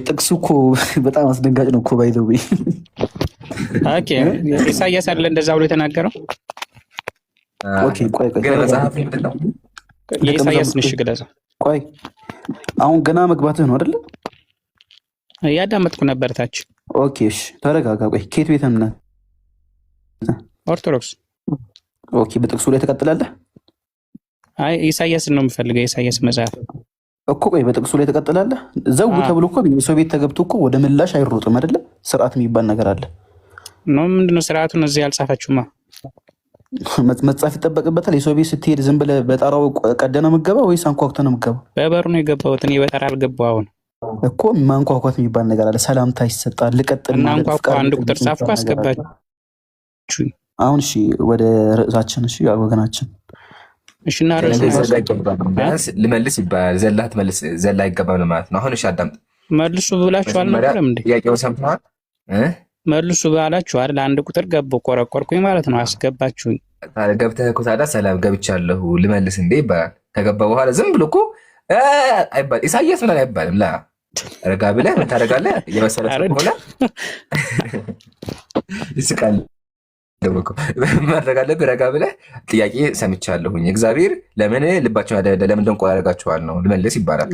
ጥቅሱ እኮ በጣም አስደንጋጭ ነው እኮ by the way። Okay፣ ኢሳያስ አይደለ እንደዛ ብሎ የተናገረው? Okay፣ ቆይ ቆይ፣ ግን መጽሐፍ ምንድን ነው? የኢሳያስን እሺ ግለጸው። ቆይ፣ አሁን ገና መግባትህ ነው አይደለ? እያዳመጥኩ ነበር ታች። Okay፣ እሺ፣ ተረጋጋ። ቆይ፣ ከየት ቤተ እምነት? ኦርቶዶክስ። Okay፣ በጥቅሱ ላይ ትቀጥላለህ? አይ፣ ኢሳያስን ነው የምፈልገው፣ የኢሳያስ መጽሐፍ። እኮ ቆይ፣ በጥቅሱ ላይ ትቀጥላለህ? ዘው ተብሎ እኮ ሰው ቤት ተገብቶ እኮ ወደ ምላሽ አይሮጥም አይደለ? ስርዓት የሚባል ነገር አለ። No፣ ምንድነው ስርዓቱን? እዚህ አልጻፋችሁማ። መጻፍ ይጠበቅበታል። የሰው ቤት ስትሄድ ዝም ብለህ በጣራው ቀደህ ነው የምትገባው ወይስ አንኳኩተህ ነው የምትገባው? በበሩ ነው የገባሁት እኔ፣ በጣራ አልገባሁ አሁን። እኮ ማንኳኳት የሚባል ነገር አለ። ሰላምታ ይሰጣል። ልቀጥል እና ማለት አንኳኳ፣ ፍቃድ አንድ ቁጥር መጠየቅ ጻፍኩ፣ የሚባል ነገር አለ። አስገባችሁኝ። አሁን እሺ፣ ወደ ርዕሳችን፣ እሺ ወገናችን። እሺ፣ እና ርዕሱን ስለዚህ ዘላ አይገባም። ቢያንስ ልመልስ ይባላል። ዘላ ትመልስ ዘላ አይገባም ለማለት ነው። አሁን እሺ አዳምጥ። መልሱ ብላችሁ መጀመሪያ አልነበረም እንዴ? ጥያቄውን ሰምተዋል እ? መልሱ ባላችሁ አይደል? አንድ ቁጥር ገባሁ፣ ቆረቆርኩኝ ማለት ነው። አስገባችሁኝ። ታዲያ ገብተህ እኮ ታዲያ ሰላም ገብቻለሁ ልመልስ እንዴ ይባላል። ከገባ በኋላ ዝም ብሎ እኮ አይባልም። ኢሳያስ ምናምን አይባልም። ላ ረጋ ብለህ ምን ታደርጋለህ? የመሰለ ሰው ከሆነ ይስቃል። ደግሞ እኮ ማድረግ አለብህ። ረጋ ብለህ ጥያቄ ሰምቻለሁኝ፣ እግዚአብሔር ለምን ልባቸውን አደነደነ፣ ለምን ደንቆሮ ያደርጋቸዋል ነው ልመልስ ይባላል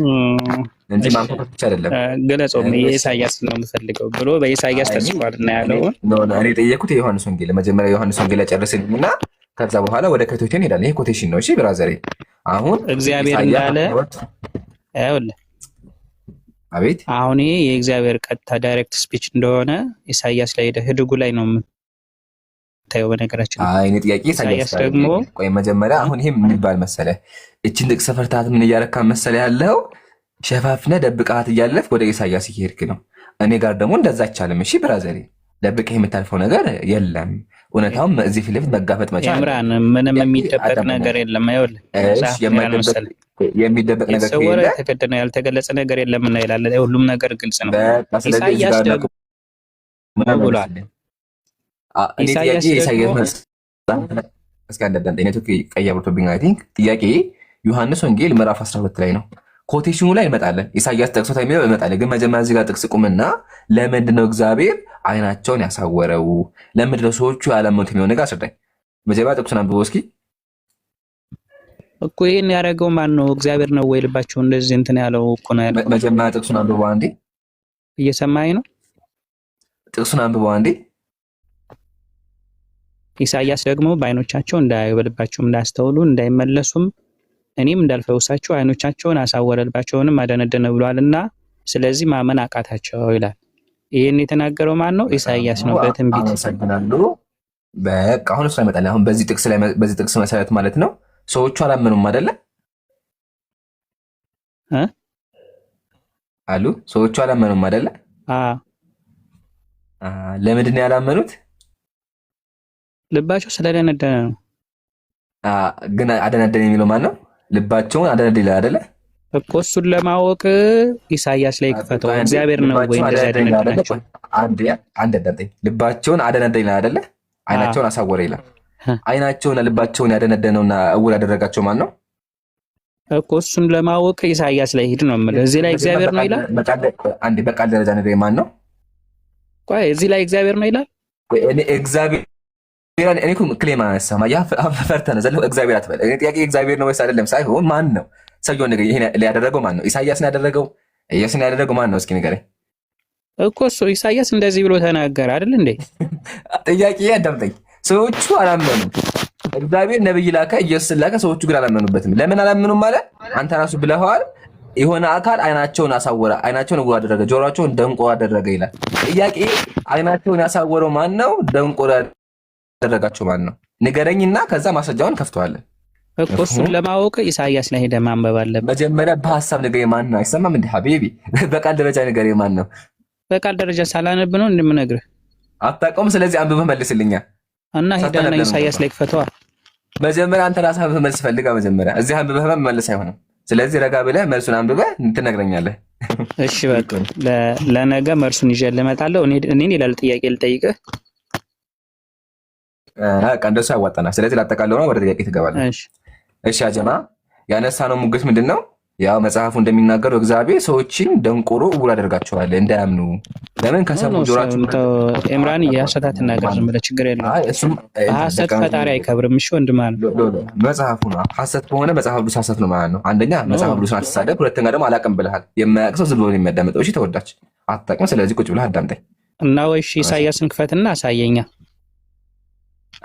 እንጂ ማንኳኳት ብቻ አይደለም። ግለጸው። የኢሳያስ ነው የምፈልገው ብሎ በኢሳያስ ተጽፏል እና ያለውን። እኔ የጠየኩት የዮሐንስ ወንጌል፣ መጀመሪያ ዮሐንስ ወንጌል ያጨርስልኝና ከዛ በኋላ ወደ quotation እንሄዳለን። ይሄ quotation ነው። እሺ brother ኤ፣ አሁን እግዚአብሔር ኢሳያስ እንዳለ ይኸውልህ፣ አቤት። አሁን ይሄ የእግዚአብሔር ቀጥታ direct speech እንደሆነ ኢሳያስ ላይ ሄደህ ህድጉ ላይ ነው የምታየው። በነገራችን ላይ አይ፣ እኔ ጥያቄ ኢሳያስ ኢሳያስ ደግሞ ቆይ፣ መጀመሪያ አሁን ይሄ ምን ይባል መሰለ፣ እችን ጥቅስ ፈርታት ምን እያረካ መሰለ ያለው፣ ሸፋፍነ ደብቃት እያለፍ ወደ ኢሳያስ እየሄድክ ነው። እኔ ጋር ደግሞ እንደዛ አይቻልም። እሺ brother ኤ፣ ደብቀህ የምታልፈው ነገር የለም። እውነታውም እዚህ ፊት ለፊት መጋፈጥ መቻል ኢምራን፣ ምንም የሚደበቅ ነገር የለም። ይኸውልህ፣ መጽሐፍ ምን ይላል መሰለህ? የሚደበቅ ነገር የተሰወረ ከሌለ የተከደነ ያልተገለጸ ነገር የለምና ይላል። ሁሉም ነገር ግልጽ ነው። በቃ ስለዚህ እዚህ ኢሳያስ ጋር ደግሞ ብሏል። እኔ ጥያቄ ኢሳያስ ኢሳያስ ደግሞ እስኪ አንድ አዳምጠኝ። ኔትወርክ ቀይ አብርቶብኝ I think። ጥያቄ ዮሐንስ ወንጌል ምዕራፍ 12 ላይ ነው። Quotation ኑ ላይ እንመጣለን። ኢሳያስ ጠቅሶታ የሚለው እንመጣለን። ግን መጀመሪያ እዚህ ጋር ጥቅስ ቁምና ለምንድን ነው እግዚአብሔር አይናቸውን ያሳወረው? ለምንድን ነው ሰዎቹ ያላመኑት የሚለው ነገር አስረዳኝ። መጀመሪያ ጥቅሱን አንብበው እስኪ። እኮ ይሄን ያደረገው ማን ነው? እግዚአብሔር ነው ወይ ልባቸው እንደዚህ እንትን ያለው እኮ ነው ያልከው። መጀመሪያ ጥቅሱን አንብበው አንዴ። እየሰማኸኝ ነው? ጥቅሱን አንብበው አንዴ። ኢሳያስ ደግሞ በዓይኖቻቸው እንዳያዩ በልባቸውም እንዳያስተውሉ እንዳይመለሱም እኔም እንዳልፈውሳቸው ዓይኖቻቸውን አሳወረ ልባቸውንም አደነደነ ብሏልና ስለዚህ ማመን አቃታቸው ይላል። ይህን የተናገረው ማን ነው? ኢሳያስ ነው በትንቢት። አመሰግናለሁ። በቃ አሁን እሱ አይመጣልኝ። አሁን በዚህ ጥቅስ ላይ፣ በዚህ ጥቅስ መሰረት ማለት ነው፣ ሰዎቹ አላመኑም አይደለ? እ? አሉ፣ ሰዎቹ አላመኑም አይደለ? አ ለምንድን ነው ያላመኑት? ልባቸው ስለደነደነ ነው። ግን አደነደነ የሚለው ማን ነው? ልባቸውን አደነደነ ይላል አይደለ? እኮ እሱን ለማወቅ ኢሳያስ ላይ ክፈተው። እግዚአብሔር ነው ወይ ልባቸውን እንደዛ አደነደነ ይላል አይደለ? ያደነደናቸው? አንድ አንድ አዳምጠኝ። ልባቸውን አደነደነ ይላል አይደለ? አይናቸውን አሳወረ ይላል። አይናቸውን ልባቸውን ያደነደነውና እውር ያደረጋቸው ማን ነው? እኮ እሱን ለማወቅ ኢሳያስ ላይ ሂድ ነው የምልህ። እዚህ ላይ እግዚአብሔር ነው ይላል። አንዴ በቃል ደረጃ ንገረኝ፣ ማን ነው? ቆይ፣ እዚህ ላይ እግዚአብሔር ነው ይላል። እኔ እግዚአብሔር እኔ እኮ claim አነሳም። ያ ፈርተህ ነው ዘለህ እግዚአብሔር አትበል። እኔ ጥያቄ እግዚአብሔር ነው ወይስ አይደለም ሳይሆን ማን ነው ሰውየው ንገረኝ። ይሄን ያደረገው ማን ነው? ኢሳያስን ያደረገው፣ ኢየሱስን ያደረገው ማን ነው? እስኪ ንገረኝ። እኮ እሱ ኢሳያስ እንደዚህ ብሎ ተናገረ አይደል እንዴ? ጥያቄ አዳምጠኝ። ሰዎቹ አላመኑም። እግዚአብሔር ነብይ ላከ፣ ኢየሱስን ላከ። ሰዎቹ ግን አላመኑበትም። ለምን አላመኑም ማለት አንተ ራሱ ብለኸዋል። የሆነ አካል አይናቸውን አሳወረ፣ አይናቸውን እውር አደረገ፣ ጆሮአቸውን ደንቆሮ አደረገ ይላል። ጥያቄ አይናቸውን ያሳወረው ማን ነው? ደንቆሮ ያደረጋቸው ማን ነው? ንገረኝና ከዛ ማስረጃውን ከፍተዋለን። እኮ እሱን ለማወቅ ኢሳያስ ላይ ሄደህ ማንበብ አለብህ። መጀመሪያ በሀሳብ ንገረኝ ማን ነው? አይሰማም እንዴ حبيبي? በቃል ደረጃ ንገረኝ ማን ነው? በቃል ደረጃ ሳላነብ ነው እንደምነግርህ። አታውቀውም። ስለዚህ አንብበህ መልስልኛ። እና ሄደህና ሳታነብ ለምን ኢሳያስ ላይ ክፈተዋ። መጀመሪያ አንተ ራስህ አንብበህ መልስ ፈልጋ። መጀመሪያ እዚህ አንብበህ መመለስ አይሆንም። ስለዚህ ረጋ ብለህ መልሱን አንብበህ ትነግረኛለህ። እሺ በቃ ለነገ መልሱን ይዤ እመጣለሁ። እኔን ይላል ጥያቄ ልጠይቅህ። በቃ እንደሱ ያዋጣናል። ስለዚህ ላጠቃለው ነው፣ ወደ ጥያቄ ትገባለህ። እሺ። እሺ አጀማ፣ ያነሳነው ሙግት ምንድን ነው? ያው መጽሐፉ እንደሚናገረው እግዚአብሔር ሰዎችን ደንቆሮ እውር አደርጋቸዋል እንዳያምኑ። ለምን No ከሰሙ No ጆሯቸው ኤምራን የሐሰት አትናገር፣ ዝም ብለህ ችግር የለውም። አይ እሱም በሐሰት ደቀ ፈጣሪ አይከብርም። እሺ ወንድም አለ መጽሐፉ ነው። ሐሰት ከሆነ መጽሐፍ ቅዱስ ሐሰት ነው ማለት ነው። አንደኛ No መጽሐፍ ቅዱስን አትሳደብ፣ ሁለተኛ ደግሞ አላቅም ብለሃል። የማያውቅ ሰው ዝም ብሎ ነው የሚያዳምጠው። እሺ ተወዳች አታውቅም። ስለዚህ ቁጭ ብለህ አዳምጠኝ። እና ወይ እሺ ኢሳያስን ክፈትና አሳየኛ።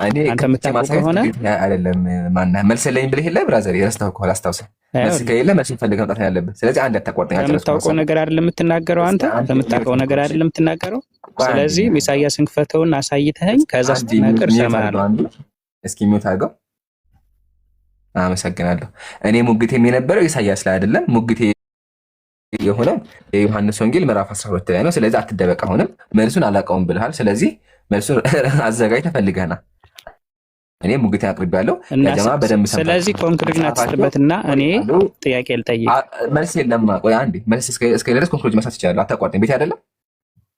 እኔ አንተ ከፍቼ የምታውቀው ማሳየት ከሆነ ግዴታ አይደለም። ማነህ መልስ የለኝም ብለህ የለ brother፣ የረስተኸው ከሆነ አስታውሰህ። መልስ ይኸውልህ ከሌለ መልስ ፈልገህ መምጣት ነው ያለብህ። ስለዚህ አንድ አታቋርጠኝ፣ አልጨረስኩም ከምታውቀው ሀሳብ። ነገር አይደለም የምትናገረው እስኪ አንተ አንድ ከምታውቀው mute ነገር አድርገው። እሺ አይደለም የምትናገረው። ቆይ አንዴ ስለዚህ ኢሳያስን ክፈተውና አሳይተኸኝ ከዛ አንዴ ስትናገር mute አድርገው። እሰማሃለሁ። አንዱ እስኪ mute አድርገው። አመሰግናለሁ። እኔ ሙግቴም የነበረው ኢሳያስ ላይ አይደለም። ሙግቴ የሆነው የዮሐንስ ወንጌል ምዕራፍ 12 ላይ ነው። ስለዚህ አትደበቅ። አሁንም መልሱን አላውቀውም ብልሃል። ስለዚህ መልሱን አዘጋጅተህ ፈልገህና እኔ ሙግቴን አቅርቤያለሁ። እና ያ ጀማ በደንብ ስለዚህ ሰምታችኋል። conclusion መጽሐፋቸው አትስጥበትና እኔ አሉ ጥያቄ ልጠይቅ። መልስ የለማ። ቆይ አንዴ መልስ እስከ ድረስ conclusion መስራት ይችላሉ። አታቋርጠኝ። ቤት አይደለም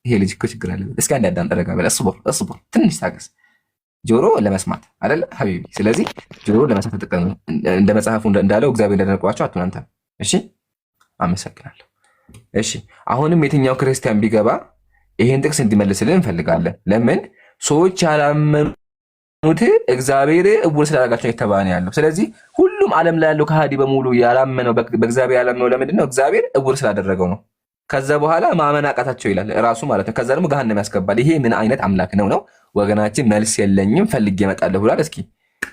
ይሄ ልጅ እኮ ችግር አለበት። እስኪ አንዴ አዳምጥ፣ ረጋ በል። اصبر اصبر፣ ትንሽ ታገስ። ጆሮ ለመስማት አይደለ حبيبي? ስለዚህ ጆሮ ለመስማት ተጠቀሙ። እንደ መጽሐፉ እንዳለው እግዚአብሔር እንዳደነቋቸው አትሁን አንተ። እሺ፣ አመሰግናለሁ። እሺ፣ አሁንም የትኛው ክርስቲያን ቢገባ ይሄን ጥቅስ እንዲመልስልን እንፈልጋለን። ለምን ሰዎች ያላመኑት እግዚአብሔር እውር ስላደረጋቸው የተባለ ነው ያለው። ስለዚህ ሁሉም ዓለም ላይ ያለው ከሃዲ በሙሉ ያላመነው በእግዚአብሔር ያላመነው ለምንድን ነው? እግዚአብሔር እውር ስላደረገው ነው። ከዛ በኋላ ማመን አቃታቸው ይላል ራሱ ማለት ነው። ከዛ ደግሞ ገሃነም ያስገባል። ይሄ ምን አይነት አምላክ ነው ነው ወገናችን? መልስ የለኝም ፈልጌ እመጣለሁ ብሏል። እስኪ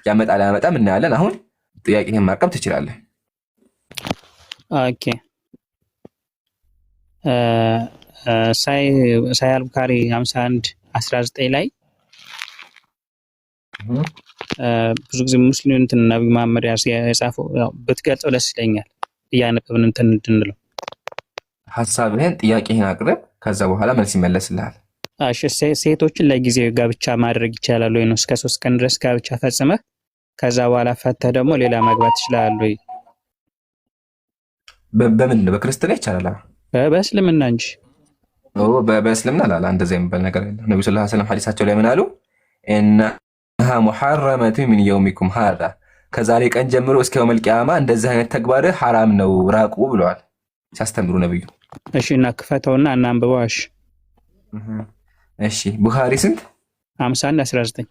ያመጣል አያመጣም እናያለን። አሁን ጥያቄህን ማቅረብ ትችላለህ። Okay ሳሂህ አልቡካሪ 51 19 ላይ ብዙ ጊዜ ሙስሊም እንትን ነብዩ መሐመድ የጻፈው ያው ብትገልጸው ደስ ይለኛል፣ እያነበብን እንትን እንድንለው። ሀሳብህን ጥያቄህን አቅርብ። ከዛ በኋላ መልስ ይመለስልሃል። እሺ ሴቶችን ለጊዜው ጋብቻ ማድረግ ይቻላል ወይ ነው? እስከ 3 ቀን ድረስ ጋብቻ ፈጽመህ ከዛ በኋላ ፈተህ ደግሞ ሌላ ማግባት ትችላለህ ወይ? በምንድን ነው? በክርስትና ይቻላል። በእስልምና እንጂ። በእስልምና ላላ እንደዚያ የሚባል ነገር የለም። ነቢ ስ ሰለም ሐዲሳቸው ላይ ምን አሉ? إنها محرمة من يومكم هذا፣ ከዛሬ ቀን ጀምሮ እስከ يوم القيامة እንደዚህ አይነት ተግባር ሐራም ነው ራቁ ብለዋል ሲያስተምሩ ነብዩ። እሺ እና ክፈተውና እናንብበው። እሺ። እሺ ቡኻሪ ስንት? 51 19።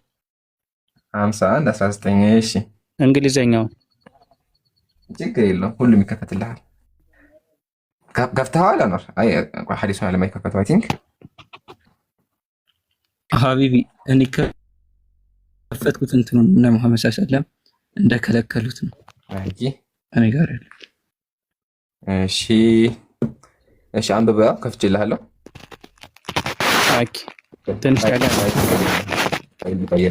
51 19። እሺ። እንግሊዘኛውን። ችግር የለውም ሁሉም ይከፈትልሃል። ከፍተኸዋል አኗር? አይ ሐዲሱን አለማይከፈተው I think። حبيبي እኔ ከፈትኩት እንትኑን እነ መሐመድ ሰለም እንደከለከሉት ነው አይ እኔ ጋር ያለ። እሺ እሺ፣ አንብበው ከፍቼልሃለሁ። Okay ትንሽ ጠጋ። ቆይ።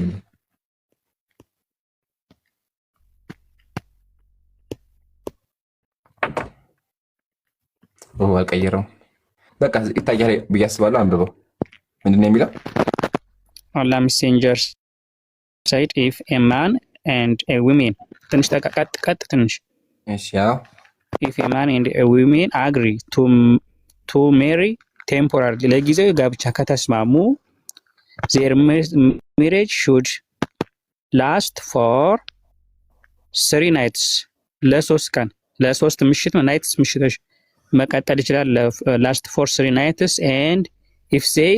አልቀየረውም። በቃ ይታያል ብዬ አስባለሁ። አንብበው። ምንድን ነው የሚለው? Allah messenger said if a man and a women፣ ትንሽ ጠጋ፣ ቀጥ ቀጥ ትንሽ። እሺ ያው። If a man and a women agree to marry temporarily፣ ለጊዜው ጋብቻ ከተስማሙ their marriage should last for 3 nights፣ ለ3 ቀን ለ3 ምሽት፣ nights ምሽቶች መቀጠል ይችላል። Last for 3 nights and if they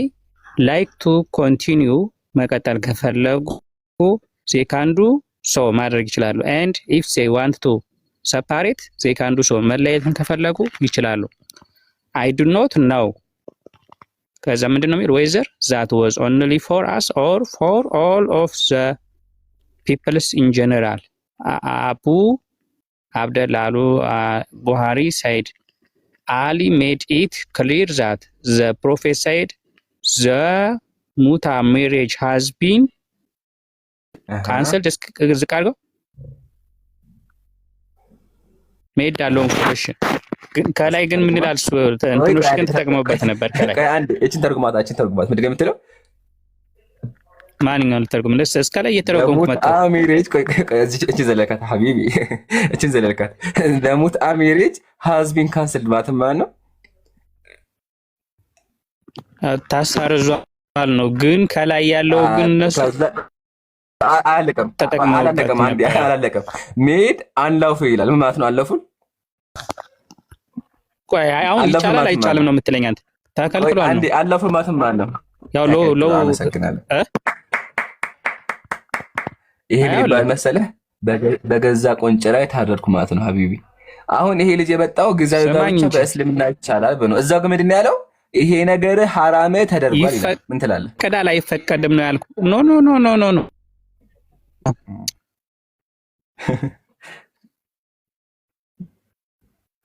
like to continue፣ መቀጠል ከፈለጉ they can do so ማድረግ ይችላሉ። And if they want to separate they can do so፣ መለየትን ከፈለጉ ይችላሉ። I do not know፣ ከዛ ምንድን ነው የሚል whether that was only for us or for all of the peoples in general። አቡ አብደላ አሉ ቡሃሪ said Ali made it clear that the prophet said the muta marriage has been cancelled። ዝቅ አድርገው made ያለውን question ግን ከላይ ግን ምን ይላል? እሱ እንትኖች ግን ተጠቅመውበት ነበር። ከላይ እችን ተርጉማት፣ እችን ተርጉማት። ምንድን ነው የምትለው? ማንኛውን ልተርጉም? እስከ ላይ እየተረጎምኩ መጣሁ። Marriage እችን ዘለልካት حبيبي፣ እችን ዘለልካት። متعة marriage has been cancelled ማለት ማለት ነው። ታሰርዟል ነው። ግን ከላይ ያለው ግን እነሱ አላለቀም፣ ተጠቅመውበት አላለቀም፣ ነበረ። አላለቀም። Made unlawful ይላል። ምን ማለት ነው? Unlawful ቆይ አሁን አለፉ ይቻላል ማለትም አይቻልም አለ። ነው የምትለኝ አንተ? ተከልክሏል አንዴ ነው አለፉ ማለትም አለ። ያው ሎ ሎ ተከልክሏል። አመሰግናለሁ። እ? ይሄ ምን ይባል አይሆንም። መሰለህ? በገዛ ቆንጨራ የታረድኩ ማለት ነው ሀቢቢ። አሁን ይሄ ልጅ የመጣው ጊዜያዊ ስማኝ ጋብቻ እንጂ በእስልምና ይቻላል ብሎ እዛው ግን ምንድን ነው ያለው? ይሄ ነገር ሐራም ተደርጓል ይላል። ምን ትላለህ? ይፈቀዳል አይፈቀድም ነው ያልኩህ። No no no no no no።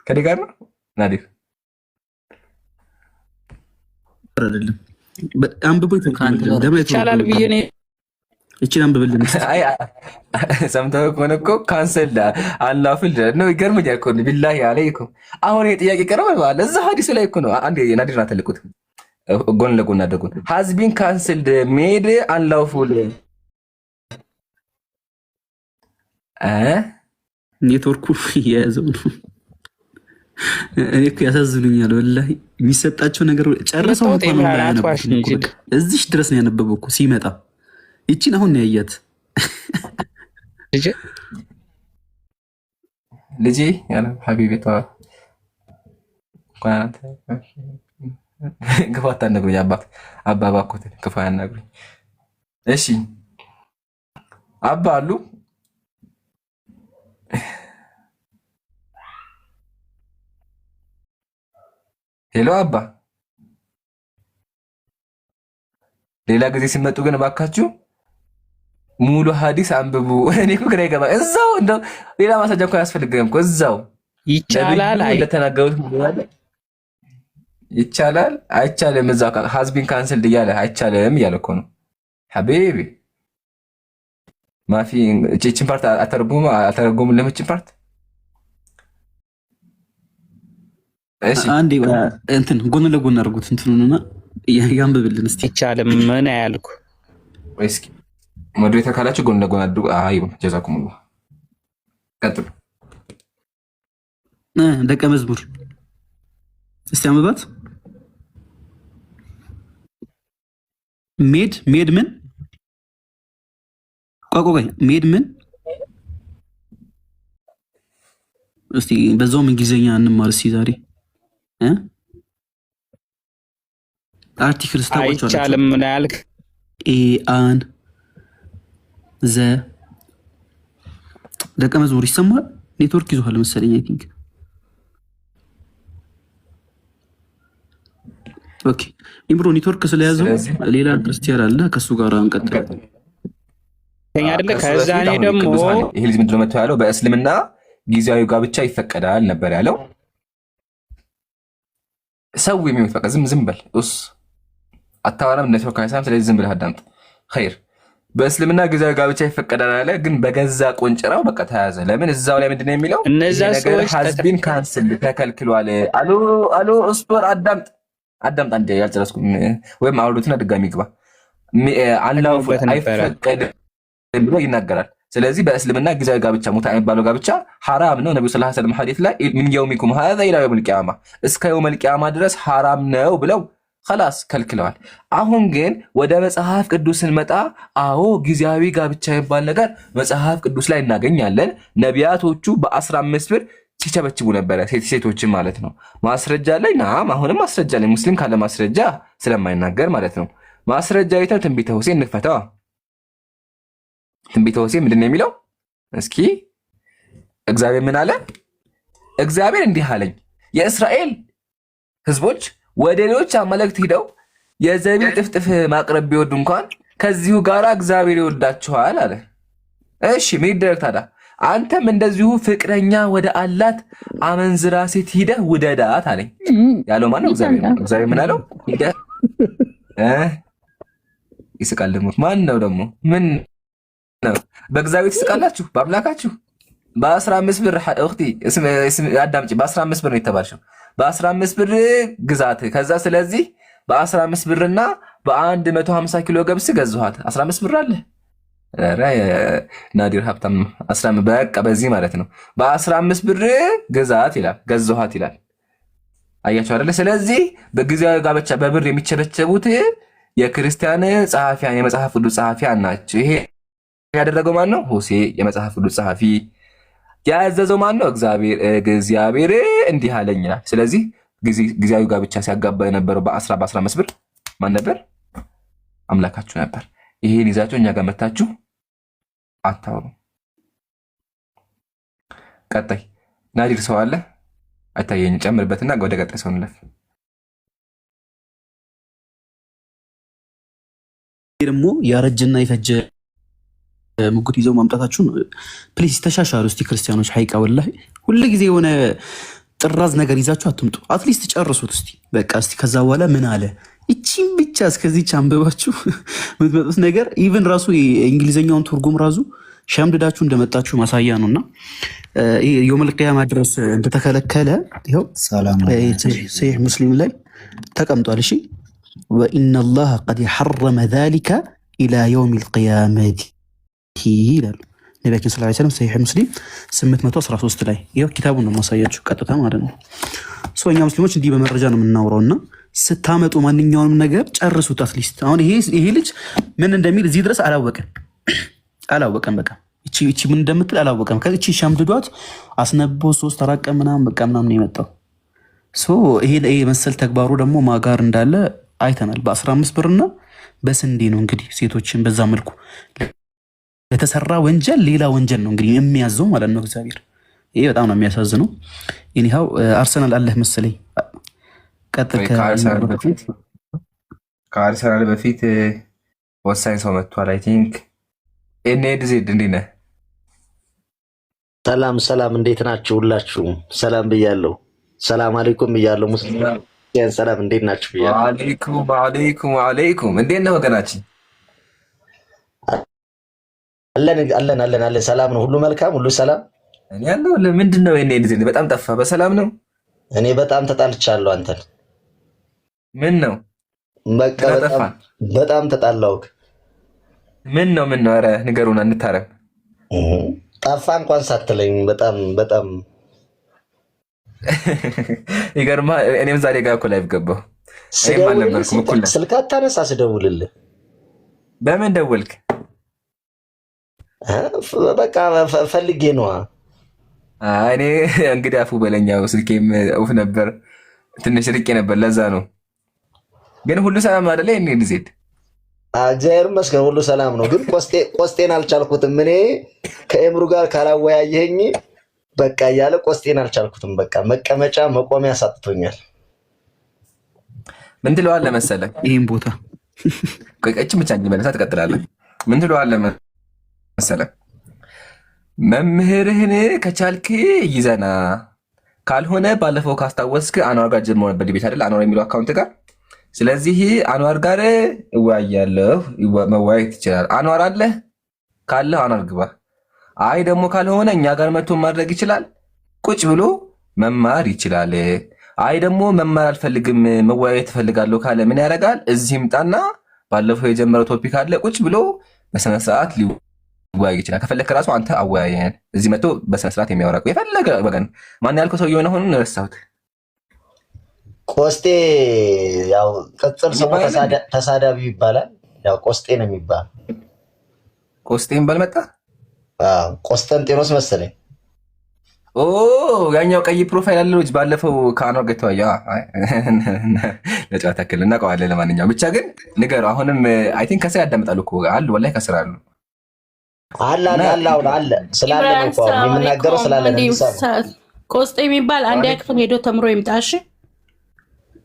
ከኔ ጋር ነው ናዲር። አይደለም አንብቦ ከአንተ ይተርጉምልን። ጋር ለምን ይቻላል ብዬ አይተረጉምልንም? እኔ እችን አንብብልን እስኪ። አይ ሰምተህ ከሆነ እኮ cancel unlawful ነው። ይገርመኛል እኮ ቢላሂ አለይኩም። አሁን ይሄ ጥያቄ ቀረበ ባለ እዛ ሀዲሱ ላይ እኮ ነው። አንዴ ናዲር አተልቁት ጎን ለጎን አድርጉት። Has been cancelled made unlawful እ ኔትወርኩ እየያዘው ነው። እኔ እኮ ያሳዝኑኛል ወላሂ። የሚሰጣቸው ነገር ጨርሰው መጣሁት እንኳን ኢምራን አትዋሽ አያነቡትም እኮ እንጂ በቃ እዚሽ ድረስ ነው ያነበበው እኮ ሲመጣ። ይቺን አሁን ነው ያያት። ልጄ ልጄ ያለ ሀቢቤ ተዋ እንኳን አንተ ክፉ አታናግሩኝ። አባት አባ እባክዎትን ክፉ አያናግሩኝ። እሺ አባ አሉ። Hello አባ። ሌላ ጊዜ ሲመጡ ግን እባካችሁ ሙሉ ሀዲስ አንብቡ። እኔ እኮ ግራ ይገባ። እዛው እንደው ሌላ ማስረጃ እኮ አያስፈልግም እኮ እዛው ይቻላል ነብዩ አይ እንደተናገሩት ሙሉ አለ። ይቻላል አይቻልም፣ እዛው has been cancelled እያለ አይቻልም እያለ እኮ ነው ሐቢቢ። ማፊ እቺን part አተርጉም አተርጉም ለምችን part እሺ አንዴ እንትን ጎን ለጎን አድርጉት እንትኑንና ያንብብልን እስቲ። አይቻልም ምን ያልኩ ወይ እስኪ moderator ካላችሁ ጎን ለጎን አድርጉ። አይ ጀዛኩሙላህ። ቀጥሉ። ደቀ መዝሙር እስቲ አንብባት። Made made ምን ቆይ ቆይ ቆይ made ምን እስቲ በዛውም እንግሊዝኛ እንማር እስቲ ዛሬ እ articles ታውቋቸዋላችሁ? አይቻልም ምን ያልክ A an the ደቀ መዝሙር ይሰማል። ኔትወርክ ይዞሃል መሰለኝ። I think okay። ኢምሮ ኔትወርክ ስለያዘው ስለዚህ ሌላ ክርስቲያን አለ፣ ከእሱ ጋር እንቀጥላለን። እንቀጥል። ተኛ አይደለ? ከእሱ ከዛ በፊት እኔ አሁን ደግሞ ቅዱሳን ይሄ ልጅ ምንድነው መጥቶ ያለው? በእስልምና ጊዜያዊ ጋብቻ ይፈቀዳል ነበር ያለው። ሰው የሚሞት በቃ ዝም ዝም በል እስ አታወራም፣ ኔትወርክ አይሰራም። ስለዚህ ዝም ብለህ አዳምጥ። ኸይር በእስልምና ጊዜያዊ ጋብቻ ይፈቀዳል አለ። ግን በገዛ ቆንጭራው በቃ ተያዘ። ለምን እዛው ላይ ምንድነው የሚለው? ይሄ እነዛ ነገር ሰዎች has been cancel ተከልክሏል። አሉ አሉ እስበር አዳምጥ አዳምጥ፣ አንዴ ያልጨረስኩም ወይም አውርዱትና ድጋሚ ግባ። Unlawful ተጠቅመውበት ነበረ። አይፈቀድም ብሎ ይናገራል። ስለዚህ በእስልምና ጊዜያዊ ጋብቻ ሙታ የሚባለው ጋብቻ ሐራም ነው። ነቢዩ ሰለላሁ ዐለይሂ ወሰለም ሐዲስ ላይ من يومكم هذا إلى يوم القيامة እስከ የውመል ቂያማ ድረስ ሐራም ነው ብለው ኸላስ ከልክለዋል። አሁን ግን ወደ መጽሐፍ ቅዱስ ስንመጣ አዎ ጊዜያዊ ጋብቻ የሚባል ነገር መጽሐፍ ቅዱስ ላይ እናገኛለን። ነቢያቶቹ በ15 ብር ሲቸበችቡ ነበረ፣ ሴቶችን ማለት ነው። ማስረጃ ላይ ናም፣ አሁንም ማስረጃ ላይ ሙስሊም ካለ ማስረጃ ስለማይናገር ማለት ነው። ማስረጃ የተው ትንቢተ ሆሴዕ እንክፈተዋ። ትንቢተ ሆሴዕ ምንድን ነው የሚለው? እስኪ እግዚአብሔር ምን አለ? እግዚአብሔር እንዲህ አለኝ፣ የእስራኤል ሕዝቦች ወደ ሌሎች አማልክት ሂደው የዘቢብ ጥፍጥፍ ማቅረብ ቢወዱ እንኳን ከዚሁ ጋር እግዚአብሔር ይወዳችኋል አለ። እሺ ምን ይደረግ ታዲያ? አንተም እንደዚሁ ፍቅረኛ ወደ አላት አመንዝራ ሴት ሂደህ ውደዳት አለኝ። ያለው ማነው? እግዚአብሔር ነው። እግዚአብሔር ምን አለው? ሂደህ እ ይስቃል ደግሞ ማን ነው ደግሞ? ምን ነው በእግዚአብሔር ትስቃላችሁ? በአምላካችሁ በ15 ብር እህቲ አዳምጪ። በ15 ብር ነው የተባልሽው። በ15 ብር ግዛት። ከዛ ስለዚህ በ15 ብርና በ150 ኪሎ ገብስ ገዛኋት። 15 ብር አለ። ኧረ ናዲር ሀብታም በቃ በዚህ ማለት ነው። በ15 ብር ግዛት ይላል፣ ገዛኋት ይላል። አያቸው አይደለ? ስለዚህ በጊዜያዊ ጋብቻ በብር የሚቸበቸቡት የክርስቲያን ጸሐፊያን የመጽሐፍ ቅዱስ ጸሐፊያን ናቸው። ይሄ ያደረገው ማን ነው? ሆሴ የመጽሐፍ ቅዱስ ጸሐፊ። ያዘዘው ማን ነው? እግዚአብሔር። እግዚአብሔር እንዲህ አለኝ ይላል። ስለዚህ ጊዜያዊ ጋብቻ ሲያጋባ የነበረው በ10 በ15 ብር ማን ነበር? አምላካችሁ ነበር። ይሄን ይዛችሁ እኛ ጋር መታችሁ አታውሩ። ቀጣይ ናዲር ሰው አለ አይታየኝም። ጨምርበትና ወደ ቀጣይ ሰው እንለፍ። ደግሞ ያረጀና የፈጀ ሙግት ይዘው ማምጣታችሁን please ተሻሻሉ። እስቲ ክርስቲያኖች ሀይቃ ወላሂ ሁል ጊዜ የሆነ ጥራዝ ነገር ይዛችሁ አትምጡ። At least ጨርሱት እስቲ በቃ እስቲ ከዛ በኋላ ምን አለ ይቺን ብቻ እስከዚች አንብባችሁ የምትመጡት ነገር even ራሱ የእንግሊዝኛውን ትርጉም ራሱ ሸምድዳችሁ እንደመጣችሁ ማሳያ ነው። እና يوم القيامة ድረስ እንደተከለከለ ይኸው ሰሒህ ሙስሊም ላይ ተቀምጧል። እሺ وإن الله قد حرم ذلك إلى يوم القيامة ይላሉ ነቢያችን ስ ሰለም፣ ሰሒህ ሙስሊም 813 ላይ። ይኸው ኪታቡን ነው ማሳያችሁ ቀጥታ ማለት ነው። እኛ ሙስሊሞች እንዲህ በመረጃ ነው የምናውረው እና ስታመጡ ማንኛውንም ነገር ጨርሱት። At least አሁን ይሄ ልጅ ምን እንደሚል እዚህ ድረስ አላወቀም አላወቀም። በቃ እቺ ምን እንደምትል አላወቀም። ከእቺ ሸምድዷት አስነቦ 3-4 ቀን ምናምን በቃ ምናምን የመጣው። ይሄ መሰል ተግባሩ ደግሞ ማጋር እንዳለ አይተናል። በ15 ብርና በስንዴ ነው እንግዲህ ሴቶችን በዛ መልኩ ለተሰራ ወንጀል ሌላ ወንጀል ነው እንግዲህ የሚያዘው ማለት ነው እግዚአብሔር። ይሄ በጣም ነው የሚያሳዝነው። Anyhow አርሰናል አለህ መሰለኝ። ቀጥል። ከአርሰናል በፊት ወሳኝ ሰው መጥቷል። I think ኤንኤድ ዜድ፣ እንዴት ነህ? ሰላም ሰላም፣ እንዴት ናችሁ? ሁላችሁም ሰላም ብያለሁ። ሰላም አለይኩም ብያለሁ። ሙስሊም ሰላም፣ እንዴት ናችሁ ብያለሁ። ወአለይኩም ወአለይኩም ወአለይኩም። እንዴት ነህ ወገናችን? አለን አለን አለን አለን። ሰላም ነው፣ ሁሉ መልካም፣ ሁሉ ሰላም። እኔ ያለው ምንድን ነው? ኤንኤድ ዜድ በጣም ጠፋ። በሰላም ነው? እኔ በጣም ተጣልቻለሁ አንተን። ምን ነው? በቃ በጣም ተጣላሁክ። ምን ነው ምን ነው? ኧረ ንገሩና እንታረም። ጠፋ እንኳን ሳትለኝ በጣም በጣም። ይገርማ። እኔም ዛሬ ጋር እኮ live ገባሁ። እኔም አልነበርኩም። እኩል ነን። ስልክ አታነሳ ስደውልልህ። በምን ደወልክ? በቃ ፈልጌ ነዋ። እኔ እንግዲህ አፉ በለኛው ስልኬም off ነበር፣ ትንሽ ርቄ ነበር። ለዛ ነው። ግን ሁሉ ሰላም አይደለ? እኔ ዜድ። እግዚአብሔር ይመስገን ሁሉ ሰላም ነው። ግን ቆስጤን አልቻልኩትም። እኔ ከኤምሩ ጋር ካላወያየኸኝ በቃ እያለ ቆስጤን አልቻልኩትም። በቃ መቀመጫ መቆሚያ ሳጥቶኛል። ምን ትለዋለህ መሰለህ? ይህም ቦታ ቆይ ብቻ እንዲመለሳ ትቀጥላለህ። ምን ትለዋለህ መሰለህ? መምህርህን ከቻልክ ይዘና፣ ካልሆነ ባለፈው ካስታወስክ አንዋር ጋር ጀምሮ ነበር debate አይደል? አንዋር የሚለው account ጋር። ስለዚህ አንዋር ጋር እወያያለሁ፣ መወያየት ይችላል። አንዋር አለ ካለ አንዋር ግባ። አይ ደግሞ ካልሆነ እኛ ጋር መጥቶ ማድረግ ይችላል። ቁጭ ብሎ መማር ይችላል። አይ ደግሞ መማር አልፈልግም መወያየት እፈልጋለሁ ካለ ምን ያደርጋል? እዚህ ይምጣና ባለፈው የጀመረው topic አለ፣ ቁጭ ብሎ በስነ ስርዓት ሊወያይ ይችላል። ከፈለክ ራሱ አንተ አወያየን። እዚህ መጥቶ በስነ ስርዓት የሚያወራ የፈለገ ወገን ማን ያልከው ሰው የሆነ ሆኑን ረሳሁት። ቆስጤ ያው ቅጽል ስሙ ተሳዳቢ ይባላል። ያው ቆስጤ ነው የሚባል። ቆስጤ የሚባል መጣ። ቆስጠንጤኖስ መሰለኝ። ኦ ያኛው ቀይ profile ያለ ልጅ ባለፈው ከአኗር ጋር የተወያየው። ለጨዋታ ያክል እናውቀዋለን። ለማንኛውም ብቻ ግን ንገረው። አሁንም I think ከስር ያዳምጣሉ እኮ አሉ፣ ወላሂ ከስር አሉ። አለ አለ አለ አሁን አለ ስላለ ነው እኮ አሁን የምናገረው ስላለ ነው የሚሰማው። ቆስጤ የሚባል አንድ ክፍል ሄዶ ተምሮ ይምጣ። እሺ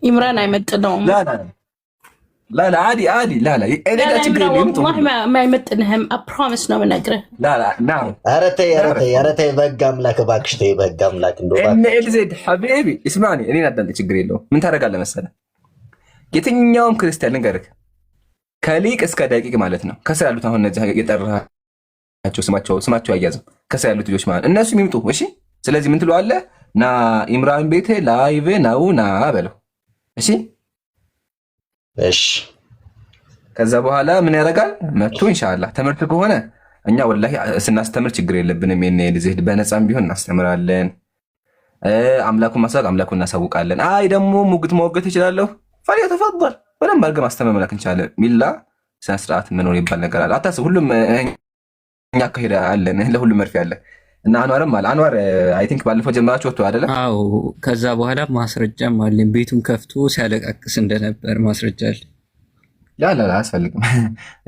ኢምራን አይመጥነውም። لا لا عادي عادي لا لا እኔ ጋር ችግር የለም። والله ما አይመጥንህም። I promise ነው የምነግርህ። لا لا نعم። ኧረ ተይ ኧረ ተይ ኧረ ተይ በህግ አምላክ እባክሽ ተይ በህግ አምላክ እንደው እነ ኤልዜድ حبيبي اسمعني፣ እኔን አዳምጥ፣ ችግር የለውም። ምን ታደርጋለህ መሰለህ፣ የትኛውም ክርስቲያን ልንገርህ፣ ከሊቅ እስከ ደቂቅ ማለት ነው። ከስር ያሉት አሁን እነዚህ የጠራቸው ስማቸው አያዝም። ከስር ያሉት ልጆች ማለት እነሱ ይምጡ። እሺ፣ ስለዚህ ምን ትለዋለህ? ና ኢምራን ቤት live ነው ና በለው። እሺ እሺ። ከዛ በኋላ ምን ያደርጋል? መጥቶ ኢንሻአላህ ትምህርት ከሆነ እኛ ወላሂ ስናስተምር ችግር የለብንም። የኔ በነፃም ቢሆን እናስተምራለን። አምላኩን ማሳወቅ አምላኩን እናሳውቃለን። አይ ደግሞ ሙግት መወገት እችላለሁ፣ فليتفضل በደንብ አድርገን ማስተማር መላክ እንችላለን። ሚላ ስነ ስርዓት መኖር ይባል ነገር አለ። አታስብ፣ ሁሉም እኛ አካሄድ አለን፣ ለሁሉም መርፌ አለ። እና አንዋርም አለ። አንዋር I think ባለፈው ጀምራችሁ ወጥቶ አይደለ? አዎ፣ ከዛ በኋላ ማስረጃም አለኝ። ቤቱን ከፍቶ ሲያለቃቅስ እንደነበር ማስረጃ አለ። لا لا አያስፈልግም።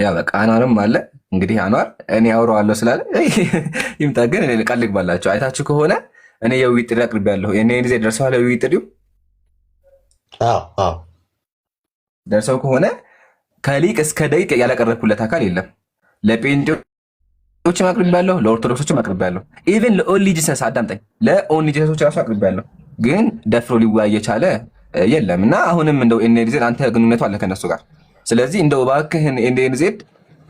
ያ በቃ አንዋርም አለ። እንግዲህ አንዋር እኔ አውረዋለሁ ስላለ ይምጣ። ግን እኔ ቃል ልግባላችሁ፣ አይታችሁ ከሆነ እኔ የውይይት ጥሪ አቅርቤያለሁ። እኔ ጊዜ ደርሰዋል። የውይይት ጥሪው አዎ። ደርሰው ከሆነ ከሊቅ እስከ ደቂቅ ያላቀረብኩለት አካል የለም። ለጴንጤዎችም አቅርቤያለሁ፣ ለኦርቶዶክሶችም አቅርቤያለሁ። Even ለ Only Jesus፣ አዳምጠኝ፣ ለ Only Jesus ኦች ራሱ አቅርቤያለሁ። ግን ደፍሮ ሊወያይ የቻለ የለም። እና አሁንም እንደው ኤንኤንዜድ አንተ ግንኙነቱ አለ ከነሱ ጋር። ስለዚህ እንደው እባክህን ኤንኤንዜድ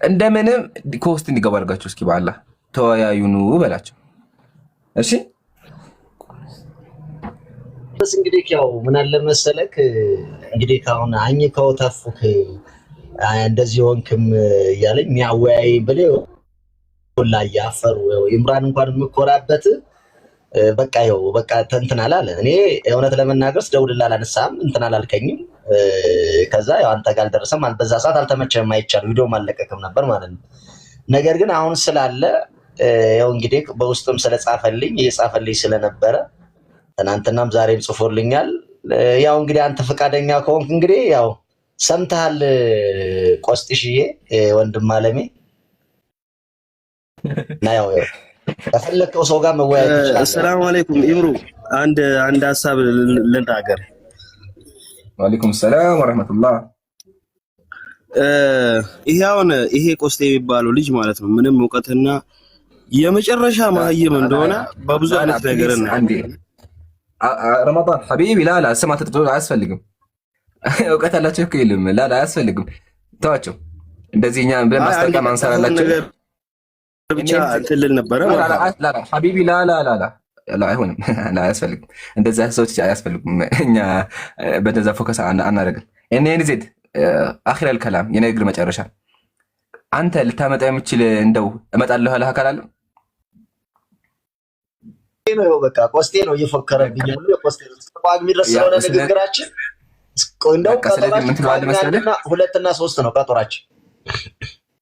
እንደምንም ከውስጥ እንዲገቡ አድርጋቸው እስኪ በአላህ ተወያዩኑ በላቸው። እሺ። በስ እንግዲህ ያው ምን አለ መሰለክ፣ እንግዲህ ካሁን አኝከው ተፉክ እንደዚህ ሆንክም እያለኝ የሚያወያይ ብለህ ሁላ እያፈሩ ኢምራን እንኳን የምኮራበት በቃ ይኸው በቃ እንትን አላለ። እኔ እውነት ለመናገር ስደውልልህ አላነሳህም፣ እንትን አላልከኝም። ከዛ ያው አንተ ጋር አልደረሰም፣ በዛ ሰዓት አልተመቸህም፣ አይቻልም፣ ቪዲዮም አልለቀቅም ነበር ማለት ነው። ነገር ግን አሁን ስላለ ያው እንግዲህ በውስጥም ስለጻፈልኝ፣ እየጻፈልኝ ስለነበረ ትናንትናም ዛሬም ጽፎልኛል። ያው እንግዲህ አንተ ፈቃደኛ ከሆንክ እንግዲህ ያው ሰምተሃል ቆስጥሽዬ ወንድም አለሜ፣ እና ያው ከፈለከው ሰው ጋር መወያየት ትችላለህ። السلام عليكم ኢምሩ፣ አንድ አንድ ሀሳብ ልናገር። وعليكم السلام ورحمة الله። ይሄ አሁን ይሄ ቆስጤ የሚባለው ልጅ ማለት ነው ምንም እውቀትና የመጨረሻ መሀይም እንደሆነ በብዙ አይነት ነገር እናያለን። ረመዳን حبيبي لا لا ስም አትጥሩ፣ አያስፈልግም። እውቀት አላቸው እኮ የለም። لا لا አያስፈልግም፣ ተዋቸው። እንደዚህ እኛ ብለን ማስታወቂያ ማንሰራላቸው ነገር ብቻ እንትን ልል ነበረ ማለት ነው። حبيبي لا لا لا لا አይሆንም፣ አያስፈልግም። እንደዛ ሰዎች አያስፈልጉም። እኛ በደዛ focus አናደርግም። እኔን ዜድ آخر الكلام፣ የንግግር መጨረሻ አንተ ልታመጣ የምችል እንደው እመጣለሁ ያለህ አካል አለ? ነው በቃ ቆስጤ ነው እየፎከረብኝ ያለው፣ ቆስጤ ነው። እስከ ጳጉሜ ድረስ ስለሆነ ንግግራችን እንደውም ቀጠሯችን ጳጉሜ አንድና ሁለትና ሶስት ነው ቀጠሯችን።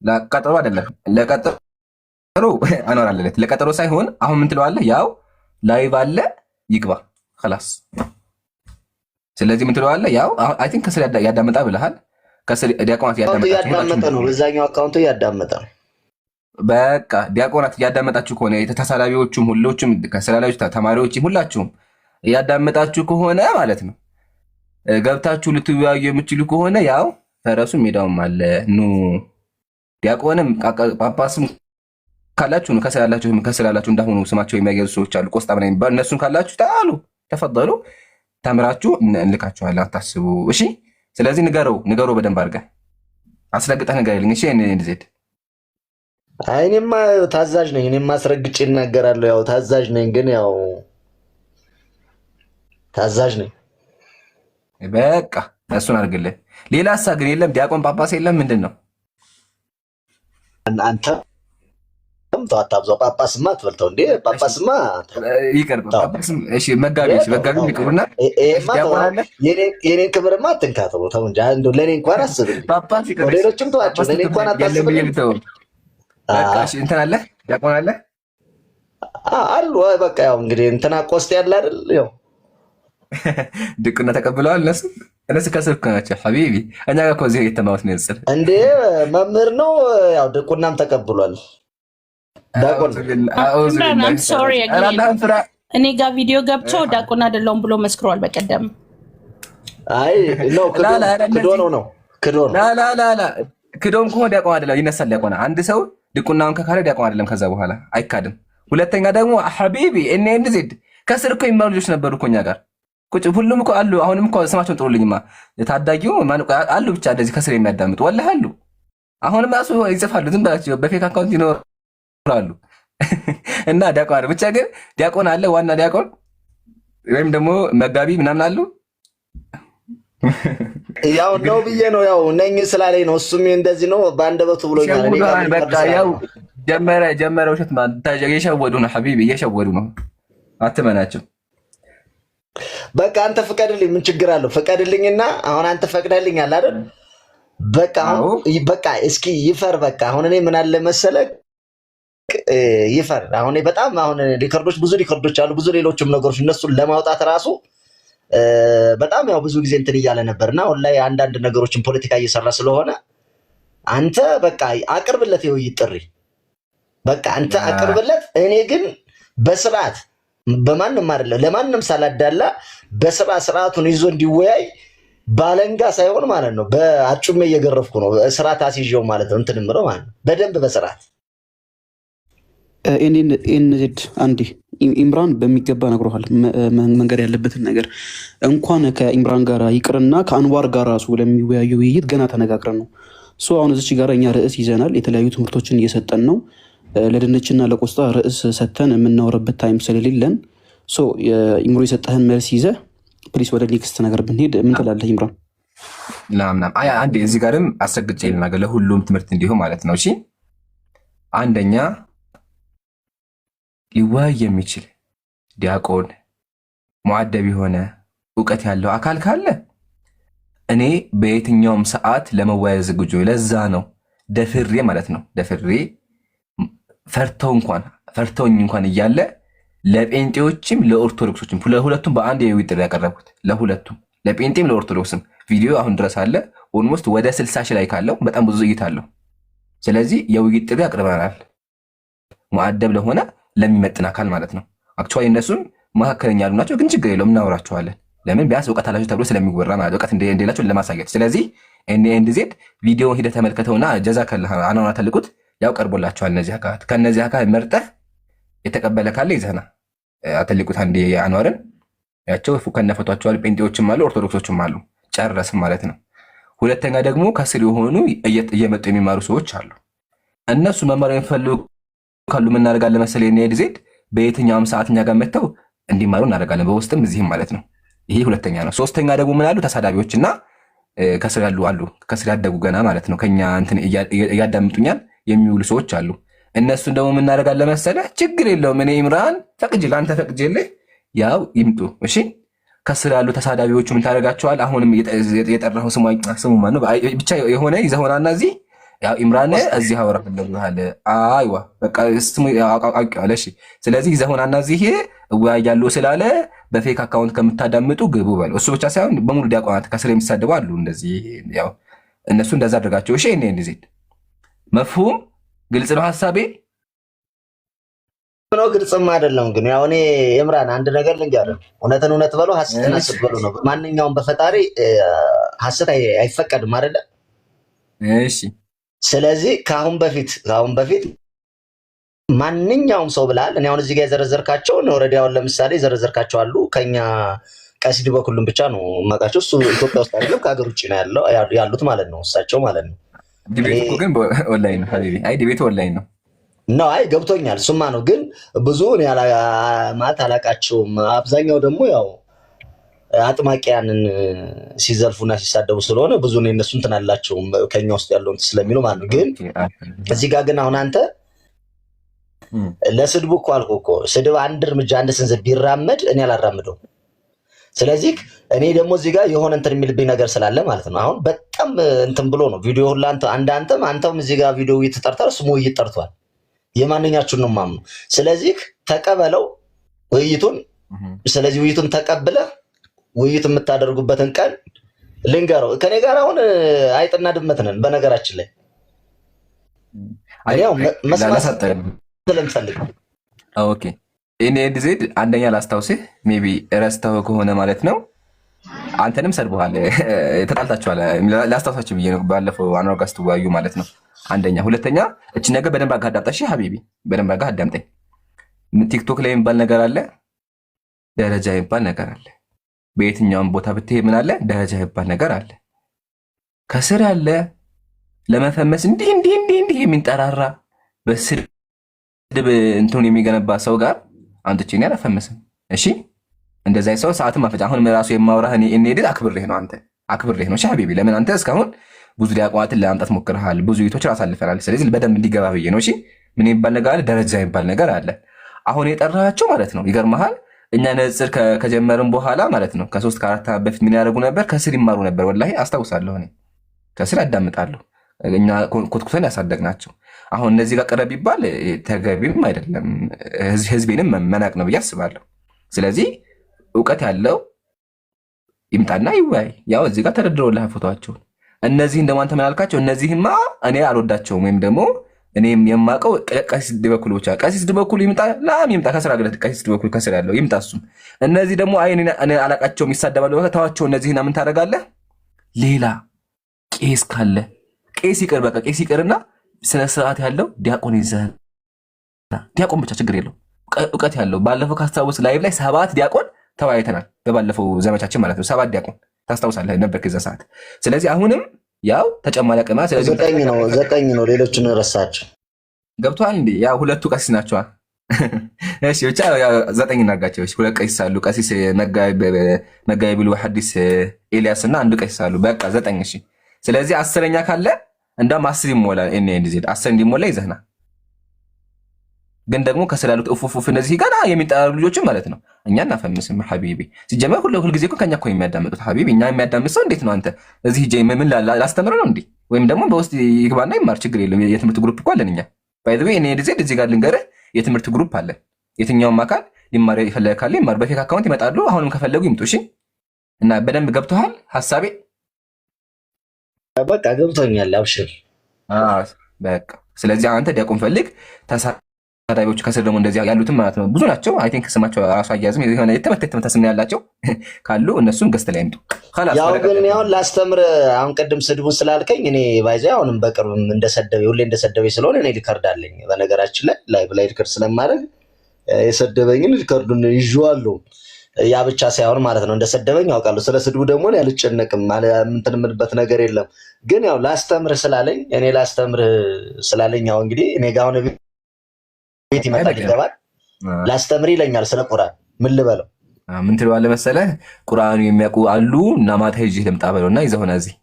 ለቀጠሮ አይደለም፣ ለቀጠሮ አኖር አለለት፣ ለቀጠሮ ሳይሆን አሁን ምን ትለዋለህ? ያው live አለ ይግባ خلاص። ስለዚህ ምን ትለዋለህ? ያው I think ከስር ያዳመጣ ብለሃል። ከስር ዲያቆናት እያዳመጠ ነው። በዛኛው account ኡ እያዳመጠ ነው። በቃ ዲያቆናት እያዳመጣችሁ ከሆነ ተሳላቢዎቹም ሁሎቹም ከሰላቢዎች ተማሪዎች ሁላችሁም እያዳመጣችሁ ከሆነ ማለት ነው ገብታችሁ ልትወያዩ የምትችሉ ከሆነ ያው ፈረሱ ሜዳውም አለ፣ ኑ። ዲያቆንም ጳጳስም ካላችሁ ነው፣ ከስር ያላችሁ፣ ከስር ያላችሁ እንዳሁኑ ስማቸው የሚያገዙ ሰዎች አሉ፣ ቆስጣ ምናምን የሚባሉ፣ እነሱን ካላችሁ تعالوا تفضلوا፣ ተምራችሁ እንልካችኋለን፣ አታስቡ። እሺ፣ ስለዚህ ንገረው፣ ንገረው፣ በደንብ አድርገህ አስረግጠህ ንገረልኝ። እሺ ዜድ። አይ እኔማ ታዛዥ ነኝ። እኔማ አስረግጬ እናገራለሁ። ያው ታዛዥ ነኝ፣ ግን ያው ታዛዥ ነኝ። በቃ እሱን አድርግልህ። ሌላ ሳ ግን የለም፣ ዲያቆን ጳጳስ የለም። ምንድን ነው? አንተ ተው አታብዛው። ጳጳስማ አትበልተው እንዴ! ጳጳስማ ይቅር። ጳጳስም እሺ፣ መጋቢ መጋቢ ይቅሩና ዲያቆን አለ። የኔን ክብርማ አትንካ። ተው ተው እንጂ እንደው ለእኔ እንኳን አስብልኝ። ጳጳስ ይቅር። ሌሎችም ተዋቸው፣ ለእኔ እንኳን አታስብልኝ። በቃ እሺ፣ እንትን አለ፣ ዲያቆን አለ። አሉ። በቃ ያው እንግዲህ እንትና ቆስጥ ያለ አይደል ያው ድቁና ተቀብለዋል። እነሱ ከስር እኮ ናቸው حبيبي። እኛ ጋር እኮ እዚህ የተማሩት ነው። ይጽል እንዴ መምህር ነው፣ ያው ድቁናም ተቀብሏል። ዲያቆን። Sorry፣ እኔ ጋር ቪዲዮ ገብቶ ዲያቆን አይደለሁም ብሎ መስክሯል በቀደም። አይ ነው ክዶ ነው ክዶ ነው። لا لا لا፣ ክዶም ከሆነ ዲያቆን አይደለም፣ ይነሳል። ዲያቆን አንድ ሰው ድቁናውን ከካደ ዲያቆን አይደለም፣ ከዛ በኋላ አይካድም። ሁለተኛ ደግሞ حبيبي እኔ ዜድ ከስር እኮ የሚማሩ ልጆች ነበሩ እኮ እኛ ጋር ቁጭ፣ ሁሉም እኮ አሉ። አሁንም እኮ ስማቸውን ጥሩልኝማ። ታዳጊው አሉ፣ ብቻ እንደዚህ ከስር የሚያዳምጡ والله አሉ። አሁንም ራሱ ይጽፋሉ። ዝም ብላቸው በ fake account ይኖራሉ። እና ዲያቆን አለ። ብቻ ግን ዲያቆን አለ፣ ዋና ዲያቆን ወይም ደግሞ መጋቢ ምናምን አሉ። ያው ነው ብዬ ነው፣ ያው ነኝ ስላለኝ ነው። እሱም እንደዚህ ነው በአንደበቱ ብሎኛል። እኔ ጋር በቃ ያው ጀመረ ጀመረ ውሸት እየሸወዱ ነው حبيبي፣ እየሸወዱ ነው። አትመናቸው። በቃ አንተ ፍቀድልኝ፣ ምን ችግር አለው? ፍቀድልኝና አሁን አንተ ፈቅደልኛል አይደል? በቃ አሁን በቃ እስኪ ይፈር። በቃ አሁን እኔ ምን አለ መሰለህ ይፈር። አሁን በጣም አሁን record ኦች፣ ብዙ record ኦች አሉ፣ ብዙ ሌሎችም ነገሮች እነሱን ለማውጣት ራሱ በጣም ያው ብዙ ጊዜ እንትን እያለ ነበር እና አሁን ላይ አንዳንድ ነገሮችን ፖለቲካ እየሰራ ስለሆነ አንተ በቃ አቅርብለት የውይይት ጥሪ፣ በቃ አንተ አቅርብለት። እኔ ግን በስርዓት በማንም አይደለም ለማንም ሳላዳላ በስርዓት ስርዓቱን ይዞ እንዲወያይ ባለንጋ ሳይሆን ማለት ነው በአጩሜ እየገረፍኩ ነው ስርዓት አስይዤው ማለት ነው እንትን የምለው ማለት ነው በደንብ በስርዓት። ኤንዜድ፣ አንዴ ኢምራን በሚገባ ነግሮሃል መንገድ ያለበትን ነገር። እንኳን ከኢምራን ጋር ይቅርና ከአንዋር ጋር ራሱ ለሚወያዩ ውይይት ገና ተነጋግረን ነው። So አሁን እዚች ጋር እኛ ርዕስ ይዘናል። የተለያዩ ትምህርቶችን እየሰጠን ነው። ለድንችና ለቆስጣ ርዕስ ሰተን የምናወራበት time ስለሌለን so ኢምሮ የሰጠህን መልስ ይዘህ please ወደ next ነገር ብንሄድ ምን ትላለህ ኢምራን? ናም ናም። አይ አንዴ እዚህ ጋርም አስረግጬ ልናገር ለሁሉም ትምህርት እንዲሆን ማለት ነው። እሺ፣ አንደኛ ሊወያይ የሚችል ዲያቆን ሙዓደብ የሆነ እውቀት ያለው አካል ካለ እኔ በየትኛውም ሰዓት ለመወያየት ዝግጁ ነኝ። ለዛ ነው ደፍሬ ማለት ነው፣ ደፍሬ ፈርተው እንኳን ፈርተውኝ እንኳን እያለ ለጴንጤዎችም ለኦርቶዶክሶችም ለሁለቱም በአንድ የውይይት ጥሪ ያቀረብኩት፣ ለሁለቱም፣ ለጴንጤም ለኦርቶዶክስም። ቪዲዮ አሁን ድረስ አለ። Almost ወደ 60,000 ላይ ካለው በጣም ብዙ እይታ አለው። ስለዚህ የውይይት ጥሪ አቅርበናል። ሙዓደብ ለሆነ ለሚመጥን አካል ማለት ነው። Actually እነሱም መካከለኛ ያሉ ናቸው፣ ግን ችግር የለውም፣ እናወራቸዋለን። ለምን ቢያንስ እውቀት አላቸው ተብሎ ስለሚወራ ማለት እውቀት እንደሌላቸው ለማሳየት። ስለዚህ ኤን ዜድ ቪዲዮውን ሂደህ ተመልከተውና ጀዛከላህ አናውና ተልቁት ያው ቀርቦላቸዋል። እነዚህ አካላት ከእነዚህ አካል መርጠህ የተቀበለ ካለ ይዘህና አተልቁት። አንዴ አንዋርን ያቸው ከነፈቷቸዋል። ጴንጤዎችም አሉ፣ ኦርቶዶክሶችም አሉ። ጨረስም ማለት ነው። ሁለተኛ ደግሞ ከስር የሆኑ እየመጡ የሚማሩ ሰዎች አሉ። እነሱ መማር የሚፈልጉ ካሉ ምን እናደርጋለን መሰለኝ፣ ዜድ በየትኛውም ሰዓት እኛ ጋር መጥተው እንዲማሩ እናደርጋለን፣ በውስጥም እዚህም ማለት ነው። ይሄ ሁለተኛ ነው። ሶስተኛ ደግሞ ምን አሉ፣ ተሳዳቢዎች እና ከስር ያሉ አሉ፣ ከስር ያደጉ ገና ማለት ነው፣ ከኛ እንትን እያዳምጡኛል የሚውሉ ሰዎች አሉ። እነሱን ደግሞ ምን እናደርጋለን መሰለህ፣ ችግር የለውም፣ እኔ ኢምራን ፈቅጅ ለአንተ ፈቅጄልህ ያው ይምጡ። እሺ፣ ከስር ያሉ ተሳዳቢዎቹ ምን ታደርጋቸዋል? አሁንም የጠራኸው ስሙ ማነው? ብቻ የሆነ ይዘሆናና እዚህ ያው ኢምራን እዚህ አወራለሁ። አይዋ በቃ ስሙ አውቄዋለሁ። እሺ፣ ስለዚህ ይዘሆናና እዚህ እወያያለሁ ስላለ በ fake account ከምታዳምጡ ግቡ በለው። እሱ ብቻ ሳይሆን በሙሉ ዲያቆናት ከስር የሚሳደቡ አሉ። እንደዚህ ያው እነሱ እንደዛ አድርጋቸው። እሺ፣ እኔ እንደዚህ መፍሁም ግልጽ ነው ሀሳቤ። ነው፣ ግልጽም አይደለም ግን ያው እኔ ኢምራን አንድ ነገር ልንገርህ፣ እውነትን እውነት በለው፣ ሐሰትን ሐሰት በለው ነው። ማንኛውም በፈጣሪ ሐሰት አይፈቀድም አይደለ? እሺ። ስለዚህ ከአሁን በፊት ማንኛውም ሰው ብለሃል። እኔ አሁን እዚህ ጋር የዘረዘርካቸው already አሁን ለምሳሌ የዘረዘርካቸው አሉ። ከኛ ቀሲስ በኩሉም ብቻ ነው የማውቃቸው። እሱ ኢትዮጵያ ውስጥ አይደለም፣ ከሀገር ውጭ ነው ያለው ያሉት ማለት ነው፣ እሳቸው ማለት ነው። Debate ኡ እኮ ግን ኦንላይን ነው ሀቢቢ። አይ debate ኡ ኦንላይን ነው። ነው፣ አይ ገብቶኛል። እሱማ ነው፣ ግን ብዙ እኔ ማለት አላውቃቸውም። አብዛኛው ደግሞ ያው አጥማቂያንን ሲዘልፉና ሲሳደቡ ስለሆነ ብዙ እኔ እነሱ እንትን አላቸውም ከኛ ውስጥ ያለው እንትን ስለሚሉ ማለት ነው። ግን እዚህ ጋር ግን አሁን አንተ ለስድቡ እኮ አልኩህ እኮ፣ ስድብ አንድ እርምጃ አንድ ስንዝር ቢራመድ እኔ አላራምደውም። ስለዚህ እኔ ደግሞ እዚህ ጋር የሆነ እንትን የሚልብኝ ነገር ስላለ ማለት ነው። አሁን በጣም እንትን ብሎ ነው ቪዲዮ ሁላ አንተ አንድ አንተም አንተም እዚህ ጋር ቪዲዮ ውይይት ጠርቷል፣ ስሙ ውይይት ጠርቷል። የማንኛችሁን ነው የማምነው? ስለዚህ ተቀበለው ውይይቱን። ስለዚህ ውይይቱን ተቀብለህ ውይይት የምታደርጉበትን ቀን ልንገረው። ከኔ ጋር አሁን አይጥና ድመት ነን። በነገራችን ላይ እኔ ያው መስማት ስለምፈልግ። Okay፣ እኔ ዜድ አንደኛ ላስታውስህ፣ maybe ረስተው ከሆነ ማለት ነው። አንተንም ሰድበዋል፣ ተጣልታችኋል። ላስታውሳችሁ ብዬ ነው። ባለፈው አንዋር ጋር ስትወያዩ ማለት ነው። አንደኛ፣ ሁለተኛ እች ነገር በደንብ አድርገህ አዳምጣ። እሺ ሀቢቢ፣ በደንብ አድርገህ አዳምጠኝ። ቲክቶክ ላይ የሚባል ነገር አለ፣ ደረጃ የሚባል ነገር አለ። በየትኛውም ቦታ ብትሄድ ምን አለ? ደረጃ የሚባል ነገር አለ። ከስር ያለ ለመፈመስ እንዲህ እንዲህ እንዲህ እንዲህ የሚንጠራራ በስድብ እንትኑን የሚገነባ ሰው ጋር አምጥቼ እኔ አላፈመስም። እሺ፣ እንደዛ ሰው ሰዓትም አፈጫ። አሁን ራሱ የማውራህ እኔ እንሄድ አክብሬህ ነው፣ አንተ አክብሬህ ነው። እሺ ሀቢቢ፣ ለምን አንተ እስካሁን ብዙ ዲያቆናትን ለማምጣት ሞክረሃል፣ ብዙ ውይይቶችን አሳልፈናል። ስለዚህ በደንብ እንዲገባ ብዬ ነው። እሺ፣ ምን የሚባል ነገር አለ? ደረጃ የሚባል ነገር አለ። አሁን የጠራቸው ማለት ነው፣ ይገርመሃል። እኛ ንጽጽር ከጀመርን በኋላ ማለት ነው ከ3 ከ4 ዓመት በፊት ምን ያደርጉ ነበር? ከስር ይማሩ ነበር። ወላሂ አስታውሳለሁ፣ እኔ ከስር አዳምጣለሁ። እኛ ኮትኩተን ያሳደግናቸው። አሁን እነዚህ ጋር ቅረብ ቢባል ተገቢም አይደለም፣ ህዝቤንም መናቅ ነው ብዬ አስባለሁ። ስለዚህ እውቀት ያለው ይምጣና ይወያይ። ያው እዚህ ጋር ተደርድረውልሃል ፎቶቸውን። እነዚህን ደግሞ አንተ ምን አልካቸው? እነዚህማ እኔ አልወዳቸውም ወይም ደግሞ እኔም የማውቀው ቀሲስ ድበኩል ብቻ። ቀሲስ ድበኩል ይምጣ፣ ላም ይምጣ፣ ከስራ ግለት ቀሲስ ድበኩል ከስር ያለው ይምጣ። እሱም እነዚህ ደግሞ አይ እኔ አላቃቸውም ይሳደባሉ፣ ተዋቸው። እነዚህና ምን ታደርጋለህ? ሌላ ቄስ ካለ ቄስ ይቅር፣ በቃ ቄስ ይቅርና ስነ ስርዓት ያለው ዲያቆን ይዘህ፣ ዲያቆን ብቻ ችግር የለው፣ እውቀት ያለው። ባለፈው ካስታወስ live ላይ 7 ዲያቆን ተወያይተናል። በባለፈው ዘመቻችን ማለት ነው። 7 ዲያቆን ታስታውሳለህ ነበር ከዛ ሰዓት። ስለዚህ አሁንም ያው ተጨማሪ አቅማ ስለዚህ 9 ነው፣ 9 ነው። ሌሎቹን ረሳቸው። ገብቷል እንዴ? ያው ሁለቱ ቀሲስ ናቸዋ። እሺ ብቻ ያው 9 እናድርጋቸው። እሺ 2 ቀሲስ አሉ። ቀሲስ መጋቢ ብሉይ ሐዲስ ኤልያስ እና አንዱ ቀሲስ አሉ። በቃ 9። እሺ ስለዚህ 10ኛ ካለ እንደውም 10 ይሞላል። እኔ እንደዚህ 10 እንዲሞላ ይዘህና ግን ደግሞ ከስላሉት እፍ እፍ እነዚህ ገና የሚጠራሩ ልጆችም ማለት ነው እኛ እናፈምስም حبيبي። ሲጀመር ሁሉ ጊዜ እኮ ከኛ እኮ የሚያዳምጡት حبيبي። እኛ የሚያዳምጥ ሰው እንዴት ነው አንተ እዚህ ሂጄ ምን ላስተምር ነው እንዴ? ወይም ደግሞ በውስጥ ይግባና ይማር፣ ችግር የለውም። የትምህርት group እኮ አለን እኛ። By the way እኔ ዲዜ እዚህ ጋር ልንገርህ፣ የትምህርት group አለን። የትኛውም አካል ሊማር የፈለገ ካለ ይማር። በ fake account ይመጣሉ። አሁንም ከፈለጉ ይምጡ። እሺ እና በደንብ ገብቶሃል ሐሳቤ? በቃ ገብቶኛል። አብሽር። አዎ በቃ ስለዚህ አንተ ዲያቆን ፈልግ። ተሳዳቢዎች ከስር ደግሞ እንደዚህ ያሉትም ማለት ነው ብዙ ናቸው። I think ስማቸው ራሱ አያዝም የሆነ የተመታ የተመታ ስም ያላቸው ካሉ እነሱም guest ላይ ይምጡ። خلاص ያው ግን እኔ አሁን ላስተምር፣ አሁን ቅድም ስድቡን ስላልከኝ እኔ ባይዘ አሁንም በቅርብም እንደሰደበኝ ሁሌ እንደሰደበኝ ስለሆነ እኔ record አለኝ። በነገራችን ላይ live ላይ record ስለማድረግ የሰደበኝን record ኡን ይዤዋለሁ። ያ ብቻ ሳይሆን ማለት ነው እንደሰደበኝ አውቃለሁ። ስለ ስድቡ ደግሞ እኔ አልጨነቅም፣ እንትን የምልበት ነገር የለም። ግን ያው ላስተምር ስላለኝ እኔ ላስተምር ስላለኝ ያው እንግዲህ እኔ ጋር አሁን ቤት ይመጣል ይገባል፣ ላስተምር ይለኛል ስለ ቁርአን ምን ልበለው? ምን ትለዋለህ መሰለህ? ቁርአኑ የሚያውቁ አሉ እና ማታ ይዤ ልምጣ በለውና ይዘህ ሆነ እዚህ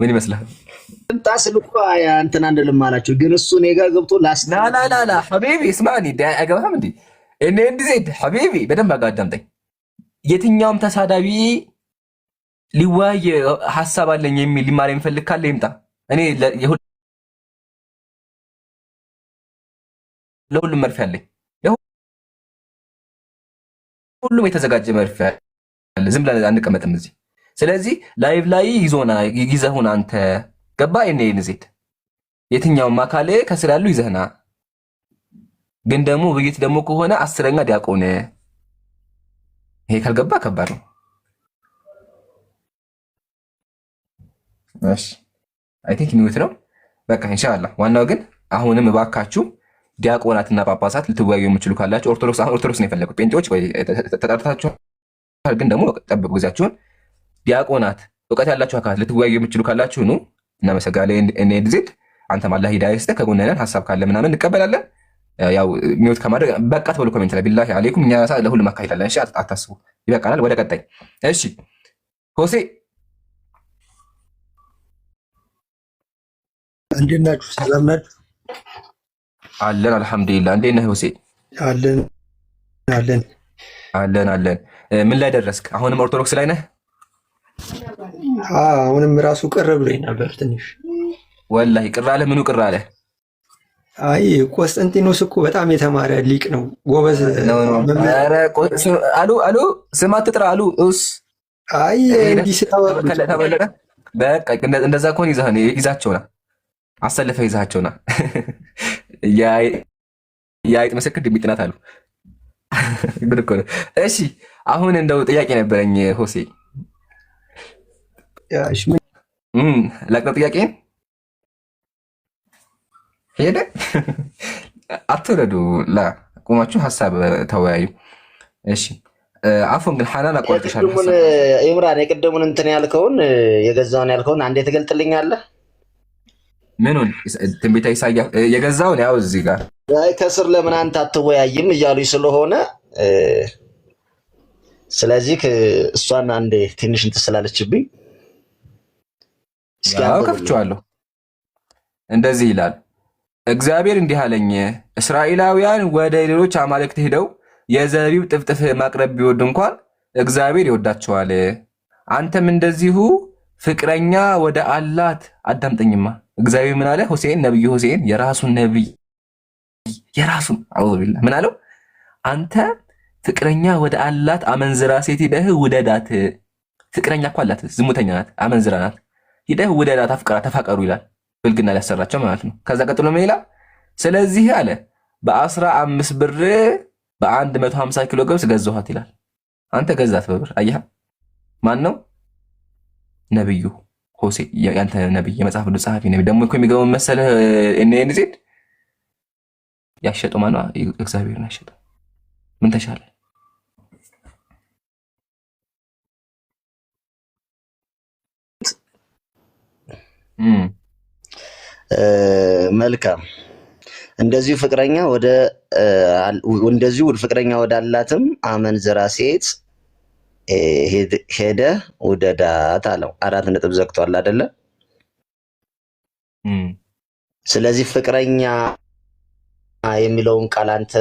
ምን ይመስልሃል? ልምጣ ስል እኮ እንትን አንልም አላቸው። ግን እሱ እኔ ጋር ገብቶ ላስተምር لا لا لا لا حبيبي اسمعني አይገባህም እንዴ? እኔ እንደዚህ حبيبي በደንብ አዳምጠኝ። የትኛውም ተሳዳቢ ሊወያይ ሀሳብ አለኝ የሚል ሊማር የሚፈልግ ካለ ይምጣ። እኔ ለሁሉም መርፌ አለኝ። ለሁሉም የተዘጋጀ መርፌ አለ። ዝም ብለን አንቀመጥም እዚህ። ስለዚህ live ላይ ይዞና ይዘሁን አንተ ገባ እኔ ንዜት የትኛውም አካል ከስር ያሉ ይዘህና ግን ደግሞ ውይይት ደግሞ ከሆነ 10ኛ ዲያቆን ይሄ ካልገባ ከባድ ነው። እሺ I think mute ነው። በቃ ኢንሻአላህ። ዋናው ግን አሁንም እባካችሁ ዲያቆናትና ጳጳሳት ልትወያዩ የምችሉ ካላችሁ ኦርቶዶክስ፣ አሁን ኦርቶዶክስ ነው የፈለጉት። ጴንጤዎች ወይ ተጠርታችኋል፣ ግን ደግሞ ጠብቁ ጊዜያችሁን። ዲያቆናት እውቀት ያላችሁ አካላት ልትወያዩ የምችሉ ካላችሁ ኑ። እናመሰግናለን። እኔ ዜድ አንተም አላህ ሂዳያ ይስጥህ። ከጎንህ ነን። ሀሳብ ካለ ምናምን እንቀበላለን። ያው mute ከማድረግ በቃ ትበሉ comment ላይ بالله عليكم። እኛ ለሁሉም አካሂዳለን። እሺ አታስቡ፣ ይበቃናል። ወደ ቀጣይ እሺ። ሆሴ እንዴት ናችሁ? ሰላም ናችሁ? አለን አልሐምዱሊላህ። እንዴት ነህ ሆሴ? አለን አለን አለን አለን። ምን ላይ ደረስክ? አሁንም ኦርቶዶክስ ላይ ነህ? አሁንም ራሱ ቅር ብሎኝ ነበር ትንሽ። ወላሂ ቅር አለ? ምኑ ቅር አለ? አይ ቆስጠንጢኖስ እኮ በጣም የተማረ ሊቅ ነው፣ ጎበዝ። አሉ አሉ ስም አትጥራ አሉ። እስ አይ እንዲህ ስታወሩ ተበለጠ። በቃ እንደዛ ከሆነ ይዛቸውና አሰልፈህ ይዛቸውና የአይጥ ምስክር ድንቢጥ ናት አሉ። ጉድ እኮ ነው። እሺ አሁን እንደው ጥያቄ ነበረኝ ሆሴ። ላቅጠው ጥያቄን ሄደ። አትውረዱ፣ ላ ቁማችሁ ሀሳብ ተወያዩ። እሺ አፎን ግን ሐናን አቋርጥሻለሁ። ኢምራን የቅድሙን እንትን ያልከውን የገዛውን ያልከውን አንዴ ትገልጥልኛለህ? ምኑን? ትንቢተ ኢሳይያስ የገዛውን ያው እዚህ ጋር ከስር ለምን አንተ አትወያይም እያሉኝ ስለሆነ ስለዚህ እሷን አንዴ ትንሽ እንትን ስላለችብኝ እስኪ ያው ከፍቼዋለሁ። እንደዚህ ይላል፣ እግዚአብሔር እንዲህ አለኝ፣ እስራኤላውያን ወደ ሌሎች አማልክት ሄደው የዘቢብ ጥፍጥፍ ማቅረብ ቢወዱ እንኳን እግዚአብሔር ይወዳቸዋል። አንተም እንደዚሁ ፍቅረኛ ወደ አላት አዳምጠኝማ። እግዚአብሔር ምን አለ? ሆሴዕን፣ ነብዩ ሆሴዕን የራሱን ነብይ የራሱን አዑዙ ቢላህ ምን አለው? አንተ ፍቅረኛ ወደ አላት አመንዝራ ሴት ሂደህ ውደዳት። ፍቅረኛ እኮ አላት፣ ዝሙተኛ ናት፣ አመንዝራ ናት። ሂደህ ውደዳት፣ አፍቅራ፣ ተፋቀሩ ይላል። ብልግና ሊያሰራቸው ማለት ነው። ከዛ ቀጥሎ ምን ይላል? ስለዚህ አለ በ15 ብር በ150 ኪሎ ገብስ ገዛኋት ይላል። አንተ ገዛት በብር አየህ። ማን ነው ነብዩ ሆሴ? ያንተ ነብይ፣ የመጽሐፍ ቅዱስ ጸሐፊ ነብይ። ደግሞ እኮ የሚገርመው መሰለህ እነ ዜድ ያሸጠው ማነው? እግዚአብሔርን ያሸጠው። ምን ተሻለ? መልካም። እንደዚሁ ፍቅረኛ ወደ እንደዚሁ ፍቅረኛ ወዳላትም አመንዝራ ሴት ሄደ ውደዳት አለው። 4 ነጥብ ዘግቷል አይደለ? ስለዚህ ፍቅረኛ የሚለውን ቃል አንተ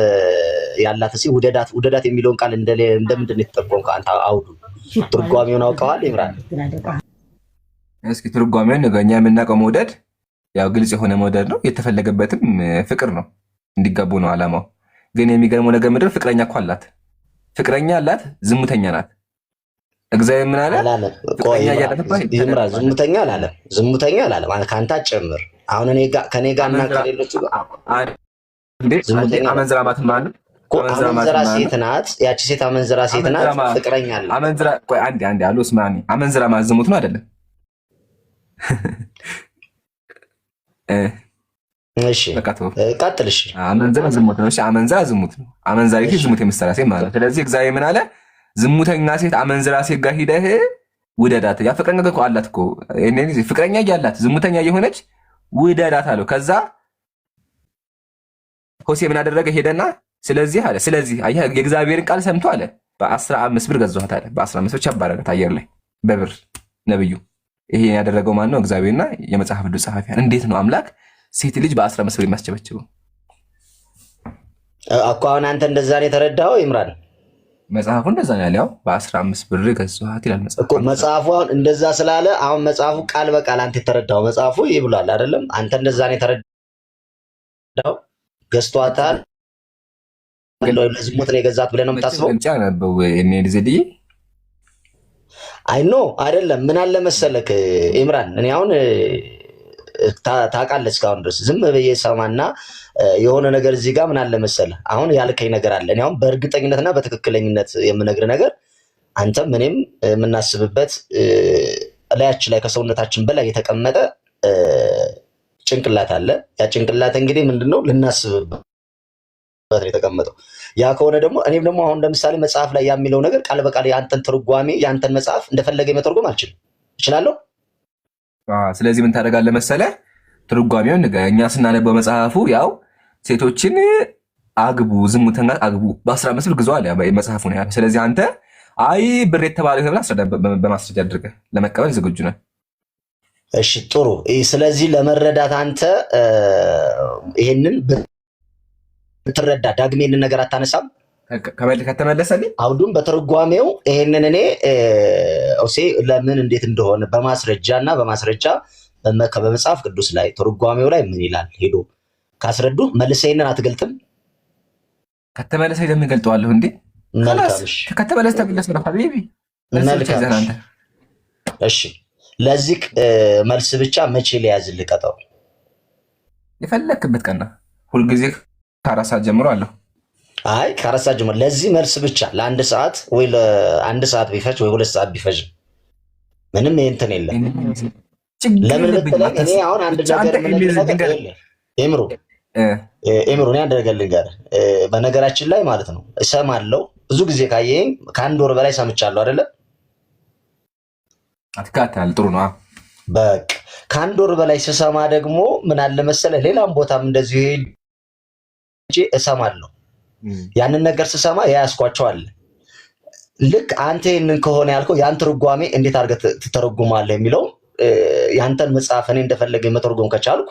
ያላት ሲ ውደዳት ውደዳት የሚለውን ቃል እንደምንድን ነው የተጠቆምከው? አንተ አውዱ ትርጓሜውን አውቀዋል ይምራል? እስኪ ትርጓሜውን ንገረኝ። እኛ የምናውቀው መውደድ ያው ግልጽ የሆነ መውደድ ነው። የተፈለገበትም ፍቅር ነው፣ እንዲጋቡ ነው አላማው። ግን የሚገርመው ነገር ምድር ፍቅረኛ እኮ አላት፣ ፍቅረኛ አላት፣ ዝሙተኛ ናት። እግዚአብሔር ምን አለ? አላለም። ቆይ ፍቅረኛ እያላት እኮ ይምራል፣ ዝሙተኛ አላለም። ዝሙተኛ አላለም። ከአንተ አትጨምር። አሁን እኔ ጋር ከኔ ጋር እና ከሌሎቹ ጋር ዝሙተኛ አመንዝራ ማለት ማለት ነው። እኮ አመንዝራ ሴት ናት። ያቺ ሴት አመንዝራ ሴት ናት፣ ፍቅረኛ አላት። አመንዝራ ቆይ አንዴ አንዴ አሉ እስማኒ አመንዝራ ማለት ዝሙት ነው አይደለም? እሺ በቃ ተወው። ቀጥል። እሺ አመንዝራ ዝሙት ነው። እሺ አመንዝራ ዝሙት ነው። አመንዛሪቱ ዝሙት የምትሰራ ሴት ማለት ነው። ስለዚህ እግዚአብሔር ምን አለ? ዝሙተኛ ሴት አመንዝራ ሴት ጋር ሂደህ ውደዳት። ያ ፍቅረኛ እኮ አላት እኮ ፍቅረኛ እያላት ዝሙተኛ እየሆነች ውደዳት አለው። ከዛ ሆሴ ምን አደረገ? ሄደና ስለዚህ አለ ስለዚህ አየህ የእግዚአብሔርን ቃል ሰምቶ አለ በ15 ብር ገዛኋት አለ። በ15 ብር አባረጋት አየር ላይ በብር ነብዩ። ይሄ ያደረገው ማን ነው? እግዚአብሔርና የመጽሐፍ ቅዱስ ጸሐፊያን። እንዴት ነው አምላክ ሴት ልጅ በ15 ብር የሚያስቸበችበው? እኮ አሁን አንተ እንደዛ ነው የተረዳኸው ይምራን? መጽሐፉ እንደዛ ነው ያለው። በ15 ብር ገዛኋት ይላል መጽሐፉ። እኮ መጽሐፉ አሁን እንደዛ ስላለ አሁን መጽሐፉ ቃል በቃል አንተ የተረዳኸው መጽሐፉ ይህ ብሏል አይደለም? አንተ እንደዛ ነው የተረዳኸው። ገዝቷታል ለዝሙት ነው የገዛት ብለህ ነው የምታስበው? ገልጫ ነበው እኔ ዜድዬ አይ no አይደለም። ምን አለ መሰለክ ኢምራን፣ እኔ አሁን ታውቃለህ እስካሁን ድረስ ዝም ብዬ ሰማና የሆነ ነገር እዚህ ጋር ምን አለ መሰለህ አሁን ያልከኝ ነገር አለ። እኔ አሁን በእርግጠኝነትና በትክክለኝነት የምነግርህ ነገር አንተም እኔም የምናስብበት ላያችን ላይ ከሰውነታችን በላይ የተቀመጠ ጭንቅላት አለ። ያ ጭንቅላት እንግዲህ ምንድነው ልናስብበት ነው የተቀመጠው። ያ ከሆነ ደግሞ እኔም ደግሞ አሁን ለምሳሌ መጽሐፍ ላይ የሚለው ነገር ቃል በቃል የአንተን ትርጓሜ የአንተን መጽሐፍ እንደፈለገ መተርጎም አልችልም። እችላለሁ? ስለዚህ ምን ታደርጋለህ መሰለህ፣ ትርጓሜውን ንገረኝ። እኛ ስናነበው መጽሐፉ ያው ሴቶችን አግቡ፣ ዝሙተኛ አግቡ በ15 ብር ግዙ አለ መጽሐፉ ነው ያለው። ስለዚህ አንተ አይ ብር የተባለ ብለህ አስረዳ፣ በማስረጃ አድርገህ ለመቀበል ዝግጁ ነን። እሺ ጥሩ። ስለዚህ ለመረዳት አንተ ይሄንን ብትረዳ ዳግም ይሄንን ነገር አታነሳም? ከተመለሰልኝ አውዱም በትርጓሜው ይሄንን እኔ ኦሴ ለምን እንዴት እንደሆነ በማስረጃ እና በማስረጃ በመጽሐፍ ቅዱስ ላይ ትርጓሜው ላይ ምን ይላል ሄዶ ካስረዱ መልሰህ ይሄንን አትገልጥም? ከተመለሰ ለምን ገልጠዋለሁ እንዴ? መልካም እሺ፣ ከተመለሰ ተመለሰ ነው ሀቢቢ። መልካም እሺ። ለዚህ መልስ ብቻ መቼ ሊያዝልህ ቀጠሮ? የፈለክበት ቀን ሁልጊዜ ከ4 ሰዓት ጀምሮ አለሁ። አይ ከ4 ሰዓት ጀምሮ ለዚህ መልስ ብቻ ለአንድ ሰዓት ወይ ለአንድ ሰዓት ቢፈጅ ወይ 2 ሰዓት ቢፈጅ ምንም እንትን የለም። ለምን ብትለኝ እኔ አሁን አንድ ነገር ነገር ኤምሮ ኤምሮ እኔ አንድ ነገር ልንገርህ። በነገራችን ላይ ማለት ነው እሰማለሁ ብዙ ጊዜ ካየኸኝ ከአንድ ወር በላይ ሰምቻለሁ አይደለ? አትካታል ጥሩ ነው። በቃ ከአንድ ወር በላይ ስሰማ ደግሞ ምን አለ መሰለህ ሌላም ቦታም እንደዚሁ ሄጄ እሰማለሁ። ያንን ነገር ስሰማ የያዝኳቸው አለ። ልክ አንተ ይህንን ከሆነ ያልከው ያን ትርጓሜ እንዴት አድርገህ ትተረጉማለህ የሚለው ያንተን መጽሐፍ እኔ እንደፈለገ መተርጎም ከቻልኩ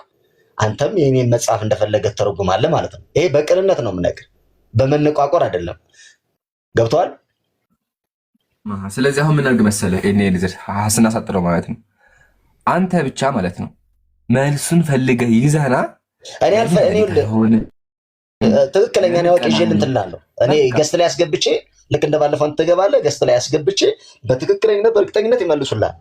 አንተም የኔን መጽሐፍ እንደፈለገ ትተረጉማለህ ማለት ነው። ይሄ በቅንነት ነው የምነግርህ፣ በመነቋቆር አይደለም። ገብቶሃል? ስለዚህ አሁን ምን አድርግ መሰለህ እኔ ስናሳጥረው ማለት ነው አንተ ብቻ ማለት ነው መልሱን ፈልገህ ይዘህና እኔ አልፈ እኔ ይኸውልህ ሆነ ትክክለኛ ነው ያወቅ ይዤ እንትን እላለሁ። እኔ guest ላይ አስገብቼ ልክ እንደባለፈው አንተ ትገባለህ። Guest ላይ አስገብቼ በትክክለኝነት በእርግጠኝነት ይመልሱልሃል።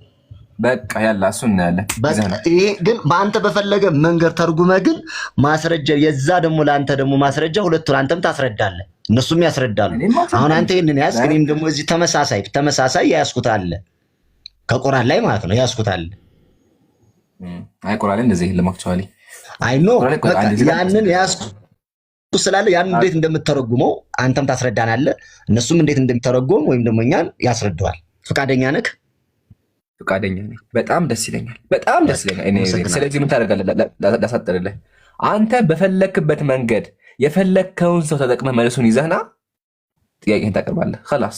በቃ ያላ እሱ እናያለን። በቃ ይዘህና ይሄ ግን በአንተ በፈለገ መንገድ ተርጉመ ግን ማስረጃ የዛ ደግሞ ለአንተ ደግሞ ማስረጃ ሁለቱን አንተም ታስረዳለህ፣ እነሱም ያስረዳሉ። እኔም አሁን አስረዳኝ። አንተ ይህንን ያዝክ፣ እኔም ደግሞ እዚህ ተመሳሳይ ተመሳሳይ የያዝኩት አለ ከቁርአን ላይ ማለት ነው የያዝኩት አለ። አይ ቁርአን ላይ እንደዚህ የለም። Actually አይ no ቁርአን ላይ ቆይ በቃ አንድ ጊዜ ያንን የያዝኩት ስላለ ያንን እንዴት እንደምተረጉመው አንተም ታስረዳናለህ፣ እነሱም እንዴት እንደሚተረጎም ወይም ደግሞ እኛን ያስረዳዋል። ፈቃደኛ ነህ? ፈቃደኛ ነኝ። በጣም ደስ ይለኛል። በጣም ደስ ይለኛል። እኔ አመሰግናለሁ። ስለዚህ ምን ታደርጋለህ? ላሳጥርልህ። አንተ በፈለክበት መንገድ የፈለግከውን ሰው ተጠቅመህ መልሱን ይዘህና ጥያቄህን ታቀርባለህ። خلاص።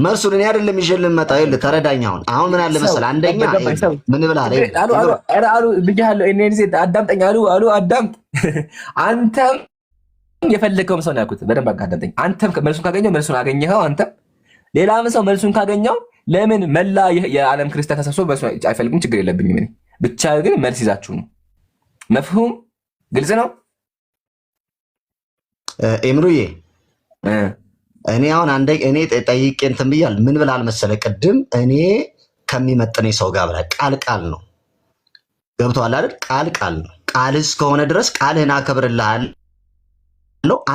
መልሱን እኔ አይደለም ይዤ ልመጣ። ይኸውልህ ተረዳኝ። አሁን አሁን ምን አለ መሰለህ፣ አንደኛ ገባኝ። ሰው ምን ብለሃል? አሉ አሉ ኧረ አሉ ብዬሃለሁ። እኔ ጊዜ አዳምጠኝ። አሉ አሉ አዳምጥ። አንተም የፈለግከውም ሰው ነው ያልኩት። በደንብ አዳምጠኝ። አንተም መልሱን ካገኘው መልሱን አገኘኸው። አንተም ሌላም ሰው መልሱን ካገኘው ለምን መላ የዓለም ክርስቲያን ተሰብስቦ መልሱን አይፈልግም? ችግር የለብኝም እኔ። ብቻ ግን መልስ ይዛችሁ ነው። مفهوم ግልጽ ነው። ኤምሩዬ እኔ አሁን አንደ እኔ ጠይቄ እንትን ብያለሁ። ምን ብለሃል መሰለህ ቅድም እኔ ከሚመጥነኝ ሰው ጋር ብለህ ቃል ቃል ነው። ገብቶሃል አይደል? ቃል ቃል ነው። ቃልህ እስከሆነ ድረስ ቃልህን አከብርልሃለሁ።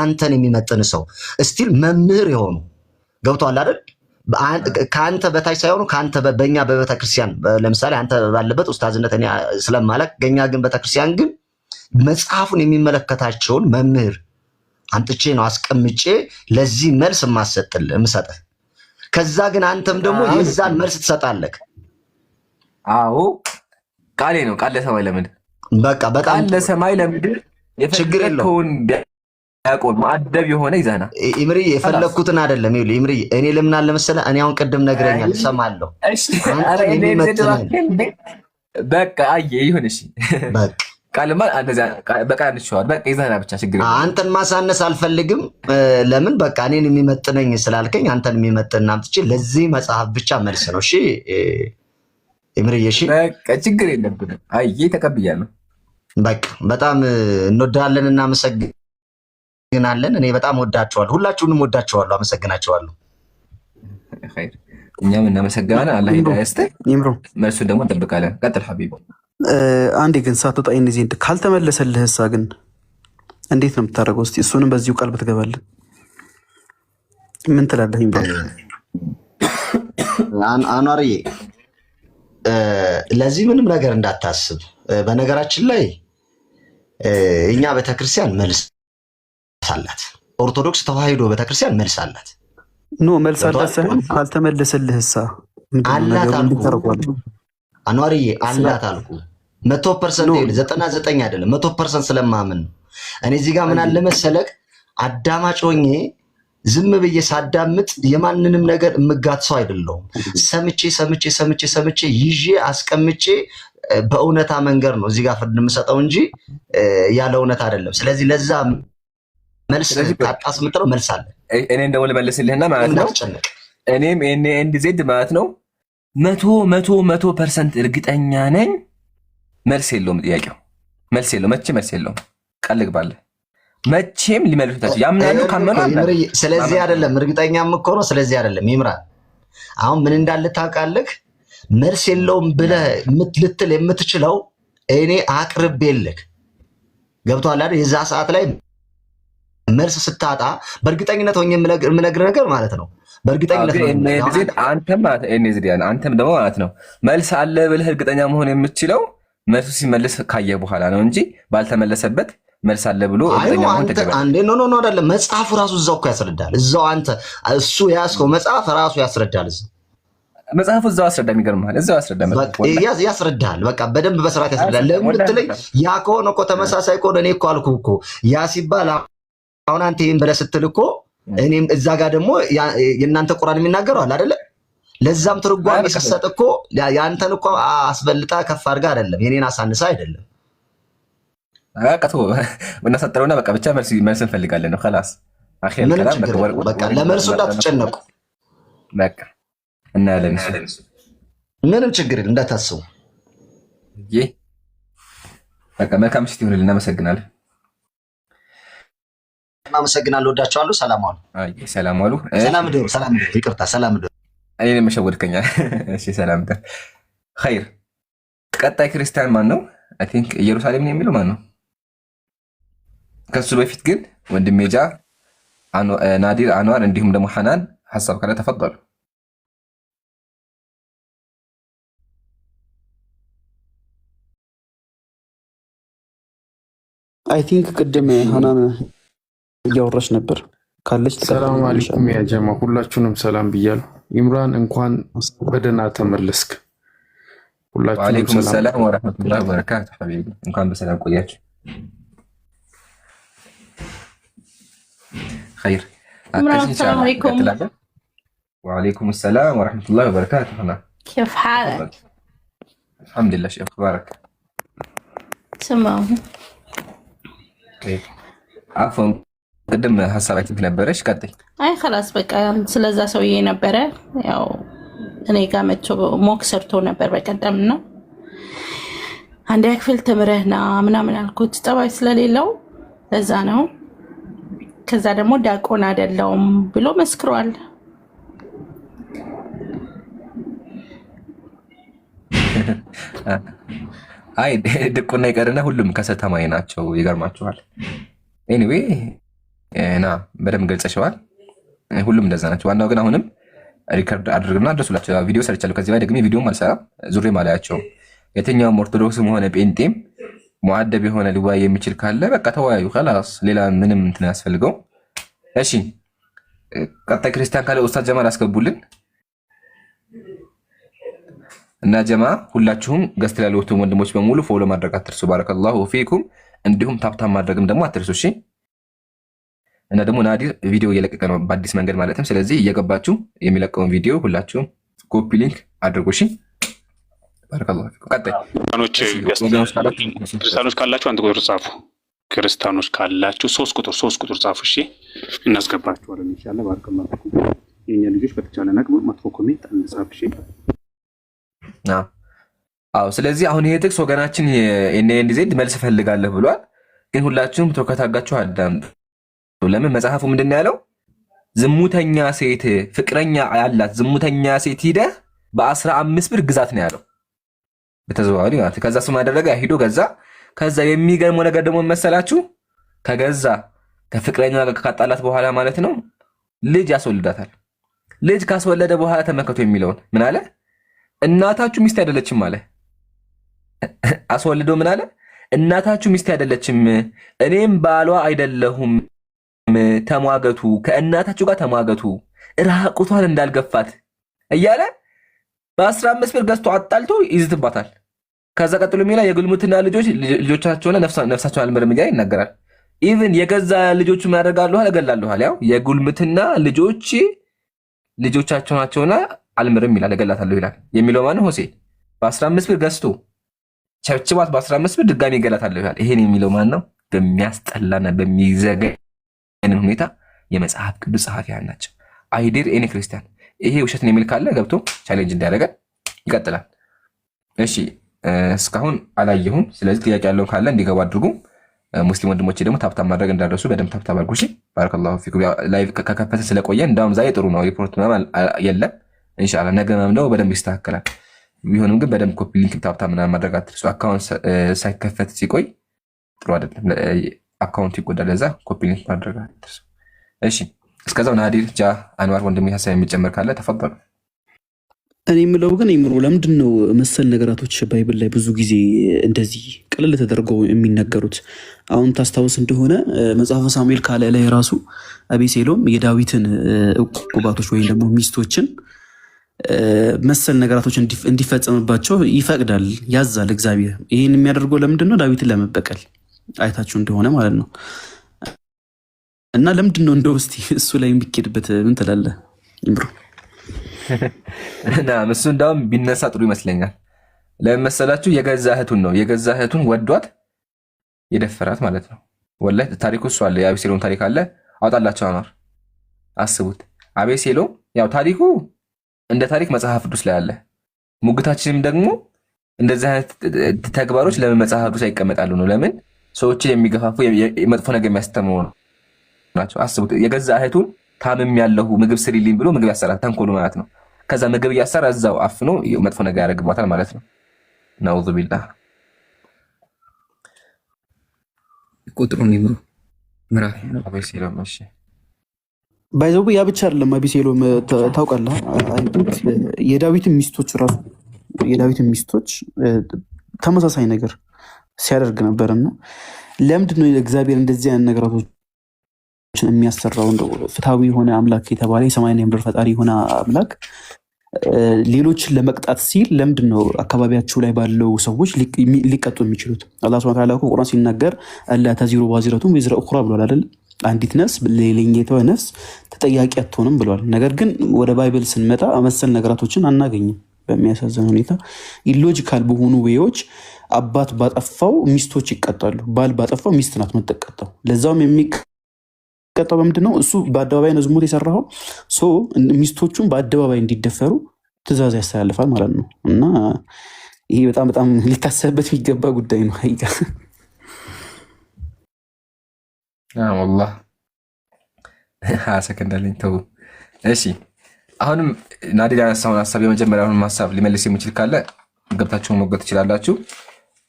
አንተን የሚመጥን ሰው still መምህር የሆኑ ገብቶሃል አይደል? ከአንተ በታች ሳይሆኑ ከአንተ በእኛ በቤተክርስቲያን ለምሳሌ አንተ ባለበት ኡስታዝነት እኔ ስለማለቅ ገኛ ግን ቤተክርስቲያን ግን መጽሐፉን የሚመለከታቸውን መምህር አምጥቼ ነው አስቀምጬ ለዚህ መልስ የማሰጥልህ የምሰጥህ። ከዛ ግን አንተም ደግሞ የዛን መልስ ትሰጣለህ። አዎ ቃሌ ነው። ቃል ለሰማይ ለምድር፣ በቃ በጣም ቃል ለሰማይ ለምድር። ችግር የለውም። የፈለግከውን ዲያቆን ማዕደብ የሆነ ይዘህና ኢምሪ የፈለግኩትን አይደለም። ይኸውልህ ኢምሪ እኔ ለምን አለ መሰለህ እኔ አሁን ቅድም ነግረኛል፣ እሰማለሁ። አንተን የሚመጥንህን በቃ አየህ ይሁን። እሺ በቃ ቃልማ እንደዚያ በቃ እንችዋል። በቃ ይዘህና ብቻ ችግር የለውም። አንተን ማሳነስ አልፈልግም። ለምን በቃ እኔን የሚመጥነኝ ስላልከኝ አንተን የሚመጥን አምጥቼ ለዚህ መጽሐፍ ብቻ መልስ ነው። እሺ ኢምሪዬ፣ እሺ በቃ ችግር የለብንም። አየህ ተቀብያለሁ። በቃ በጣም እንወዳለን፣ እናመሰግናለን። እኔ በጣም ወዳቸዋለሁ፣ ሁላችሁንም ወዳቸዋለሁ፣ አመሰግናቸዋለሁ። خير እኛም እናመሰግናለን። አላህ ሂዳያ ይስጥህ። ኢምሮ መልሱን ደግሞ እንጠብቃለን። ቀጥል حبيبي። አንዴ ግን ሳትወጣ እነዚህ ካልተመለሰልህ እሳ ግን እንዴት ነው የምታደርገው? እስኪ እሱንም በዚሁ ቃል ብትገባልን ምን ትላለህ? ኢምሮ አኗርዬ ለዚህ ምንም ነገር እንዳታስብ። በነገራችን ላይ እኛ ቤተክርስቲያን መልስ አላት። ኦርቶዶክስ ተዋሕዶ ቤተክርስቲያን መልስ አላት። No መልስ አላት ሳይሆን ካልተመለሰልህ እሳ ምንድን ነው አላት ነገሩ? አልኩ። እንዴት ታደርገዋለህ? አኗርዬ አላት አልኩ። 100% 99 አይደለም 100% ስለማምን ነው። እኔ እዚህ ጋር ምን አለ መሰለህ አዳማጭ ሆኜ ዝም ብዬ ሳዳምጥ የማንንም ነገር የምጋት ሰው አይደለሁም። ሰምቼ ሰምቼ ሰምቼ ሰምቼ ይዤ አስቀምጬ በእውነታ መንገድ ነው እዚህ ጋር ፍርድ የምሰጠው እንጂ ያለ እውነት አይደለም። ስለዚህ ለዛ መልስ ካጣስ የምትለው መልስ አለ። እኔም ደግሞ ልመልስልህና ማለት ነው እንዳትጨነቅ። እኔም N and Z ማለት ነው 100 100 100% እርግጠኛ ነኝ። መልስ የለውም፣ ጥያቄው መልስ የለውም። መቼ መልስ የለውም። ቃል ልግባልህ፣ መቼም ሊመልሱታቸው ያምናሉ። ካመኑ ያምናሉ። ስለዚህ አይደለም እርግጠኛም እኮ ነው። ስለዚህ አይደለም ይምራል። አሁን ምን እንዳለ ታውቃለህ? መልስ የለውም ብለህ ልትል የምትችለው እኔ አቅርቤልህ ገብቶሃል አይደል? የዛ ሰዓት ላይ መልስ ስታጣ በእርግጠኝነት ሆኜ የምነግርህ ነገር ማለት ነው። በእርግጠኝነት ነው የምነግርህ። Z አንተም ማለት ነው Z አንተም ደግሞ ማለት ነው መልስ አለ ብለህ እርግጠኛ መሆን የምትችለው መልሱ ሲመለስ ካየህ በኋላ ነው እንጂ ባልተመለሰበት መልስ አለ ብሎ አይ እርግጠኛ መሆን አንተ ተገቢ አንዴ no no no አይደለም። መጽሐፉ ራሱ እዛው እኮ ያስረዳል። እዛው አንተ እሱ የያዝከው መጽሐፍ ራሱ ያስረዳል። እዛው መጽሐፉ እዛው አስረዳ። የሚገርምሃል እዛው አስረዳ። መጽሐፉ ወላሂ ያስረዳል። በቃ በደንብ በስርዓት ያስረዳል። ለምን ብትለኝ ያ ከሆነ እኮ ተመሳሳይ ከሆነ እኔ እኮ አልኩህ እኮ ያ ሲባል አሁን አንተ ይሄን ብለህ ስትል እኮ እኔም እዛ ጋር ደግሞ የእናንተ ቁርአን የሚናገረው አለ አይደለ? ለዛም ትርጓሜ ስትሰጥ እኮ የአንተን እኮ አስበልጣ ከፍ አድርጋ አይደለም የኔን አሳንሳ አይደለም። በቃ ተወው፣ እናሳጥረውና በቃ ብቻ መልስ መልስ እንፈልጋለን ነው خلاص አኺር ምንም ከላም ችግር የለም። በቃ ለመልሱ እንዳትጨነቁ። በቃ እናያለን። እሱ ምንም ችግር የለም እንዳታስቡ። ይህ በቃ መልካም ምሽት ይሁንልን። እናመሰግናለን። አመሰግናለሁ። ወዳቸዋለሁ። ሰላም ዋሉ። አይ ሰላም ዋሉ። ሰላም እደሩ። ሰላም እደሩ። ይቅርታ፣ ሰላም እደሩ። እኔን መሸወድከኛል። እሺ ሰላም እደር። ኸይር። ቀጣይ ክርስቲያን ማን ነው? I think ኢየሩሳሌም ነው የሚለው ማን ነው? ከሱ በፊት ግን ወንድሜ ጃ፣ ናዲር፣ አንዋር እንዲሁም ደግሞ ሐናን ሀሳብ ካለ ተፈضሉ። I think ቅድም ሀናን እያወራች ነበር ካለች ሰላም ትቀጥላለች። አለይኩም ያ ጀማ፣ ሁላችሁንም ሰላም ብያለሁ። ኢምራን እንኳን በደህና ተመለስክ። ሁላችሁንም ወዓለይኩም ሰላም። ሰላም ወረሕመቱላሂ ወበረካቱ። ሐቢቢ እንኳን በሰላም ቆያችሁ። ኸይር ኢምራን እሺ፣ ሰላም ኢንሻአላህ አለይኩም። እንቀጥላለን። ወዓለይኩም ሰላም ወረሕመቱላሂ ወበረካቱ። ሐናን كيف ተፈضل። حالك? አልሐምዱሊላህ። ሼህ አኽባረክ? تمام። ኸይር። አፎን ቅድም ሀሳባችን ነበረሽ፣ ቀጥይ። አይ خلاص በቃ ስለዛ ሰውዬ ነበረ። ያው እኔ ጋር መጥቶ mock ሰርቶ ነበር በቀደም እና አንደኛ ክፍል ተምረህ ና ምናምን አልኩት። ጠባይ ስለሌለው ለዛ ነው። ከዛ ደግሞ ዲያቆን አይደለውም ብሎ መስክሯል። አይ ድቁና ይቀርና ሁሉም ከሰተማዊ ናቸው። ይገርማችኋል። Anyway ና በደንብ ገልጸሸዋል። ሁሉም እንደዛ ናቸው። ዋናው ግን አሁንም record አድርግና አድርሱላቸው። ቪዲዮ ሰርቻለሁ። ከዚህ ላይ ደግሜ ቪዲዮም አልሰራም፣ ዙሬም አላያቸውም። የትኛውም ኦርቶዶክስም ሆነ ጴንጤም ሙአደብ የሆነ ሊወያይ የሚችል ካለ በቃ ተወያዩ። خلاص ሌላ ምንም እንትን አያስፈልገውም። እሺ ቀጣይ ክርስቲያን ካለ ኡስታዝ ጀማል አስገቡልን እና ጀማ ሁላችሁም guest ላይ ያሉት ወንድሞች በሙሉ follow ማድረግ አትርሱ። بارك الله فيكم። እንዲሁም tap tap ማድረግም ደግሞ አትርሱ። እሺ እና ደግሞ ናዲር ቪዲዮ እየለቀቀ ነው በአዲስ መንገድ ማለትም። ስለዚህ እየገባችሁ የሚለቀውን ቪዲዮ ሁላችሁም copy link አድርጉ። እሺ بارك الله فيكم። ቀጣይ ክርስቲያኖች እሺ guest ወገኖች ካላችሁ ክርስቲያኖች ካላችሁ አንድ ቁጥር ጻፉ። ክርስቲያኖች ካላችሁ ሶስት ቁጥር ጻፉ። እሺ እናስገባችኋለን። ኢንሻአላህ بارك الله فيكم። የኛ ልጆች በተቻለ አቅም መጥፎ comment አንጻፍ። እሺ አዎ። ስለዚህ አሁን ይሄ ጥቅስ ወገናችን NNZ መልስ እፈልጋለሁ ብሏል። ግን ሁላችሁም ተከታጋችሁ አዳምጡ። ለምን መጽሐፉ ምንድን ነው ያለው? ዝሙተኛ ሴት ፍቅረኛ ያላት ዝሙተኛ ሴት ሂደህ በ15 ብር ግዛት ነው ያለው፣ በተዘዋዋሪ ማለት። ከዛ እሱ ምን አደረገ? ሂዶ ገዛ። ከዛ የሚገርመው ነገር ደግሞ መሰላችሁ ከገዛ ከፍቅረኛ ጋር ካጣላት በኋላ ማለት ነው ልጅ ያስወልዳታል። ልጅ ካስወለደ በኋላ ተመልከቱ የሚለውን ምን አለ? እናታችሁ ሚስት አይደለችም አለ። አስወልዶ ምን አለ? እናታችሁ ሚስት አይደለችም፣ እኔም ባሏ አይደለሁም። ተሟገቱ፣ ከእናታችሁ ጋር ተሟገቱ፣ ራቁቷን እንዳልገፋት እያለ በ15 ብር ገዝቶ አጣልቶ ይዝትባታል። ከዛ ቀጥሎ የሚላ የግልሙትና ልጆች ልጆቻቸውና ነፍሳቸውን አልምርም እያለ ይናገራል። Even የገዛ ልጆቹ ምን ያደርጋሉሃል? እገላለኋል። ያው የጉልምትና ልጆች ልጆቻቸው ናቸውና አልምርም ይላል፣ እገላታለሁ ይላል። የሚለው ማነው? ሆሴ በ15 ብር ገዝቶ ቸብችባት በ15 ብር ድጋሚ እገላታለሁ ይላል። ይሄን የሚለው ማን ነው? በሚያስጠላና በሚዘገንን ሁኔታ የመጽሐፍ ቅዱስ ጸሐፊያን ናቸው። I dare any ክርስቲያን ይሄ ውሸት ነው የሚል ካለ ገብቶ challenge እንዲያደርገን ይቀጥላል። እሺ እስካሁን አላየሁም። ስለዚህ ጥያቄ ያለውን ካለ እንዲገቡ አድርጉ። ሙስሊም ወንድሞቼ ደግሞ tap tap ማድረግ እንዳደረሱ በደንብ tap tap አድርጉ። እሺ بارك الله فيكم። Live ከከፈተ ስለቆየ እንዳውም ዛሬ ጥሩ ነው፣ ሪፖርት ምናምን የለም። ኢንሻአላህ ነገ ምናምን ደግሞ በደንብ ይስተካከላል። ቢሆንም ግን በደንብ copy link tap tap ምናምን ማድረግ አትርሱ። Account ሳይከፈት ሲቆይ ጥሩ አይደለም፣ account ኡ ይጎዳል። ለዛ copy link ማድረግ አትርሱ። እሺ እስከዛው ናዲር ጃ አንዋር ወንድሜ ሀሳብ የሚጨመር ካለ ተፈضሉ። እኔ የምለው ግን ይምሩ ለምንድን ነው መሰል ነገራቶች Bible ላይ ብዙ ጊዜ እንደዚህ ቅልል ተደርገው የሚነገሩት? አሁን ታስታውስ እንደሆነ መጽሐፈ ሳሙኤል ካለ ላይ ራሱ አቤሴሎም የዳዊትን ዕቁባቶች ወይም ደግሞ ሚስቶችን መሰል ነገራቶች እንዲፈጸምባቸው ይፈቅዳል፣ ያዛል እግዚአብሔር። ይህን የሚያደርገው ለምንድን ነው? ዳዊትን ለመበቀል አይታችሁ እንደሆነ ማለት ነው። እና ለምንድን ነው እንደው እስኪ እሱ ላይ የሚኬድበት ምን ትላለህ ይምሩ? እና እሱ እንዳውም ቢነሳ ጥሩ ይመስለኛል። ለምን መሰላችሁ? የገዛ እህቱን ነው የገዛ እህቱን ወዷት የደፈራት ማለት ነው። ወላሂ ታሪኩ እሱ አለ፣ የአቤሴሎም ታሪክ አለ። አውጣላቸው አኗር አስቡት። አቤሴሎም ያው ታሪኩ እንደ ታሪክ መጽሐፍ ቅዱስ ላይ አለ። ሙግታችንም ደግሞ እንደዚህ አይነት ተግባሮች ለምን መጽሐፍ ቅዱስ ላይ ይቀመጣሉ ነው? ለምን ሰዎችን የሚገፋፉ መጥፎ ነገር የሚያስተምሩ ናቸው። አስቡት፣ የገዛ እህቱን ታምም ያለሁ ምግብ ስሪልኝ ብሎ ምግብ ያሰራል። ተንኮሉ ማለት ነው። ከዛ ምግብ እያሰራ እዛው አፍኖ መጥፎ ነገር ያደርግባታል ማለት ነው። ነዑዙ ቢላህ። ቁጥሩን ይምሩ ምዕራፍ አቤሴሎም እሺ፣ By the way ያ ብቻ አይደለም። አቢሴሎም ታውቃለህ፣ I think የዳዊትን ሚስቶች ራሱ የዳዊትን ሚስቶች ተመሳሳይ ነገር ሲያደርግ ነበር። እና ለምንድን ነው እግዚአብሔር እንደዚህ አይነት ነገራቶችን የሚያሰራው? እንደው ፍትሐዊ የሆነ አምላክ የተባለ የሰማይና የምድር ፈጣሪ የሆነ አምላክ ሌሎችን ለመቅጣት ሲል ለምንድን ነው አካባቢያቸው ላይ ባለው ሰዎች ሊቀጡ የሚችሉት? አላህ ሱብሓነሁ ወተዓላ እኮ ቁርአን ሲናገር ألا تزر وازرة وزر أخرى ብሏል አይደል? አንዲት ነፍስ ለሌላኛይቷ ነፍስ ተጠያቂ አትሆንም ብሏል። ነገር ግን ወደ Bible ስንመጣ መሰል ነገራቶችን አናገኝም። በሚያሳዝን ሁኔታ illogical በሆኑ way ዎች አባት ባጠፋው ሚስቶች ይቀጣሉ። ባል ባጠፋው ሚስት ናት የምትቀጣው። ለዛውም የሚቀጣው በምንድን ነው? እሱ በአደባባይ ነው ዝሙት የሰራው። So ሚስቶቹን በአደባባይ እንዲደፈሩ ትእዛዝ ያስተላልፋል ማለት ነው። እና ይሄ በጣም በጣም ሊታሰብበት የሚገባ ጉዳይ ነው። ሀቂቃ ወላሂ 20 ሰከንድ አለኝ። ተው እሺ። አሁንም ናዲር ያነሳውን ሀሳብ የመጀመሪያውን ሀሳብ ሊመልስ የሚችል ካለ ገብታችሁን መሞገት ትችላላችሁ።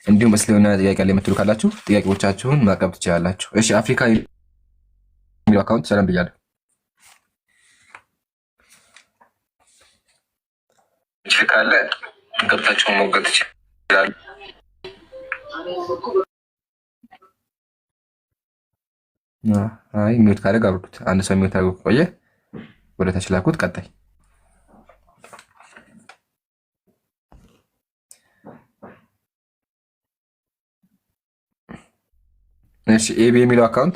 እንዲሁም እስልምና ጥያቄ አለ የምትሉ ካላችሁ ጥያቄዎቻችሁን ማቅረብ ትችላላችሁ። እሺ፣ አፍሪካ የሚለው account ሰላም ብያለሁ። ካለ ገብታችሁን መሞገት ትችላላችሁ። አይ mute ካደረግ አብርዱት። አንድ ሰው mute አድርጎ ከቆየ ወደ ታች ላኩት። ቀጣይ እሺ፣ ኤቢ የሚለው account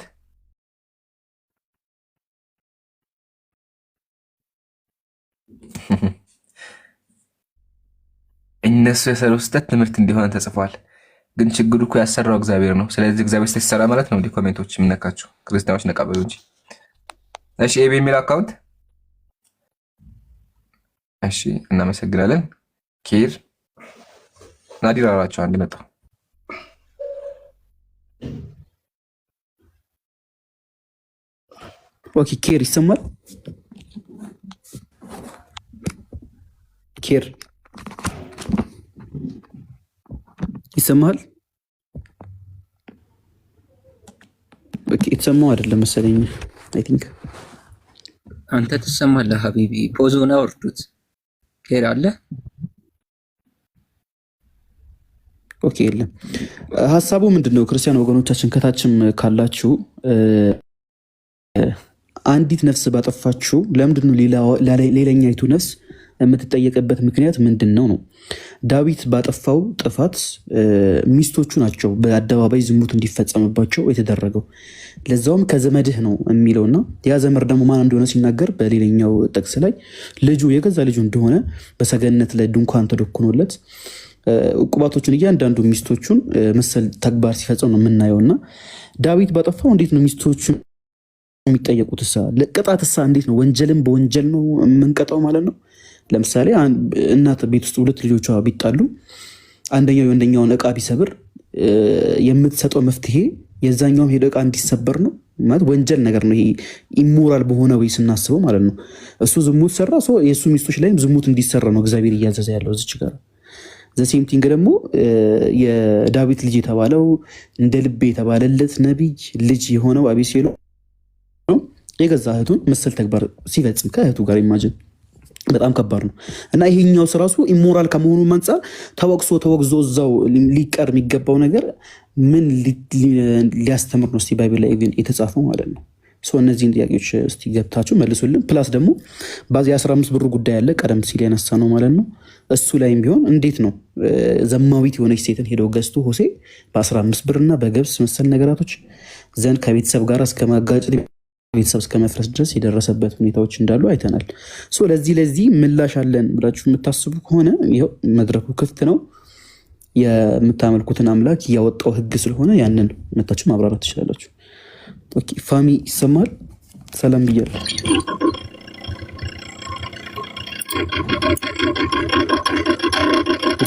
እነሱ የሰሩት ስህተት ትምህርት እንዲሆን ተጽፏል። ግን ችግሩ እኮ ያሰራው እግዚአብሔር ነው። ስለዚህ እግዚአብሔር ስህተት ይሰራ ማለት ነው። እንዲህ comment ኦች የምነካቸው ክርስቲያኖች ነቃ በሉ እንጂ። እሺ ኤቢ የሚለው account እሺ፣ እናመሰግናለን። ኬር ናዲር አላቸው አንድ መጣ። Okay፣ ኬር ይሰማል? ኬር ይሰማል? Okay፣ የተሰማው አይደለም መሰለኝ። I think አንተ ትሰማለህ ሀቢቢ። ፖዞን አወርዱት። ኬር አለ። Okay፣ የለም። ሀሳቡ ምንድን ነው? ክርስቲያን ወገኖቻችን ከታችም ካላችሁ አንዲት ነፍስ ባጠፋችሁ ለምንድን ነው ሌላኛይቱ ነፍስ የምትጠየቅበት ምክንያት ምንድን ነው ነው? ዳዊት ባጠፋው ጥፋት ሚስቶቹ ናቸው በአደባባይ ዝሙት እንዲፈጸምባቸው የተደረገው። ለዛውም ከዘመድህ ነው የሚለውና ያ ዘመድ ደግሞ ማን እንደሆነ ሲናገር በሌላኛው ጥቅስ ላይ ልጁ የገዛ ልጁ እንደሆነ በሰገነት ላይ ድንኳን ተደኩኖለት ቁባቶቹን እያንዳንዱ ሚስቶቹን መሰል ተግባር ሲፈጽም ነው የምናየው። እና ዳዊት ባጠፋው እንዴት ነው ሚስቶቹ የሚጠየቁት? እሳ ለቅጣት እሳ እንዴት ነው? ወንጀልን በወንጀል ነው የምንቀጣው ማለት ነው። ለምሳሌ እናት ቤት ውስጥ ሁለት ልጆቿ ቢጣሉ አንደኛው የአንደኛውን እቃ ቢሰብር የምትሰጠው መፍትሄ የዛኛውም ሄዶ እቃ እንዲሰበር ነው ማለት ወንጀል ነገር ነው። ይሄ immoral በሆነ way ስናስበው ማለት ነው። እሱ ዝሙት ሰራ፣ የእሱ ሚስቶች ላይም ዝሙት እንዲሰራ ነው እግዚአብሔር እያዘዘ ያለው እዚች ጋር። The same thing ደግሞ የዳዊት ልጅ የተባለው እንደ ልቤ የተባለለት ነቢይ ልጅ የሆነው አቤሴሎም የገዛ እህቱን መሰል ተግባር ሲፈጽም ከእህቱ ጋር imagine በጣም ከባድ ነው። እና ይሄኛው ራሱ immoral ከመሆኑ አንጻር ተወቅሶ ተወግዞ እዛው ሊቀር የሚገባው ነገር ምን ሊያስተምር ነው? እስቲ Bible ላይ even የተጻፈው ማለት ነው። እነዚህን ጥያቄዎች እስቲ ገብታችሁ መልሱልን። Plus ደግሞ በዚህ 15 ብሩ ጉዳይ አለ ቀደም ሲል ያነሳ ነው ማለት ነው። እሱ ላይም ቢሆን እንዴት ነው ዘማዊት የሆነች ሴትን ሄደው ገዝቶ ሆሴ በ15 ብር እና በገብስ መሰል ነገራቶች ዘንድ ከቤተሰብ ጋር እስከ ማጋጨት ቤተሰብ እስከ መፍረስ ድረስ የደረሰበት ሁኔታዎች እንዳሉ አይተናል። So ለዚህ ለዚህ ምላሽ አለን ብላችሁ የምታስቡ ከሆነ ይኸው መድረኩ ክፍት ነው። የምታመልኩትን አምላክ እያወጣው ህግ ስለሆነ ያንን መታችሁ ማብራራት ትችላላችሁ። Okay፣ ፋሚ ይሰማል? ሰላም ብያለሁ።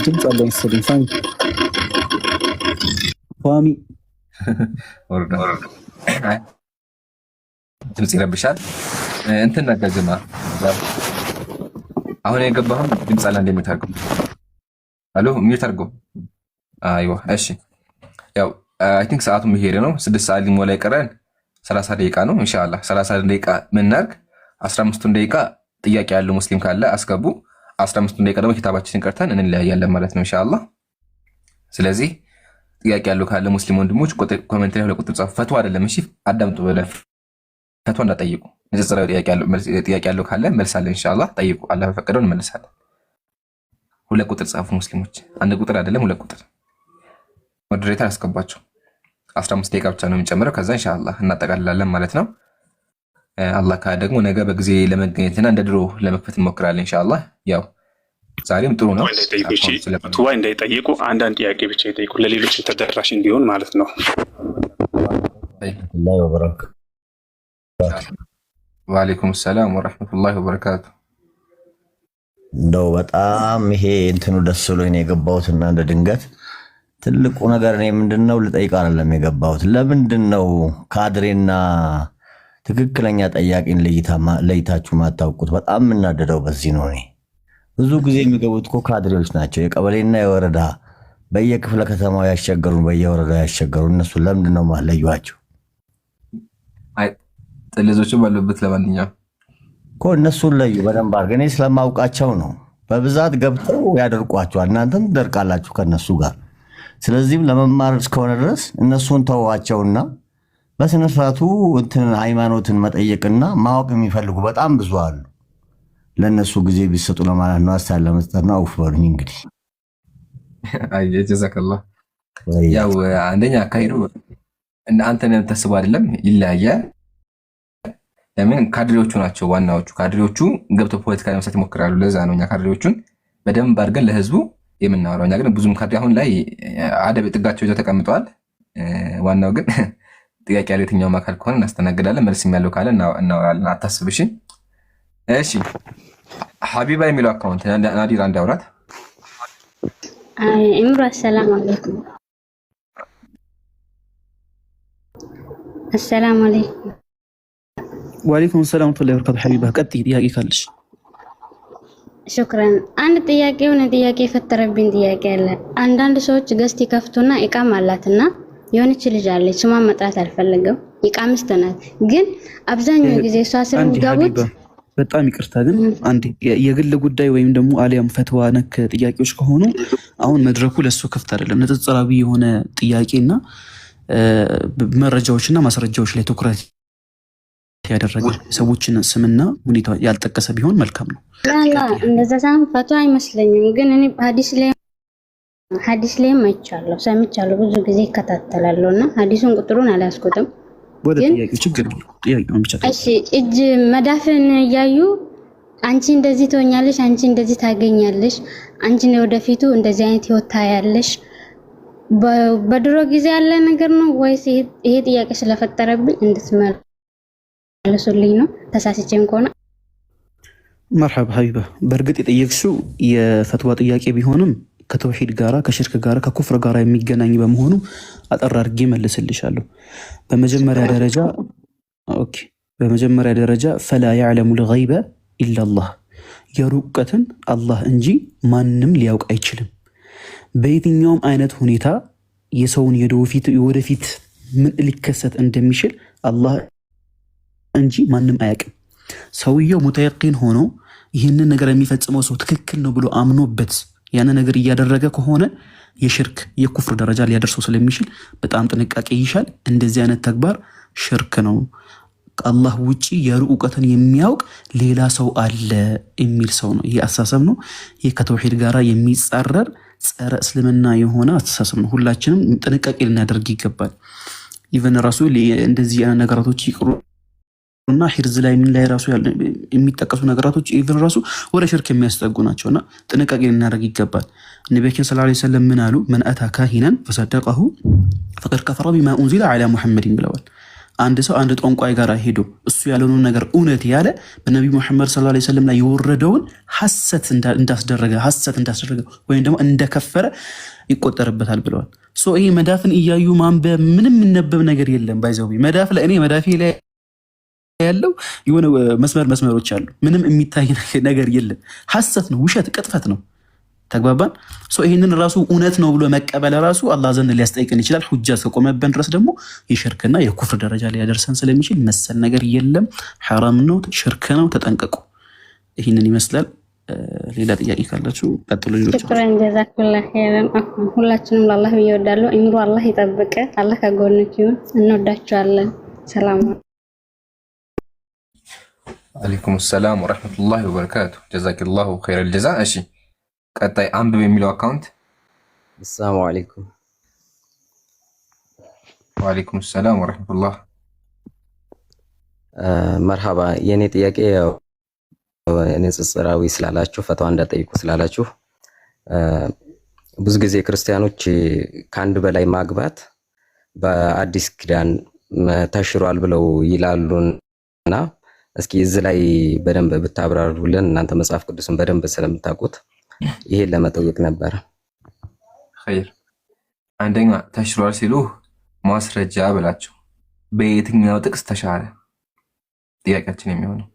ድምፅ አለ መሰለኝ። ፋሚ ፋሚ ወርዷል። አይ፣ ድምፅ ይረብሻል። እንትን ነገር ጀማ አሁን የገባሁን ድምፅ አለ እንደ mute አድርገው። አሎ mute አድርገው። አይዋ እሺ። ያው I think ሰዓቱም እየሄደ ነው። 6 ሰዓት ሊሞላ ይቀረን 30 ደቂቃ ነው። ኢንሻአላህ 30 ደቂቃ ምናርግ 15ቱን ደቂቃ ጥያቄ ያለው ሙስሊም ካለ አስገቡ። 15ቱን ደቂቃ ደግሞ ኪታባችንን ቀርተን እንለያያለን ማለት ነው ኢንሻአላህ። ስለዚህ ጥያቄ ያለው ካለ ሙስሊም ወንድሞች comment ላይ ሁለት ቁጥር ጻፉ። ፈትዋ አይደለም እሺ፣ አዳምጡ በደንብ፣ ፈትዋ እንዳጠይቁ። ንጽጽራዊ ጥያቄ ያለው ካለ መልሳለን ኢንሻአላህ። ጠይቁ፣ አላህ በፈቀደው እንመልሳለን። ሁለት ቁጥር ጻፉ ሙስሊሞች፣ አንድ ቁጥር አይደለም ሁለት ቁጥር። Moderator አስገቧቸው። 15 ደቂቃ ብቻ ነው የሚጨምረው። ከዛ ኢንሻአላህ እናጠቃልላለን ማለት ነው። አላህ ካለ ደግሞ ነገ በጊዜ ለመገኘትና እንደ ድሮ ለመክፈት እንሞክራለን ኢንሻአላህ። ያው ዛሬም ጥሩ ነው። እንዳይጠይቁ እሺ፣ account ስለ ፈትዋ እንዳይጠይቁ፣ አንዳንድ ጥያቄ ብቻ ይጠይቁ፣ ለሌሎች ተደራሽ እንዲሆን ማለት ነው። الله وبركاته። ወአለይኩም ሰላም ወረሕመቱላሂ ወበረካቱ። እንደው በጣም ይሄ እንትኑ ደስ ብሎኝ ነው የገባሁት እና እንደ ድንገት ትልቁ ነገር እኔ ምንድን ነው ልጠይቅ አይደለም የገባሁት። ለምንድን ነው ካድሬና ትክክለኛ ጠያቂን ለይታችሁ ማታውቁት? በጣም የምናደደው በዚህ ነው። እኔ ብዙ ጊዜ የሚገቡት እኮ ካድሬዎች ናቸው። የቀበሌና የወረዳ በየክፍለ ከተማው ያስቸገሩን፣ በየወረዳው ያስቸገሩ እነሱ ለምንድን ነው ማለዩዋቸው? አይ ጥልዞቹም ባሉበት ለማንኛውም እኮ እነሱን ለዩ በደንብ አድርገን። እኔ ስለማውቃቸው ነው። በብዛት ገብተው ያደርቋቸዋል። እናንተም ትደርቃላችሁ ከእነሱ ጋር። ስለዚህም ለመማር እስከሆነ ድረስ እነሱን ተዋቸውና በስነ ስርዓቱ እንትን ሃይማኖትን መጠየቅና ማወቅ የሚፈልጉ በጣም ብዙ አሉ። ለእነሱ ጊዜ ቢሰጡ ለማለት ነው። አስተያየት ለመስጠት ነው። አውፍ በሉኝ እንግዲህ። አይ ጀዛከላህ። ያው አንደኛ አካሄዱ እንደ አንተ እንደምታስበው አይደለም፣ ይለያያል። ለምን ካድሬዎቹ ናቸው ዋናዎቹ። ካድሬዎቹ ገብተው ፖለቲካ ለመስራት ይሞክራሉ። ለዛ ነው እኛ ካድሬዎቹን በደንብ አድርገን ለህዝቡ የምናወራው። እኛ ግን ብዙም ካድሬ አሁን ላይ አደብ ጥጋቸው ይዘው ተቀምጠዋል። ዋናው ግን ጥያቄ ያለው የትኛውም አካል ከሆነ እናስተናግዳለን። መልስም ያለው ካለ እናወራለን። አታስብ። እሺ፣ እሺ። ሀቢባ የሚለው account ናዲር አንድ አውራት። ኢምሮ አሰላሙ አለይኩም። አሰላሙ አለይኩም። ወአለይኩም ሰላም ወረህመቱላሂ ወበረካቱ። ሐቢባ ቀጥይ፣ ጥያቄ ካለሽ። ሹክራን። አንድ ጥያቄ የሆነ ጥያቄ የፈጠረብኝ ጥያቄ አለ። አንዳንድ ሰዎች guest ይከፍቱና ኢቃም አላትና የሆነች ልጅ አለች፣ ስሟን መጥራት አልፈለገም። ኢቃምስት ናት፣ ግን አብዛኛው ጊዜ እሷ ስር አንዴ የሚገቡት ሀቢባ በጣም ይቅርታ ግን አንዴ የግል ጉዳይ ወይም ደግሞ አሊያም ፈትዋ ነክ ጥያቄዎች ከሆኑ አሁን መድረኩ ለሱ ክፍት አይደለም። ንጽጽራዊ የሆነ ጥያቄና መረጃዎችና ማስረጃዎች ላይ ትኩረት ያደረገ ሰዎችን ስምና ሁኔታ ያልጠቀሰ ቢሆን መልካም ነው። ላላ እንደዛ ሳይሆን ፈትዋ አይመስለኝም። ግን እኔ ሀዲስ ላይ ሀዲስ ላይም አይቻለሁ ሰምቻለሁ፣ ብዙ ጊዜ ይከታተላለሁ እና ሀዲሱን ቁጥሩን አልያዝኩትም። ወደ ግን ጥያቄው ችግር የለውም። ጥያቄውን ብቻ እሺ እጅ መዳፍን እያዩ አንቺ እንደዚህ ትሆኛለሽ፣ አንቺ እንደዚህ ታገኛለሽ፣ አንቺ ወደፊቱ እንደዚህ አይነት ህይወት ታያለሽ። በድሮ ጊዜ ያለ ነገር ነው ወይስ ይሄ ጥያቄ ስለፈጠረብኝ እንድትመልሱልኝ ነው? ተሳስቼም ከሆነ መርሐባ ሀቢባ፣ በእርግጥ የጠየቅሽው የፈትዋ ጥያቄ ቢሆንም ከተውሂድ ጋራ ከሽርክ ጋራ ከኩፍር ጋራ የሚገናኝ በመሆኑ አጠር አድርጌ መልስልሻለሁ። በመጀመሪያ ደረጃ okay፣ በመጀመሪያ ደረጃ فلا يعلم الغيب إلا الله፣ የሩቅ እውቀትን አላህ እንጂ ማንም ሊያውቅ አይችልም። በየትኛውም አይነት ሁኔታ የሰውን የወደፊት ምን ሊከሰት እንደሚችል አላህ እንጂ ማንም አያውቅም። ሰውየው ሙተየቂን ሆኖ ይህንን ነገር የሚፈጽመው ሰው ትክክል ነው ብሎ አምኖበት ያን ነገር እያደረገ ከሆነ የሽርክ የኩፍር ደረጃ ሊያደርሰው ስለሚችል በጣም ጥንቃቄ ይሻል። እንደዚህ አይነት ተግባር ሽርክ ነው። ከአላህ ውጪ የሩቅ እውቀትን የሚያውቅ ሌላ ሰው አለ የሚል ሰው ነው። ይህ አስተሳሰብ ነው። ይህ ከተውሂድ ጋር የሚጻረር ጸረ እስልምና የሆነ አስተሳሰብ ነው። ሁላችንም ጥንቃቄ ልናደርግ ይገባል። Even ራሱ እንደዚህ አይነት ነገራቶች ይቅሩ እና ሂርዝ ላይ ምን ላይ ራሱ የሚጠቀሱ ነገራቶች even ራሱ ወደ ሽርክ የሚያስጠጉ ናቸው እና ጥንቃቄ ልናደርግ ይገባል። ነቢያችን ሰለላሁ ዐለይሂ ወሰለም ምን አሉ? من أتى كاهنا فصدقه فقد كفر بما أنزل على محمد ብለዋል። አንድ ሰው አንድ ጠንቋይ ጋር ሄዶ እሱ ያለውን ነገር እውነት ያለ በነቢዩ ሙሐመድ ሰለላሁ ዐለይሂ ወሰለም ላይ የወረደውን ሐሰት እንዳስደረገ ሐሰት እንዳስደረገ ወይም ደግሞ እንደከፈረ ይቆጠርበታል ብለዋል። So ይሄ መዳፍን እያዩ ማንበብ ምንም የሚነበብ ነገር የለም። By the way መዳፍ ላይ እኔ መዳፌ ላይ ያለው የሆነ መስመር መስመሮች አሉ። ምንም የሚታይ ነገር የለም። ሐሰት ነው፣ ውሸት፣ ቅጥፈት ነው። ተግባባን። So ይህንን ራሱ እውነት ነው ብሎ መቀበል ራሱ አላህ ዘንድ ሊያስጠይቅን ይችላል። ሁጃ እስከቆመብን ድረስ ደግሞ የሽርክና የኩፍር ደረጃ ሊያደርሰን ስለሚችል መሰል ነገር የለም። ሐራም ነው፣ ሽርክ ነው። ተጠንቀቁ። ይህንን ይመስላል። ሌላ ጥያቄ ካላችሁ ቀጥሉ ልጆች። شكرا جزاك الله خيرا። ሁላችንም ለአላህ ብዬ እወዳለሁ። ኢምሩ አላህ ይጠብቅ፣ አላህ ከጎንክ ይሁን። እንወዳችኋለን። ሰላም። عليكم السلام ورحمة الله وبركاته። جزاك الله خير الجزاء። እሺ ቀጣይ አንብብ የሚለው account። السلام عليكم። وعليكم السلام ورحمة الله። መርሃባ። የእኔ ጥያቄ ያው ንጽጽራዊ ስላላችሁ ፈተዋ እንዳጠይቁ ስላላችሁ ብዙ ጊዜ ክርስቲያኖች ከአንድ በላይ ማግባት በአዲስ ኪዳን ተሽሯል ብለው ይላሉና እስኪ እዚህ ላይ በደንብ ብታብራሩልን እናንተ መጽሐፍ ቅዱስን በደንብ ስለምታውቁት ይሄን ለመጠየቅ ነበረ። ኸይር። አንደኛ ተሽሯል ሲሉ ማስረጃ ብላቸው በየትኛው ጥቅስ ተሻረ ጥያቄያችን የሚሆነው።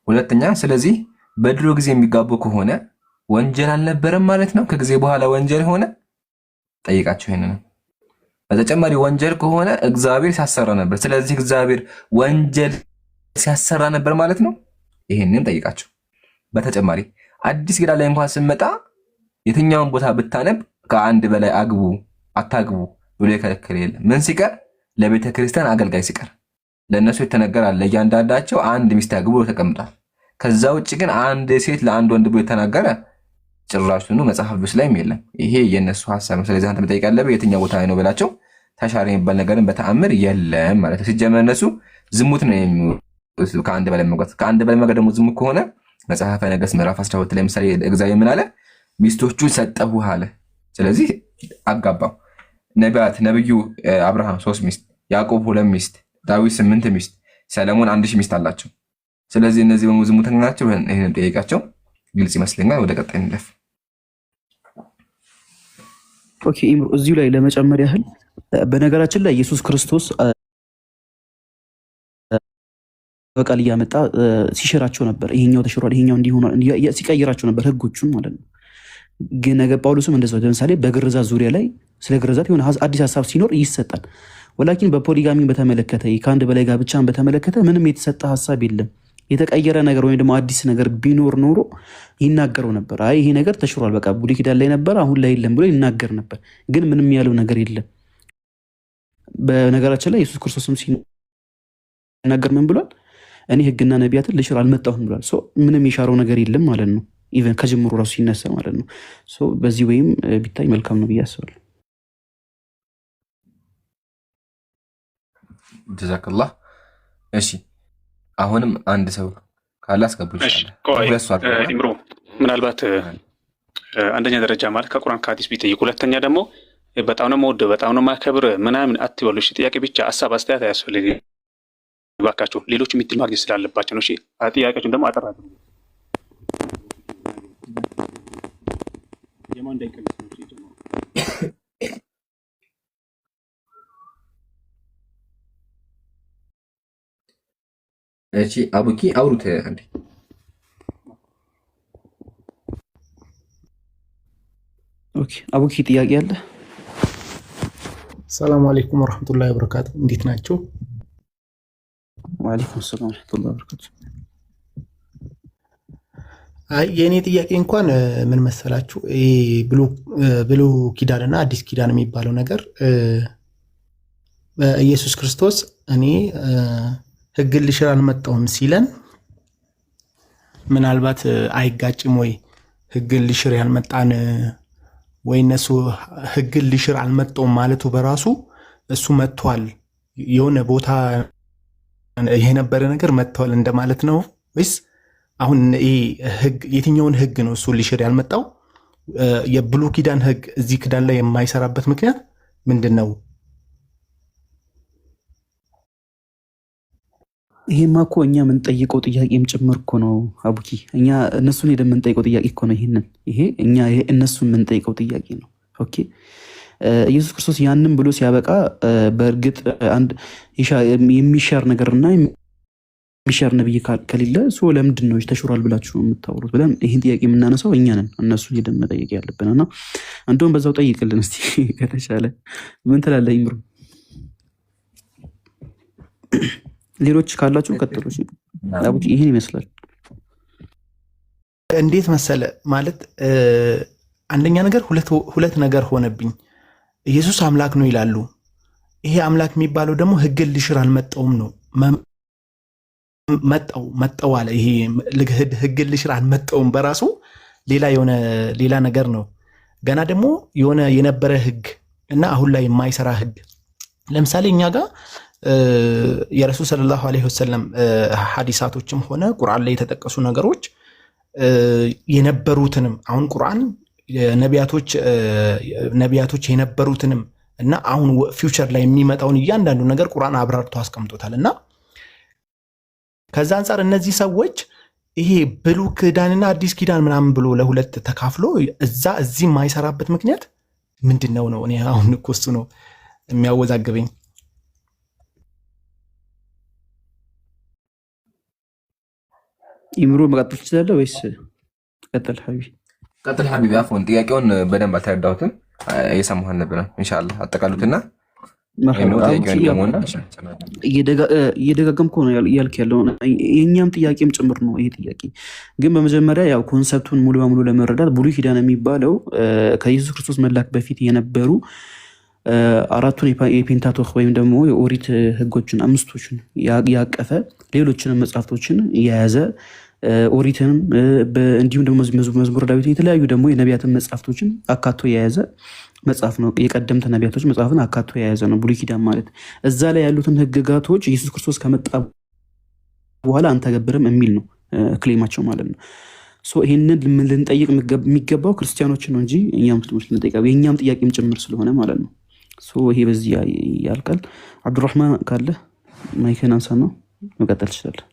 ሁለተኛ ስለዚህ በድሮ ጊዜ የሚጋቡ ከሆነ ወንጀል አልነበረም ማለት ነው። ከጊዜ በኋላ ወንጀል ሆነ ጠይቃቸው ይሄንን። በተጨማሪ ወንጀል ከሆነ እግዚአብሔር ሲያሰራ ነበር። ስለዚህ እግዚአብሔር ወንጀል ሲያሰራ ነበር ማለት ነው። ይሄንን ጠይቃቸው። በተጨማሪ አዲስ ኪዳን ላይ እንኳን ስንመጣ የትኛውን ቦታ ብታነብ ከአንድ በላይ አግቡ አታግቡ ብሎ የከለከለ የለም። ምን ሲቀር? ለቤተ ክርስቲያን አገልጋይ ሲቀር ለእነሱ የተነገረ አለ። ለእያንዳንዳቸው አንድ ሚስት ያግቡ ብሎ ተቀምጧል። ከዛ ውጭ ግን አንድ ሴት ለአንድ ወንድ ብሎ የተናገረ ጭራሹኑ መጽሐፍ ቅዱስ ላይም የለም። ይሄ የእነሱ ሀሳብ ነው። ስለዚህ አንተ መጠየቅ ያለብህ የትኛው ቦታ ላይ ነው ብላቸው። ተሻረ የሚባል ነገርን በተአምር የለም ማለት ነው። ሲጀመር እነሱ ዝሙት ነው የሚሉት ከአንድ በላይ መግባት። ከአንድ በላይ መግባት ደግሞ ዝሙት ከሆነ መጽሐፈ ነገሥት ምዕራፍ 12 ላይ ለምሳሌ እግዚአብሔር ምን አለ? ሚስቶቹን ሰጠሁህ አለ። ስለዚህ አጋባው። ነቢያት ነብዩ አብርሃም ሶስት ሚስት፣ ያዕቆብ ሁለት ሚስት፣ ዳዊት ስምንት ሚስት፣ ሰለሞን 1000 ሚስት አላቸው። ስለዚህ እነዚህ በሙሉ ዝሙተኛ ናቸው። ይህንን ጠይቃቸው፣ ግልጽ ይመስለኛል። ወደ ቀጣይ እንለፍ። Okay ኢምሮ፣ እዚሁ ላይ ለመጨመር ያህል በነገራችን ላይ ኢየሱስ ክርስቶስ በቃል እያመጣ ሲሽራቸው ነበር። ይሄኛው ተሽሯል፣ ይሄኛው እንዲህ ሆኗል፣ ሲቀይራቸው ነበር ህጎቹን ማለት ነው። ግን ነገ ጳውሎስም እንደዛው ለምሳሌ በግርዛት ዙሪያ ላይ ስለ ግርዛት የሆነ አዲስ ሀሳብ ሲኖር ይሰጣል። ولكن በ polygamy በተመለከተ ከአንድ በላይ ጋብቻን በተመለከተ ምንም የተሰጠ ሀሳብ የለም። የተቀየረ ነገር ወይም ደግሞ አዲስ ነገር ቢኖር ኖሮ ይናገረው ነበር። አይ ይሄ ነገር ተሽሯል፣ በቃ ብሉይ ኪዳን ላይ ነበር፣ አሁን ላይ የለም ብሎ ይናገር ነበር። ግን ምንም ያለው ነገር የለም። በነገራችን ላይ ኢየሱስ ክርስቶስም ሲናገር ምን ብሏል? እኔ ህግና ነቢያትን ልሽር አልመጣሁም ብሏል። So ምንም የሻረው ነገር የለም ማለት ነው። Even ከጅምሩ ራሱ ሲነሳ ማለት ነው። So በዚህ ወይም ቢታይ መልካም ነው ብዬ አስባለሁ። جزاك الله። እሺ አሁንም አንድ ሰው ካለ አስገቡ። እሺ ይችላል። ቆይ ሁለት ሰው አልገባም። ኢምሮ ምናልባት አንደኛ ደረጃ ማለት ከቁርአን ከሀዲስ ቢጠይቅ፣ ሁለተኛ ደግሞ በጣም ነው የምወደው በጣም ነው የማከብር ምናምን አትበሉ። እሺ ጥያቄ ብቻ ሀሳብ አስተያየት አያስፈልግም እባካችሁ። ሌሎች እድል ማግኘት ስላለባቸው ነው። እሺ ጥያቄዎችን ደግሞ አጠር አድርጉ። ጀማ እንዳይቀንስ ነው። እሺ ጀማ እሺ አቡኪ አውሩት አንዴ። Okay አቡኪ ጥያቄ አለ? السلام عليكم ورحمة الله وبركاته። እንዴት ናቸው? وعليكم السلام ورحمة الله وبركاته። አይ የእኔ ጥያቄ እንኳን ምን መሰላችሁ፣ ይሄ ብሉ ኪዳንና አዲስ ኪዳን የሚባለው ነገር በኢየሱስ ክርስቶስ እኔ ሕግን ልሽር አልመጣሁም ሲለን ምናልባት አይጋጭም ወይ? ሕግን ልሽር ያልመጣን ወይ እነሱ ሕግን ልሽር አልመጣሁም ማለቱ በራሱ እሱ መጥቷል የሆነ ቦታ የነበረ ነገር መጥተዋል እንደማለት ነው ወይስ አሁን ይሄ ህግ የትኛውን ህግ ነው እሱ ሊሽር ያልመጣው? የብሉይ ኪዳን ህግ እዚህ ኪዳን ላይ የማይሰራበት ምክንያት ምንድን ነው? ይሄማ እኮ እኛ የምንጠይቀው ጥያቄም ጭምር እኮ ነው አቡኪ። እኛ እነሱን ሄደን የምንጠይቀው ጥያቄ እኮ ነው። ይሄንን ይሄ እኛ እነሱን የምንጠይቀው ጥያቄ ነው። Okay፣ ኢየሱስ ክርስቶስ ያንን ብሎ ሲያበቃ በእርግጥ አንድ የሚሻር ነገርና የሚሻር ነብይ ከሌለ so ለምንድን ነው ተሽሯል ብላችሁ የምታወሩት ብለን ይህን ጥያቄ የምናነሳው እኛ ነን። እነሱን ሄደን መጠየቅ ያለብን እና እንደውም በዛው ጠይቅልን እስቲ ከተቻለ። ምን ትላለህ ኢምሩ? ሌሎች ካላችሁ ቀጥሉ። አቡኪ ይህን ይመስላል። እንዴት መሰለ ማለት አንደኛ ነገር ሁለት ነገር ሆነብኝ። ኢየሱስ አምላክ ነው ይላሉ። ይሄ አምላክ የሚባለው ደግሞ ሕግን ልሽር አልመጣውም ነው መጣው መጣው አለ። ይሄ ሕግን ልሽር አልመጣውም በራሱ ሌላ የሆነ ሌላ ነገር ነው። ገና ደግሞ የሆነ የነበረ ሕግ እና አሁን ላይ የማይሰራ ሕግ ለምሳሌ እኛ ጋር የረሱል ሰለላሁ ዐለይሂ ወሰለም ሐዲሳቶችም ሆነ ቁርአን ላይ የተጠቀሱ ነገሮች የነበሩትንም አሁን ቁርአን ነቢያቶች የነበሩትንም እና አሁን future ላይ የሚመጣውን እያንዳንዱ ነገር ቁርአን አብራርቶ አስቀምጦታል። እና ከዛ አንጻር እነዚህ ሰዎች ይሄ ብሉይ ኪዳንና አዲስ ኪዳን ምናምን ብሎ ለሁለት ተካፍሎ እዛ እዚህ የማይሰራበት ምክንያት ምንድን ነው ነው? እኔ አሁን እኮ እሱ ነው የሚያወዛግበኝ። ኢምሩ መቀጠል ትችላለህ ወይስ ቀጥል ሀቢቢ? ቀጥል ሀቢቢ። አፎን ጥያቄውን በደንብ አልተረዳሁትም፣ እየሰማሁ አልነበረም። ኢንሻአላህ አጠቃሉትና ወይም ደግሞ ጥያቄውን ደግሞና እየደጋገምኩ ነው እያልክ ያለው የእኛም ጥያቄም ጭምር ነው ይሄ ጥያቄ። ግን በመጀመሪያ ያው concept ኡን ሙሉ በሙሉ ለመረዳት ብሉይ ኪዳን የሚባለው ከኢየሱስ ክርስቶስ መላክ በፊት የነበሩ አራቱን የ Pentateuch ወይም ደግሞ የኦሪት ህጎችን አምስቶችን ያቀፈ፣ ሌሎችንም መጽሐፍቶችን የያዘ፣ ኦሪትንም እንዲሁም ደግሞ መዝሙረ ዳዊትን፣ የተለያዩ ደግሞ የነቢያትን መጽሐፍቶችን አካቶ የያዘ መጽሐፍ ነው። የቀደምት ነቢያቶች መጽሐፍን አካቶ የያዘ ነው ብሉይ ኪዳን ማለት። እዛ ላይ ያሉትን ህግጋቶች ኢየሱስ ክርስቶስ ከመጣ በኋላ አንተገብርም የሚል ነው claim ኣቸው ማለት ነው። So ይህንን ልንጠይቅ የሚገባው ክርስቲያኖችን ነው እንጂ እኛ ሙስሊሞች ልንጠይቀው የእኛም ጥያቄም ጭምር ስለሆነ ማለት ነው። So ይሄ በዚህ ያልቃል። አብዱራህማን ካለ mic ን አንሳ ነው መቀጠል ትችላለህ።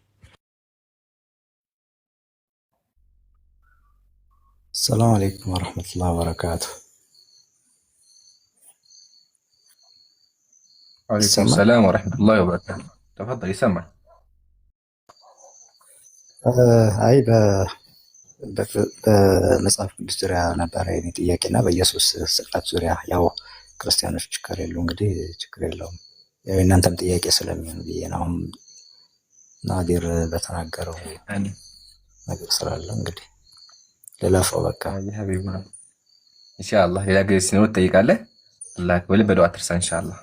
ሰላም አለይኩም ወረሕመቱላህ ወበረካቱ። ወአለይኩም ይሰማል? ሰላም ወረሕመቱላሂ ወበረካቱ። ተፈضل፣ ይሰማል። አይ በመጽሐፍ ቅዱስ ዙሪያ ነበረ የኔ ጥያቄ እና በኢየሱስ ስቅለት ዙሪያ። ያው ክርስቲያኖች ከሌሉ እንግዲህ ችግር የለውም። ያው የእናንተም ጥያቄ ስለሚሆን ብዬ ነው። አሁን ናዲር በተናገረው ነገር ስላለ እንግዲህ ልለፈው በቃ። ሀቢብ ኢንሻአላህ ሌላ ጊዜ ሲኖር ትጠይቃለህ። አላህ ያክብርልህ። በዱዓ አትርሳ ኢንሻአላህ።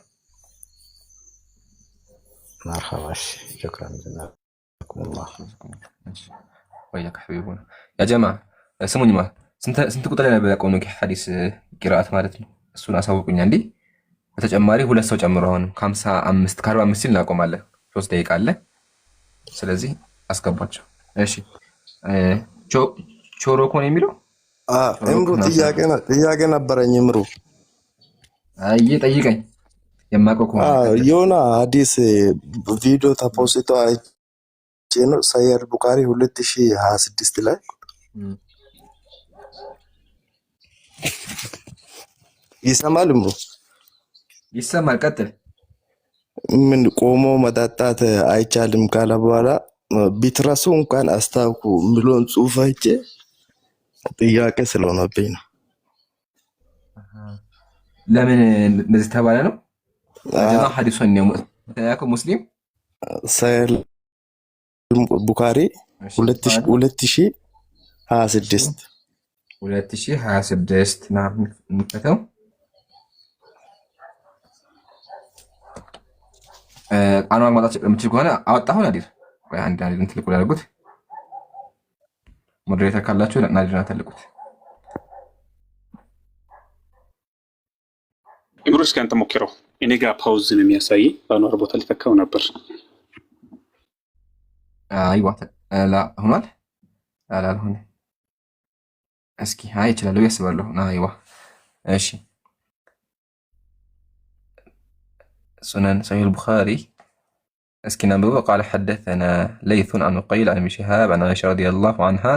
መርሐባ። እሺ፣ ሹክራን ጀዛኩሙላህ። ወያክ ሐቢቡና። ያ ጀማ ስሙኝማ፣ ስንት ቁጥር ላይ ነበር ያቆምነው? ሐዲስ ቂራአት ማለት ነው። እሱን አሳውቁኝ አንዴ። በተጨማሪ ሁለት ሰው ጨምሮ አሁንም ከ55 ከ45 ሲል እናቆማለን። 3 ደቂቃ አለ። ስለዚህ አስገቧቸው። እሺ፣ ቾሮኮ ነው የሚለው። እምሩ፣ ጥያቄ ነበረኝ እምሩ። አይ ጠይቀኝ፣ የማውቀው ከሆነ። ቀጥል። የሆነ አዲስ ቪዲዮ ተፖስቶ አይቼ ነው፣ ሰሂህ ቡኻሪ 2026 ላይ። ይሰማል እምሩ? ይሰማል። ቀጥል። ምን ቆሞ መጠጣት አይቻልም ካለ በኋላ ቢትረሱ እንኳን አስታውኩ የሚለውን ጽሁፍ አይቼ ጥያቄ ስለሆነብኝ ነው። ለምን እንደዚህ ተባለ ነው? ጀማ ሐዲሱን ያከው ሙስሊም ሰሂህ ቡኻሪ 2026። 2026 ና እንፈተው። አንዋር ማውጣት የምችል ከሆነ አወጣሁ። ናዲር ቆይ አንድ ናዲርን ትልቁ ያደርጉት። Moderator ካላችሁ ናዲርን አተልቁት። ኢምሩ እስኪ አንተ ሞክረው። እኔ ጋር pause ነው የሚያሳይ፣ በአንዋር ቦታ ሊተካው ነበር። አይዋ ላ ሆኗል። ላ አልሆነ። እስኪ አይ እችላለሁ ብዬ አስባለሁ። አይዋ እሺ፣ ሱነን ሰሂህ ቡኻሪ። እስኪ እናንብበው። قال حدثنا ليث عن عقيل عن ابن شهاب عن عائشة رضي الله عنها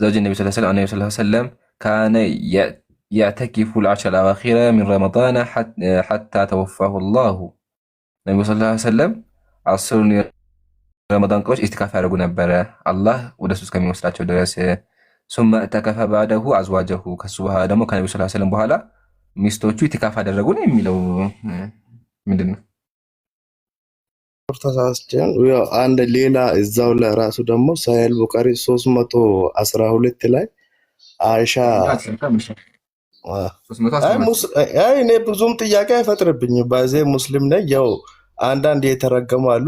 زوج النبي صلى الله عليه وسلم، النبي صلى الله عليه وسلم كان يعتكف العشر الأواخر من رمضان حتى توفاه الله። ነቢዩ صلى الله عليه وسلم 10ሩን የረመዳን ቀኖች ኢዕቲካፍ ያደርጉ ነበረ አላህ ወደ እሱ እስከሚወስዳቸው ድረስ። ثم اعتكف بعده أزواجه፣ ከሱ በኋላ ደግሞ ከነቢዩ صلى الله عليه وسلم በኋላ ሚስቶቹ ኢዕቲካፍ አደረጉ ነው የሚለው፣ ምንድን ነው? ተሳስቼን ያው አንድ ሌላ እዛው ለራሱ ደግሞ ሳሂህ ቡኻሪ 312 ላይ አይሻ አይ አይ እኔ ብዙም ጥያቄ አይፈጥርብኝም። ባዜ ሙስሊም ነኝ። ያው አንዳንድ የተረገሙ አሉ፣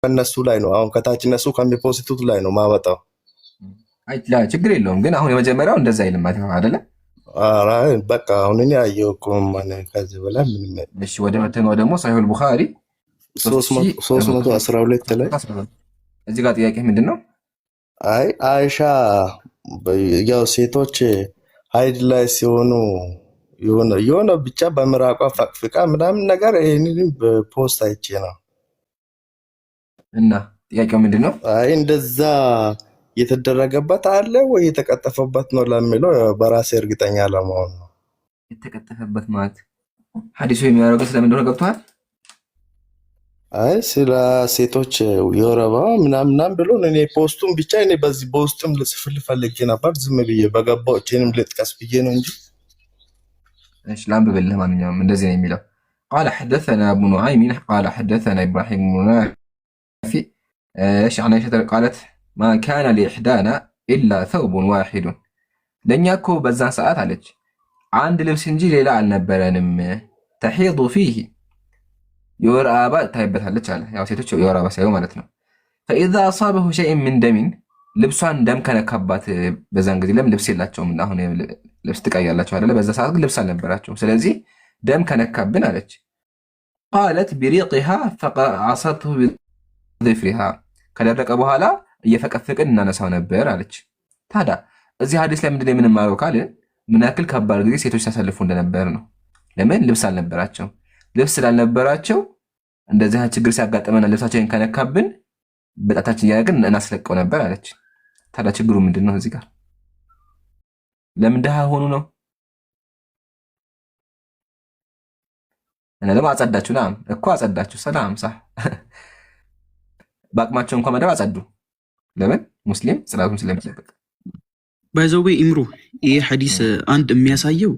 ከነሱ ላይ ነው አሁን ከታች እነሱ ከሚፖስቱት ላይ ነው ማመጣው። አይ ችግር የለውም። ግን አሁን የመጀመሪያው እንደዛ አይልም ማለት ነው አይደለ? ኧረ በቃ አሁን እኔ አየሁ እኮ ማን ከዚህ በላይ ምንም። እሺ፣ ወደ ሁለተኛው ደግሞ ሳሂህ ቡኻሪ 312 ላይ። እዚህ ጋር ጥያቄ ምንድን ነው? አይ አይሻ ያው ሴቶች ሀይድ ላይ ሲሆኑ የሆነ የሆነ ብቻ በምራቋ ፈቅፍቃ ምናምን ነገር ይሄንን በ post አይቼ ነው። እና ጥያቄው ምንድን ነው? አይ እንደዛ የተደረገበት አለ ወይ የተቀጠፈበት ነው ለሚለው በራሴ እርግጠኛ ለመሆን ነው። የተቀጠፈበት ማለት ሐዲሱ የሚያደርገው ስለምን እንደሆነ ገብቶሃል? አይ ስለ ሴቶች የወር አበባ ምናምን ምናምን ብሎ እኔ post ኡን ብቻ እኔ በዚህ በውስጥም ልጽፍል ፈልጌ ነበር። ዝም ብዬ በገባው እቼንም ልጥቀስ ብዬ ነው እንጂ። እሺ ላንብብልህ። ማንኛውም እንደዚህ ነው የሚለው፣ قال حدثنا أبو نعيم قال حدثنا إبراهيم بن نافع እሺ عن عائشة قالت ما كان لإحدانا إلا ثوب واحد፣ ለእኛ እኮ በዛን ሰዓት አለች አንድ ልብስ እንጂ ሌላ አልነበረንም። تحيض فيه፣ የወር አበባ ታይበታለች አለ። ያው ሴቶች የወር አበባ ሲያዩ ማለት ነው። فإذا أصابه شيء من دم፣ ልብሷን ደም ከነካባት፣ በዛን ጊዜ ለምን ልብስ የላቸውም። አሁን ልብስ ትቀያላቸው አይደለ? በዛ ሰዓት ግን ልብስ አልነበራቸውም። ስለዚህ ደም ከነካብን አለች قالت بريقها فعصرته بظفرها፣ ከደረቀ በኋላ እየፈቀፈቅን እናነሳው ነበር አለች። ታዲያ እዚህ ሀዲስ ላይ ምንድን ነው የምንማረው ካልን ምን ያክል ከባድ ጊዜ ሴቶች ሲያሳልፉ እንደነበር ነው። ለምን ልብስ አልነበራቸው። ልብስ ስላልነበራቸው እንደዚህ አይነት ችግር ሲያጋጥመን ልብሳችንን ከነካብን በጣታችን እያደረግን እናስለቀው ነበር አለች። ታዲያ ችግሩ ምንድን ነው እዚህ ጋር? ለምን ድሃ ሆኑ ነው? እና ደግሞ አጸዳችሁ፣ ናም እኮ አጸዳችሁ፣ ሰላም ሳ በአቅማቸው እንኳን መደብ አጸዱ። ለምን? ሙስሊም ጽዳቱን ስለሚጠብቅ። By the way ኢምሩ፣ ይህ ሐዲስ አንድ የሚያሳየው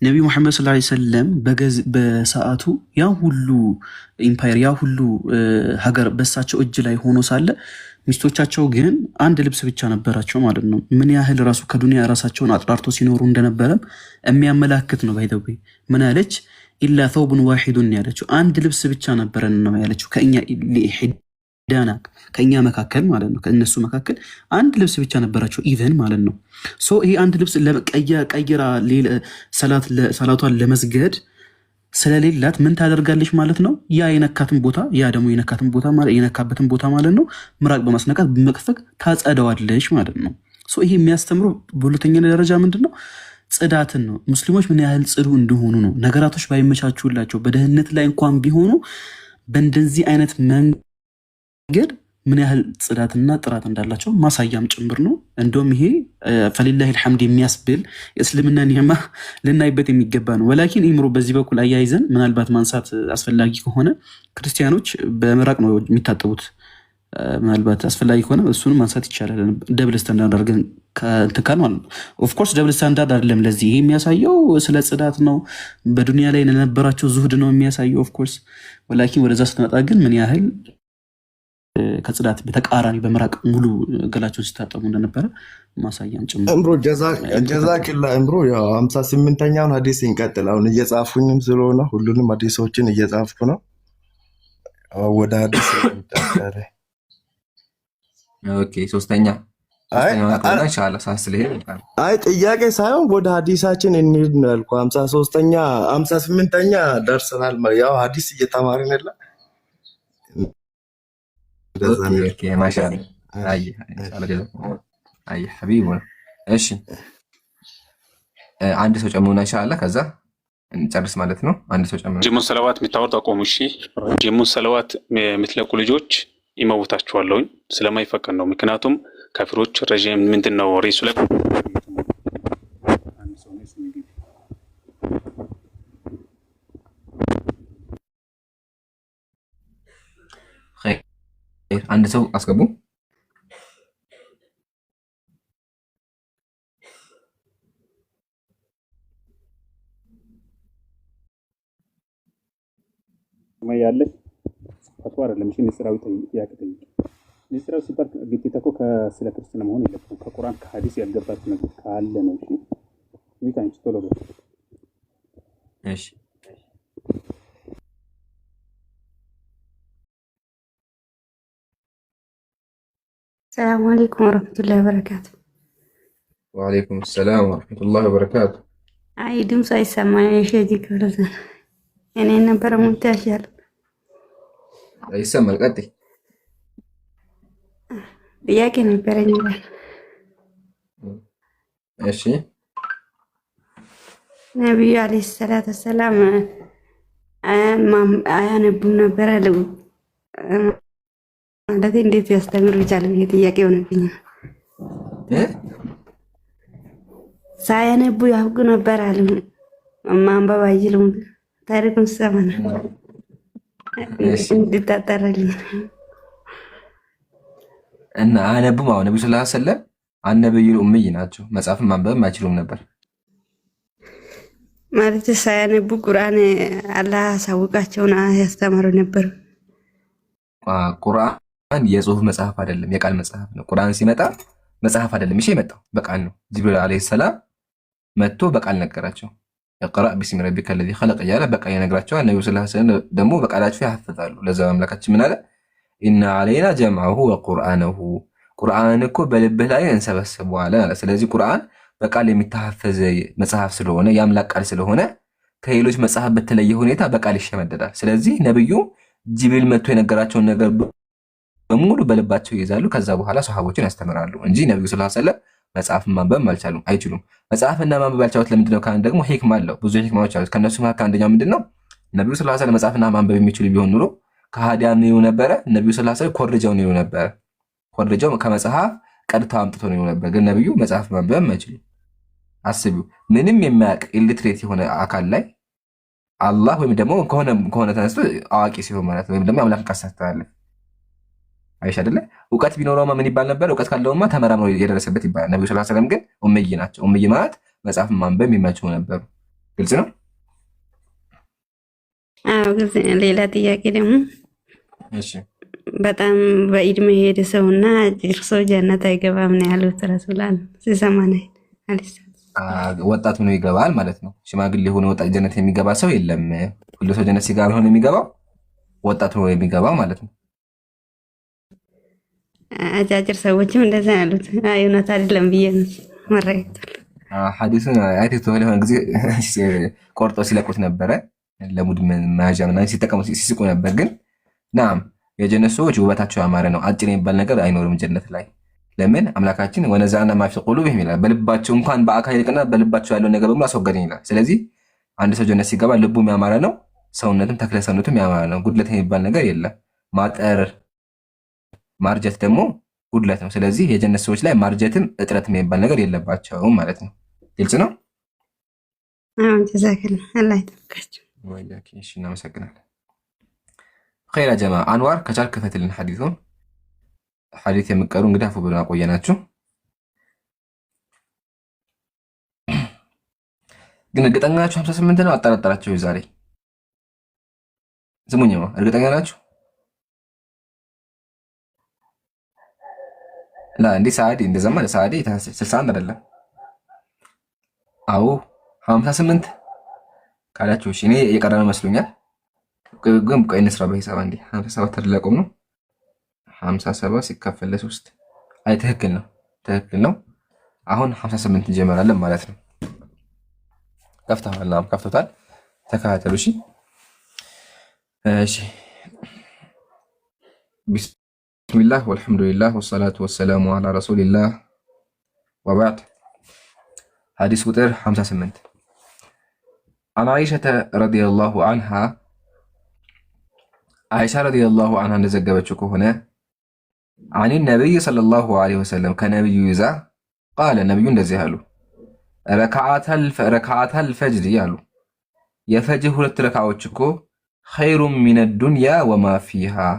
ነቢዩ ሙሐመድ صلى الله عليه وسلم በሰዓቱ ያ ሁሉ empire ያ ሁሉ ሀገር በሳቸው እጅ ላይ ሆኖ ሳለ ሚስቶቻቸው ግን አንድ ልብስ ብቻ ነበራቸው ማለት ነው። ምን ያህል ራሱ ከዱንያ ራሳቸውን አጥራርቶ ሲኖሩ እንደነበረም የሚያመላክት ነው። By the way ምን አለች? إلا ثوب واحد ያለችው አንድ ልብስ ብቻ ነበረን ነው ያለችው። ከእኛ لإحدانا ከእኛ መካከል ማለት ነው። ከእነሱ መካከል አንድ ልብስ ብቻ ነበራቸው even ማለት ነው። So ይሄ አንድ ልብስ ቀይራ ሰላቷን ለመስገድ ስለሌላት ምን ታደርጋለች ማለት ነው? ያ የነካትን ቦታ ያ ደግሞ የነካትን ቦታ የነካበትን ቦታ ማለት ነው ምራቅ በማስነካት በመቅፈቅ ታጸደዋለች ማለት ነው። So ይሄ የሚያስተምረው በሁለተኛ ደረጃ ምንድን ነው? ጽዳትን ነው። ሙስሊሞች ምን ያህል ጽዱ እንደሆኑ ነው። ነገራቶች ባይመቻቹላቸው በድህነት ላይ እንኳን ቢሆኑ በእንደዚህ አይነት መንገድ ምን ያህል ጽዳትና ጥራት እንዳላቸው ማሳያም ጭምር ነው። እንደውም ይሄ فلله الحمد የሚያስብል የእስልምና ኒዕማ ልናይበት የሚገባ ነው። ولكن ኢምሮ፣ በዚህ በኩል አያይዘን ምናልባት ማንሳት አስፈላጊ ከሆነ ክርስቲያኖች በምራቅ ነው የሚታጠቡት። ምናልባት አስፈላጊ ከሆነ እሱንም ማንሳት ይቻላል። Double standard አድርገን እንትን ካል ማለት ነው። Of course double standard አይደለም። ለዚህ ይሄ የሚያሳየው ስለ ጽዳት ነው። በዱንያ ላይ ለነበራቸው ዙህድ ነው የሚያሳየው of course። ولكن ወደዛ ስትመጣ ግን ምን ያህል ከጽዳት በተቃራኒ በምራቅ ሙሉ ገላቸውን ሲታጠቡ እንደነበረ ማሳያም ጭምር። እምሮ፣ جزاك الله እምሮ። ያው 58ኛውን ሀዲስ እንቀጥል። አሁን እየጻፉኝም ስለሆነ ሁሉንም ሀዲሶችን እየጻፍኩ ነው። ወደ ሀዲስ እንቀጥል። Okay፣ ሶስተኛ አይ ሶስተኛውን አቅርበና ኢንሻአላህ ሰዓት ስለሄደ አይ ጥያቄ ሳይሆን ወደ ሀዲሳችን እንሂድ ነው ያልኩህ። 53ኛ 58ኛ ደርሰናል። ያው ሀዲስ እየተማርን የለ እንደዛ ነው። Okay፣ ማሻአላህ፣ አይ ኢንሻአላህ፣ جزاك አይ حبيب። እሺ፣ አንድ ሰው ጨምሩና ኢንሻአላህ ከዛ እንጨርስ ማለት ነው። አንድ ሰው ጨምረ። ጅሙን ሰለዋት የምታወርዱ አቆሙ። እሺ፣ ጅሙን ሰለዋት የምትለቁ ልጆች ይመውታችኋለሁኝ። ስለማይፈቀድ ነው። ምክንያቱም ካፊሮች ረዥም ምንድን ነው ሬሱ ላይ አንድ ሰው አስገቡ። ያለች ፈትዋ አይደለም። እሺ ንጽራዊ ጥያቄ ጠይቅ። ንጽራዊ ሲባል ግዴታ እኮ ስለ ክርስትና መሆን የለበትም። ከቁርአን ከሐዲስ ያልገባችሁ ነገር ካለ ነው። እሺ mute አንቺ ቶሎ በል። እሺ። السلام عليكم ورحمة الله وبركاته። وعليكم السلام ورحمة الله وبركاته። አይ ድምፁ አይሰማም። የሸዲ ክፍለ እኔ ነበረ ሙት ያሻል። ይሰማል። ቀጥይ። ጥያቄ ነበረኝ ይላል። እሺ። ነቢዩ عليه الصلاة والسلام አያነቡም ነበረ ማለት እንዴት ያስተምሩ ይቻላል? ይሄ ጥያቄ ሆነብኝ። ሳያነቡ ያውቁ ነበር አሉ። ማንበብ አይችሉም። ታሪኩን ስሰማ ነው እንድታጠራልኝ። እና አያነቡም። አሁን ነቢዩ صلى الله عليه وسلم النبي الأمي ናቸው። መጻፍም ማንበብም አይችሉም ነበር። ማለት ሳያነቡ ቁርአን አላህ አሳውቃቸውን ያስተማሩ ነበሩ። ቁርአን የጽሁፍ መጽሐፍ አይደለም፣ የቃል መጽሐፍ ነው። ቁርአን ሲመጣ መጽሐፍ አይደለም ይሄ የመጣው በቃል ነው። ጅብሪል عليه السلام መጥቶ በቃል ነገራቸው። اقرأ باسم ربك الذي خلق እያለ በቃል ይነግራቸዋል። ነቢዩ صلى الله عليه وسلم ደግሞ በቃላቸው ያሐፍዛሉ። ለዛ አምላካችን ምን አለ? إن علينا جمعه وقرآنه፣ ቁርአን እኮ በልብህ ላይ እንሰበስበዋለን አለ። ስለዚህ ቁርአን በቃል የሚተሐፈዝ መጽሐፍ ስለሆነ፣ የአምላክ ቃል ስለሆነ ከሌሎች መጽሐፍ በተለየ ሁኔታ በቃል ይሸመደዳል። ስለዚህ ነብዩ ጅብሪል መጥቶ የነገራቸውን ነገር በሙሉ በልባቸው ይይዛሉ። ከዛ በኋላ ሰሃቦችን ያስተምራሉ እንጂ ነብዩ صلى الله عليه وسلم መጽሐፍን ማንበብ አልቻሉም፣ አይችሉም። መጽሐፍና ማንበብ ያልቻሉት ለምንድነው? ካልን ደግሞ ሂክማ አለው፣ ብዙ ሂክማዎች አሉት። ከእነሱ መካከል አንደኛው ምንድነው? ነብዩ صلى الله عليه وسلم መጽሐፍና ማንበብ የሚችሉ ቢሆን ኑሮ ከሃዲያን ይሉ ነበረ። ነብዩ صلى الله عليه وسلم ኮርጀው ይሉ ነበረ። ኮርጀው ከመጽሐፍ ቀድተው አምጥተው ነው ይሉ ነበር። ግን ነብዩ መጽሐፍ ማንበብ አይችሉም። አስቢው፣ ምንም የማያውቅ illiterate የሆነ አካል ላይ አላህ ወይም ደግሞ ከሆነ ተነስቶ አዋቂ ሲሆን ማለት ነው፣ ወይም ደግሞ አምላክን ቃል ሲያስተላልፍ አይሽ አይደለ? እውቀት ቢኖረውማ ምን ይባል ነበር? እውቀት ካለውማ ተመራምሮ የደረሰበት ይባላል። ነቢዩ صلى الله عليه وسلم ግን ኡምይ ናቸው። ኡምይ ማለት መጽሐፍ ማንበብ የማይችሉ ነበሩ። ግልጽ ነው። አዎ፣ ግልጽ። ሌላ ጥያቄ ደግሞ እሺ። በጣም በእድሜ የሄደ ሰውና አጭር ሰው ጀነት አይገባም ነው ያሉት ረሱል አሉ ሲሰማ ነው አለይሂ ወጣት ሆኖ ይገባል ማለት ነው። ሽማግሌ ሆኖ ወጣት ጀነት የሚገባ ሰው የለም። ሁሉ ሰው ጀነት ሲገባ ሆኖ የሚገባው ወጣት ሆኖ የሚገባው ማለት ነው። አጫጭር ሰዎችም እንደዛ ያሉት። አይ እውነት አይደለም ብዬ ነው መረጋግጣለሁ። ሐዲሱን አይተህ የሆነ ጊዜ ቆርጦ ሲለቁት ነበረ። ለ mood መያዣ ምናምን ሲጠቀሙ ሲስቁ ነበር። ግን نعم የጀነት ሰዎች ውበታቸው ያማረ ነው። አጭር የሚባል ነገር አይኖርም ጀነት ላይ። ለምን? አምላካችን ونزعنا ما في قلوبهم ይላል። በልባቸው እንኳን በአካል ይልቅና በልባቸው ያለውን ነገር በሙሉ አስወገድን ይላል። ስለዚህ አንድ ሰው ጀነት ሲገባ ልቡም ያማረ ነው፣ ሰውነትም ተክለ ሰውነቱም ያማረ ነው። ጉድለት የሚባል ነገር የለም። ማጠር ማርጀት ደግሞ ጉድለት ነው። ስለዚህ የጀነት ሰዎች ላይ ማርጀትም እጥረትም የሚባል ነገር የለባቸውም ማለት ነው። ግልጽ ነው። አዎ جزاك الله፣ አላህ ይጠብቃቸው። እሺ፣ እናመሰግናለን። خير ጀማ አንዋር ከቻልክ ክፈትልን ሐዲሱን። ሐዲስ የምቀሩ እንግዲህ አፉ ብለን አቆየናችሁ። ግን እርግጠኛ ናችሁ 58 ነው? አጠራጠራችሁ ዛሬ። ስሙኝማ፣ እርግጠኛ ናችሁ? ላ እንዴ ሰዓዲ እንደዛማ ሰዓዲ 61 አይደለም። አዎ 58 ካላችሁ እሺ፣ እኔ የቀረ ነው መስሎኛል። ግን ቆይ እንስራ በሂሳብ አንዴ። 57 አይደል ያቆምነው? 57 ሲካፈል ለሶስት፣ አይ ትክክል ነው፣ ትክክል ነው። አሁን 58 እንጀምራለን ማለት ነው። ከፍተዋል፣ ከፍቶታል። ተከታተሉ። እሺ እሺ። بسم الله والحمد لله والصلاة والسلام على رسول الله وبعد። ሐዲስ ቁጥር 58። عن عائشة رضي الله عنها አይሻ رضي الله عنها እንደዘገበችው ከሆነ عن النبي صلى الله عليه وسلم ከነቢዩ ይዛ قال ነቢዩ እንደዚህ አሉ፣ ركعتا الفجر አሉ የፈጅር ሁለት ረካዎች እኮ خير من الدنيا وما فيها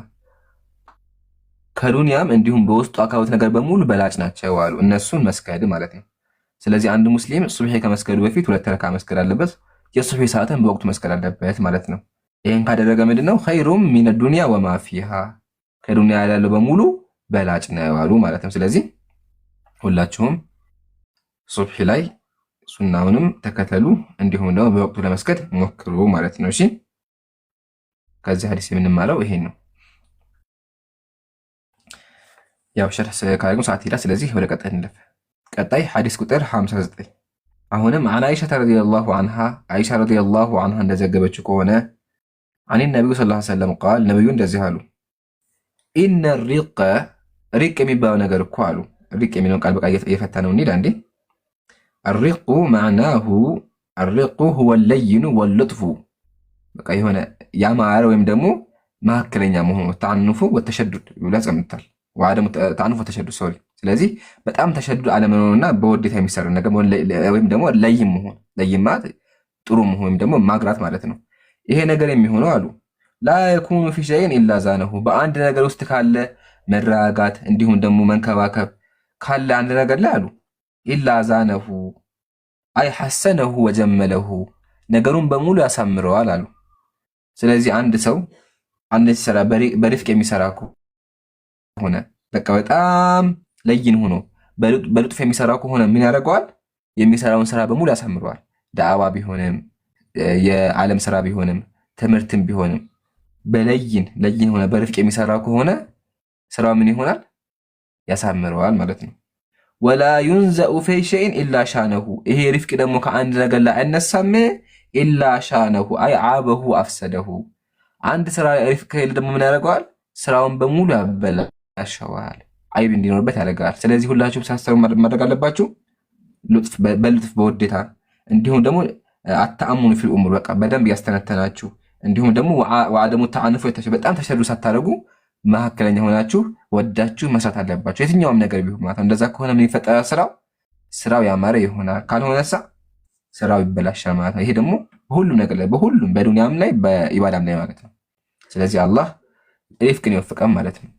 ከዱንያም እንዲሁም በውስጡ ካሉት ነገር በሙሉ በላጭ ናቸው አሉ። እነሱን መስገድ ማለት ነው። ስለዚህ አንድ ሙስሊም ሱብሒ ከመስገዱ በፊት ሁለት ረካ መስገድ አለበት። የሱብሒ ሰዓትን በወቅቱ መስገድ አለበት ማለት ነው። ይህን ካደረገ ምንድን ነው خير من الدنيا وما فيها ከዱንያ ያለው በሙሉ በላጭ ነው አሉ ማለት ነው። ስለዚህ ሁላችሁም ሱብሒ ላይ ሱናውንም ተከተሉ፣ እንዲሁም ደግሞ በወቅቱ ለመስገድ ሞክሩ ማለት ነው። እሺ፣ ከዚህ ሀዲስ የምንማረው ይሄን ነው። ያው ሸርህ ካደረግን ሰዓት ይላል። ስለዚህ ወደ ቀጣይ እንለፍ። ቀጣይ ሐዲስ ቁጥር 59። አሁንም عن عائشة رضي الله عنها አይሻ رضي الله عنها እንደዘገበችው ከሆነ عن النبي صلى الله عليه وسلم قال ነቢዩ እንደዚህ አሉ፣ إن الرق رق የሚባለው ነገር እኮ አሉ። رق የሚለውን ቃል በቃ እየፈታ ነው እንሂድ አንዴ። الرق معناه الرق هو اللين واللطف በቃ የሆነ ያማረ ወይም ደግሞ መካከለኛ መሆኑ تعنف وتشدد ብሎ ያስቀምጣል። وعدم تعنف وتشدد sorry። ስለዚህ በጣም تشدد አለመኖርና በውዴታ የሚሰራ ነገር ወይም ደግሞ لين መሆን፣ لين ማለት ጥሩ መሆን ወይም ደግሞ ማግራት ማለት ነው። ይሄ ነገር የሚሆነው አሉ لا يكون في شيء إلا زانه በአንድ ነገር ውስጥ ካለ መረጋጋት እንዲሁም ደግሞ መንከባከብ ካለ አንድ ነገር ላይ አሉ إلا زانه أي حسنه وجمله ነገሩን በሙሉ ያሳምረዋል አሉ። ስለዚህ አንድ ሰው አንድ ሲሰራ በ رفق የሚሰራ ከሆነ በቃ በጣም لين ሆኖ በ لطف የሚሰራ ከሆነ ምን ያደርገዋል? የሚሰራውን ስራ በሙሉ ያሳምረዋል። ዳዕዋ ቢሆንም የዓለም ስራ ቢሆንም ትምህርትም ቢሆንም በ لين لين ሆነ በ رفق የሚሰራ ከሆነ ስራው ምን ይሆናል? ያሳምረዋል ማለት ነው። ولا ينزع في شيء إلا شانه። ይሄ رفق ደግሞ ከአንድ ነገር ላይ አይነሳም። إلا شانه أي عابه أفسده። አንድ ስራ رفق ከሌለ ደግሞ ምን ያደርገዋል? ስራውን በሙሉ ያበላሸዋል፣ አይብ እንዲኖርበት ያደርገዋል። ስለዚህ ሁላችሁም ሳሰሩ ማድረግ አለባችሁ በ لطف በውዴታ፣ እንዲሁም ደግሞ التأمل في الأمور በቃ በደንብ ያስተነተናችሁ፣ እንዲሁም ደግሞ وعدم تعنف በጣም تشدد ሳታደርጉ መካከለኛ ሆናችሁ ወዳችሁ መስራት አለባችሁ። የትኛውም ነገር ቢሆን ማለት ነው። እንደዛ ከሆነ ምን ይፈጠራል? ስራው ያማረ ይሆናል። ካልሆነሳ ስራው ይበላሻል ማለት ነው። ይሄ ደግሞ በሁሉም ነገር ላይ፣ በሁሉም በዱንያም ላይ በኢባዳም ላይ ማለት ነው። ስለዚህ አላህ رفق ን ይወፍቀን ማለት ነው።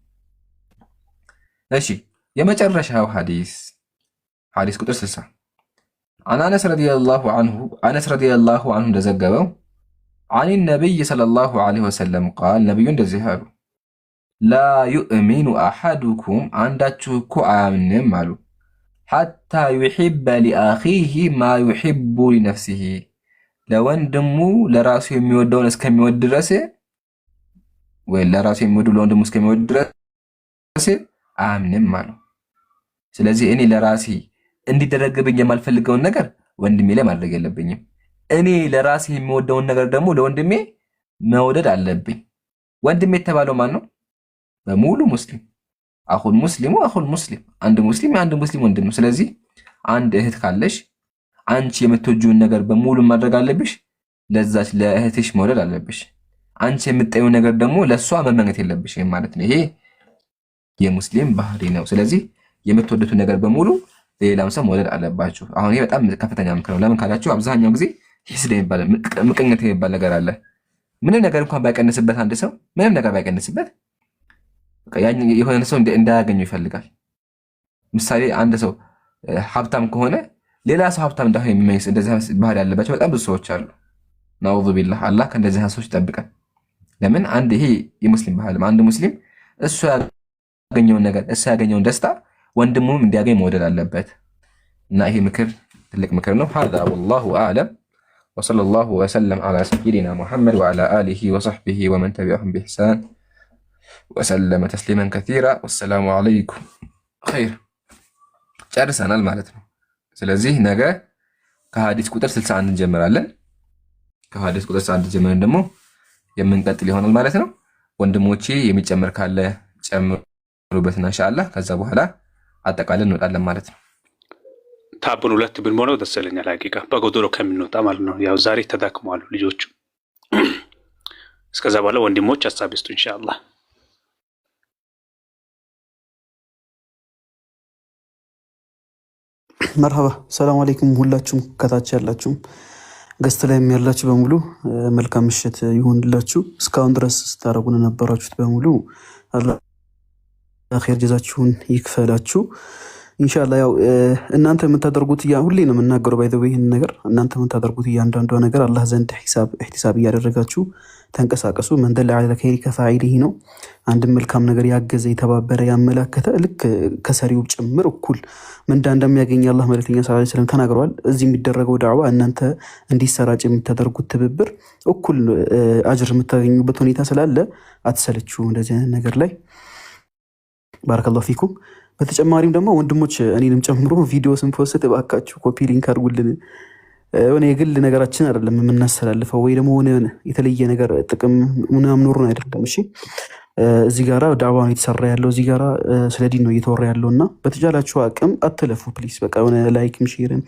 እሺ፣ የመጨረሻው ሐዲስ፣ ሐዲስ ቁጥር 60። عن أنس رضي الله عنه አነስ رضي الله عنه እንደዘገበው عن النبي صلى الله عليه وسلم قال ነቢዩ እንደዚህ አሉ፣ لا يؤمن أحدكم አንዳችሁ እኮ አያምንም አሉ حتى يحب لأخيه ما يحب لنفسه ለወንድሙ ለራሱ የሚወደውን እስከሚወድ ድረስ ወይ ለራሱ የሚወዱ ለወንድሙ እስከሚወድ ድረስ አያምንም አሉ። ስለዚህ እኔ ለራሴ እንዲደረግብኝ የማልፈልገውን ነገር ወንድሜ ላይ ማድረግ የለብኝም። እኔ ለራሴ የሚወደውን ነገር ደግሞ ለወንድሜ መውደድ አለብኝ። ወንድሜ የተባለው ማን ነው? በሙሉ ሙስሊም፣ أخو المسلم أخو المسلم፣ አንድ ሙስሊም የአንድ ሙስሊም ወንድም ነው። ስለዚህ አንድ እህት ካለሽ አንቺ የምትወጂውን ነገር በሙሉ ማድረግ አለብሽ፣ ለዛች ለእህትሽ መውደድ አለብሽ። አንቺ የምትጠይው ነገር ደግሞ ለእሷ መመኘት የለብሽም ማለት ነው። ይሄ የሙስሊም ባህሪ ነው። ስለዚህ የምትወዱትን ነገር በሙሉ ሌላም ሰው መውደድ አለባችሁ። አሁን ይሄ በጣም ከፍተኛ ምክር ነው። ለምን ካላችሁ አብዛኛው ጊዜ حسد የሚባል፣ ምቀኝነት የሚባል ነገር አለ። ምንም ነገር እንኳን ባይቀንስበት፣ አንድ ሰው ምንም ነገር ባይቀንስበት የሆነ ሰው እንዳያገኘው ይፈልጋል። ምሳሌ አንድ ሰው ሀብታም ከሆነ ሌላ ሰው ሀብታም እንዳይሆን የሚመኝ፣ እንደዚህ ባህሪ ያለባቸው በጣም ብዙ ሰዎች አሉ። نعوذ بالله፣ አላህ ከእንደዚህ ሰዎች ይጠብቀን። ለምን አንድ ይሄ የሙስሊም ባህል፣ አንድ ሙስሊም እሱ ያገኘውን ነገር፣ እሱ ያገኘውን ደስታ ወንድሙም እንዲያገኝ መውደድ አለበት እና ይሄ ምክር ትልቅ ምክር ነው። هذا والله أعلم وصلى الله وسلم على سيدنا محمد وعلى آله وصحبه ومن تبعهم بإحسان وسلم تسليما كثيرا والسلام عليكم። خير ጨርሰናል ማለት ነው። ስለዚህ ነገ ከሀዲስ ቁጥር 61 እንጀምራለን። ከሀዲስ ቁጥር 61 ጀምረን ደግሞ የምንቀጥል ይሆናል ማለት ነው። ወንድሞቼ የሚጨምር ካለ ጨምሩበትና ኢንሻአላህ ከዛ በኋላ አጠቃለን እንወጣለን ማለት ነው። Tap ኡን ሁለት ብንሞላው ደስ ይለኛል። ሀቂቃ በጎዶሎ ከምንወጣ ማለት ነው። ያው ዛሬ ተዳክመዋል ልጆቹ። እስከዛ በኋላ ወንድሞች ሀሳብ ይስጡ ኢንሻአላህ። መርሀባ፣ ሰላም አለይኩም ሁላችሁም ከታች ያላችሁም guest ላይም ያላችሁ በሙሉ መልካም ምሽት ይሁንላችሁ። እስካሁን ድረስ ስታደርጉን የነበራችሁት በሙሉ አላህ ኸይር ጀዛችሁን ይክፈላችሁ። ኢንሻላ ያው እናንተ የምታደርጉት ሁሌ ነው የምናገረው፣ by the way ይህን ነገር እናንተ የምታደርጉት እያንዳንዷ ነገር አላህ ዘንድ ሒሳብ እያደረጋችሁ ተንቀሳቀሱ። من دل على الخير كفاعله ነው። አንድም መልካም ነገር ያገዘ፣ የተባበረ፣ ያመላከተ ልክ ከሰሪው ጭምር እኩል ምንዳ እንደሚያገኝ አላህ መልእክተኛ ሰለላሁ ዐለይሂ ወሰለም ተናግረዋል። እዚህ የሚደረገው ዳዕዋ እናንተ እንዲሰራጭ የምታደርጉት ትብብር እኩል አጅር የምታገኙበት ሁኔታ ስላለ አትሰለችሁ እንደዚህ አይነት ነገር ላይ። ባረከላሁ ፊኩም። በተጨማሪም ደግሞ ወንድሞች እኔንም ጨምሮ ቪዲዮ ስን post እባካችሁ copy link አድርጉልን። የሆነ የግል ነገራችን አይደለም የምናስተላልፈው ወይ ደግሞ ሆነ የተለየ ነገር ጥቅም ምናምን ኖሮን አይደለም። እሺ፣ እዚህ ጋራ ዳዕዋ ነው የተሰራ ያለው፣ እዚህ ጋራ ስለ ዲን ነው እየተወራ ያለው እና በተቻላችሁ አቅም አትለፉ please። በቃ የሆነ like ም share ም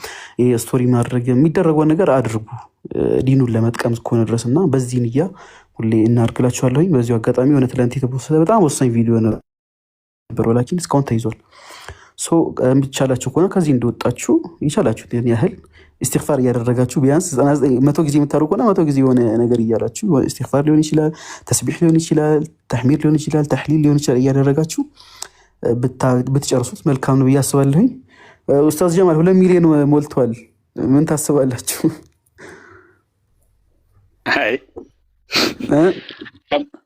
story ማድረግ የሚደረገውን ነገር አድርጉ ዲኑን ለመጥቀም እስከሆነ ድረስ እና በዚህ ንያ ሁሌ እናድርግላችኋለሁኝ። በዚሁ አጋጣሚ የሆነ ትላንት የተፖሰተ በጣም ወሳኝ ቪዲዮ ነበር፣ ላኪን እስካሁን ተይዟል። So የሚቻላችሁ ከሆነ ከዚህ እንደወጣችሁ የቻላችሁትን ያህል ኢስቲግፋር እያደረጋችሁ ቢያንስ 99 100 ጊዜ የምታደርጉ ከሆነ 100 ጊዜ የሆነ ነገር እያላችሁ፣ ኢስቲግፋር ሊሆን ይችላል፣ ተስቢሕ ሊሆን ይችላል፣ ተሕሚድ ሊሆን ይችላል፣ ተሕሊል ሊሆን ይችላል፣ እያደረጋችሁ ብትጨርሱት መልካም ነው ብዬ አስባለሁኝ። ኡስታዝ ጀማል፣ 2 ሚሊዮን ሞልቷል። ምን ታስባላችሁ? አይ፣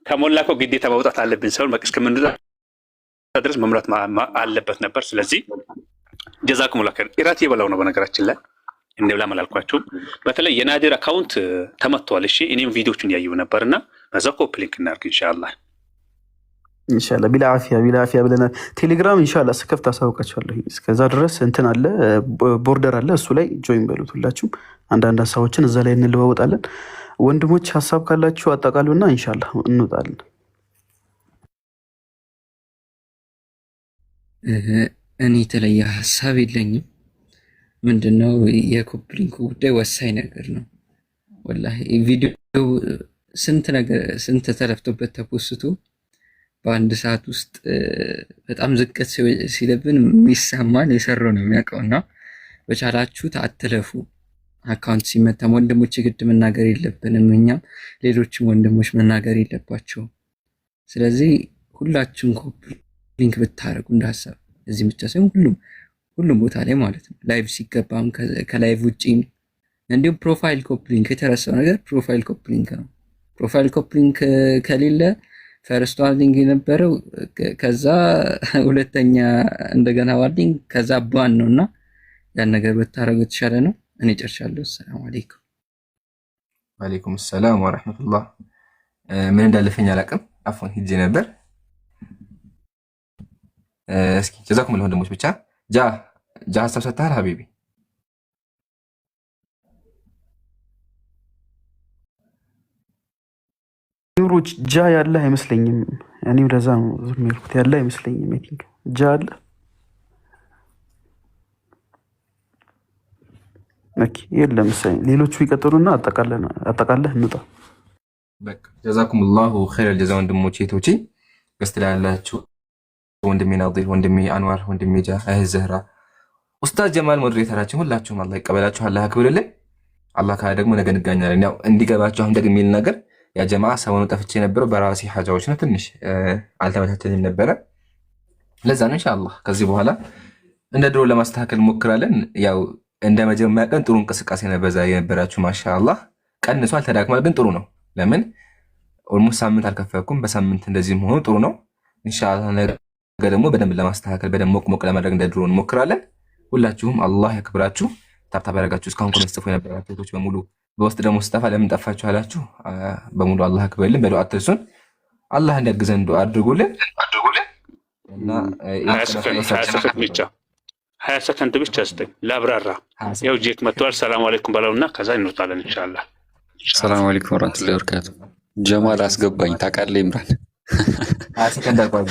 ከሞላ እኮ ግዴታ መውጣት አለብን። ሰውን በቃ እስከምንወጣ ድረስ መሙላት አለበት ነበር። ስለዚህ ጀዛኩሙላህ ኸይር። ኢራት የበላው ነው በነገራችን ላይ፣ እንብላ አላልኳችሁም። በተለይ የናዲር account ተመቷል። እሺ፣ እኔም ቪዲዮቹን ያየው ነበር እና በዛው copy link እናድርግ ኢንሻአላህ። ኢንሻአላህ ቢልዓፊያ ቢልዓፊያ ብለናል። ቴሌግራም ኢንሻአላህ ስከፍት አሳውቃችኋለሁ። እስከዛ ድረስ እንትን አለ፣ border አለ፣ እሱ ላይ join በሉት ሁላችሁም። አንዳንድ ሀሳቦችን እዛ ላይ እንለዋወጣለን። ወንድሞች ሀሳብ ካላችሁ አጠቃሉና ኢንሻአላህ እንወጣለን። እኔ የተለየ ሀሳብ የለኝም። ምንድነው የ copy link ኡ ጉዳይ ወሳኝ ነገር ነው። ወላሂ ቪዲዮ ስንት ነገር ስንት ተለፍቶበት ተፖስቶ በአንድ ሰዓት ውስጥ በጣም ዝቅት ሲልብን የሚሰማን የሰራው ነው የሚያውቀው። እና በቻላችሁት አትለፉ። Account ሲመታም ወንድሞች የግድ መናገር የለብንም እኛም፣ ሌሎችም ወንድሞች መናገር የለባቸውም። ስለዚህ ሁላችሁም copy link ብታደርጉ እንደ ሀሳብ እዚህም ብቻ ሳይሆን ሁሉም ሁሉም ቦታ ላይ ማለት ነው። Live ሲገባም ከ live ውጪም እንዲሁም profile copy link፣ የተረሳው ነገር profile copy link ነው። Profile copy link ከሌለ first warning የነበረው ከዛ ሁለተኛ እንደገና warning ከዛ ban ነው እና ያን ነገር ብታደርጉ የተሻለ ነው። እኔ ጨርሻለሁ። ሰላም አለይኩም። ወአለይኩም ሰላም ወረሕመቱላህ። ምን እንዳለፈኝ አላውቅም። አፎን ሂጄ ነበር። እስኪ ጀዛኩም ወንድሞች ብቻ ጃ ጃ ሀሳብ ሰጥተሃል ሀቢቢ። ኑሮች ጃ ያለ አይመስለኝም። እኔም ለዛ ነው ዝም ያልኩት። ያለ አይመስለኝም። I think ጃ አለ። Okay፣ የለም መሰለኝ። ሌሎቹ ይቀጥሉና አጠቃለህ እንውጣ። በቃ ጀዛኩም ላሁ ኸይረል ጀዛ ወንድሞቼ እህቶቼ፣ guest ላይ ያላችሁ ወንድሜ ናዚር፣ ወንድሜ አንዋር፣ ወንድሜ ጃ፣ እህት ዘህራ፣ ኡስታዝ ጀማል moderator ኣችን፣ ሁላችሁም አላህ ይቀበላችሁ፣ አላህ ያክብርልን። አላህ ካለ ደግሞ ነገ እንገናኛለን። ያው እንዲገባችሁ አሁን ደግሜ ልናገር፣ ያ ጀማዓ ሰሞኑን ጠፍቼ የነበረው በራሴ ሐጃዎች ነው። ትንሽ አልተመቻቸኝም ነበረ። ለዛ ነው። ኢንሻአላህ ከዚህ በኋላ እንደ ድሮ ለማስተካከል እንሞክራለን። ያው እንደ መጀመሪያ ቀን ጥሩ እንቅስቃሴ ነበር ዛሬ የነበራችሁ። ማሻአላህ ቀንሷል፣ ተዳክሟል፣ ግን ጥሩ ነው። ለምን almost ሳምንት አልከፈልኩም። በሳምንት እንደዚህ መሆኑ ጥሩ ነው። ኢንሻአላህ ነገ ደግሞ በደንብ ለማስተካከል በደንብ ሞቅ ሞቅ ለማድረግ እንደ ድሮ እንሞክራለን። ሁላችሁም አላህ ያክብራችሁ። Tap tap ያደረጋችሁ፣ እስካሁን comment ጽፎ የነበራችሁ እህቶች በሙሉ፣ በውስጥ ደግሞ ስጠፋ ለምን ጠፋችሁ አላችሁ በሙሉ አላህ ያክብርልን። በዱዓ አትርሱን። አላህ እንዲያግዘን ዱዓ አድርጉልን እና 20 ሰከንድ ብቻ፣ 20 ሰከንድ ብቻ ስጠኝ ላብራራ። ያው ጄክ መጥተዋል። ሰላም አለይኩም በለውና ከዛ እንወጣለን ኢንሻአላህ። ሰላም አለይኩም ወራህመቱላሂ ወበረካቱ። ጀማል አስገባኝ ታውቃለህ? ኢምራን 20 ሰከንድ አልኳት።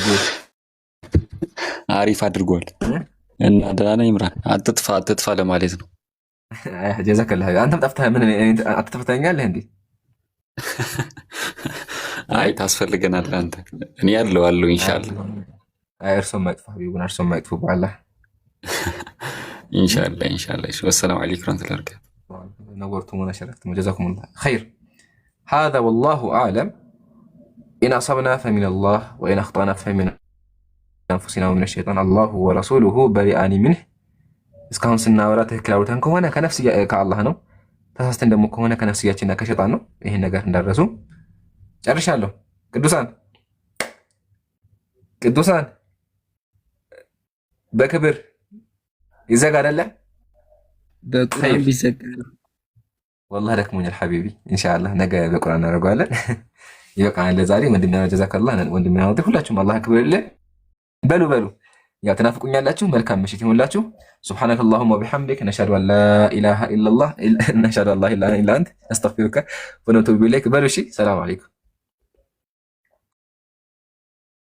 አሪፍ አድርጓል። እና ደህና ነህ ኢምራን? አትጥፋ አትጥፋ ለማለት ነው። ጀዛከላህ። አንተም ጠፍተህ ምን አትጥፍተኛለህ እንዴ? አይ ታስፈልገናለህ አንተ። እኔ ያለው አለው ኢንሻአላህ። አይ እርሶም አይጥፉ ሀቢቡን፣ እርሶም አይጥፉ በአላህ። ኢንሻአላህ ኢንሻአላህ። እሺ ወሰላሙ አለይኩም ወረህመቱላሂ ወበረካቱ። نورتم ونشرفتم جزاكم الله خير. هذا والله أعلم. إن أصبنا فمن الله وإن أخطأنا فمن أنفسنا ومن الشيطان، الله ورسوله بريئان منه። እስካሁን ስናወራ ትክክል አውርተን ከሆነ ከነፍስ ከአላህ ነው። ተሳስተን ደግሞ ከሆነ ከነፍስያችንና ከሸይጣን ነው። ይህን ነገር እንዳረሱ። ጨርሻለሁ። ቅዱሳን ቅዱሳን በክብር ይዘጋ አይደለ? በቁርአን ቢዘጋ። ወላሂ ደክሞኛል ሐቢቢ። ኢንሻአላህ ነገ በቁርአን እናደርገዋለን። ይበቃናል ለዛሬ። ወንድሜ ጀዛከላህ፣ ወንድሜ ሁላችሁም አላህ ያክብርልን። በሉ በሉ፣ ያው ትናፍቁኛላችሁ። መልካም ምሽት ይሁንላችሁ። سبحانك اللهم وبحمدك نشهد أن لا إله إلا الله نشهد أن لا إله إلا أنت نستغفرك ونتوب إليك። በሉ እሺ፣ ሰላም አለይኩም።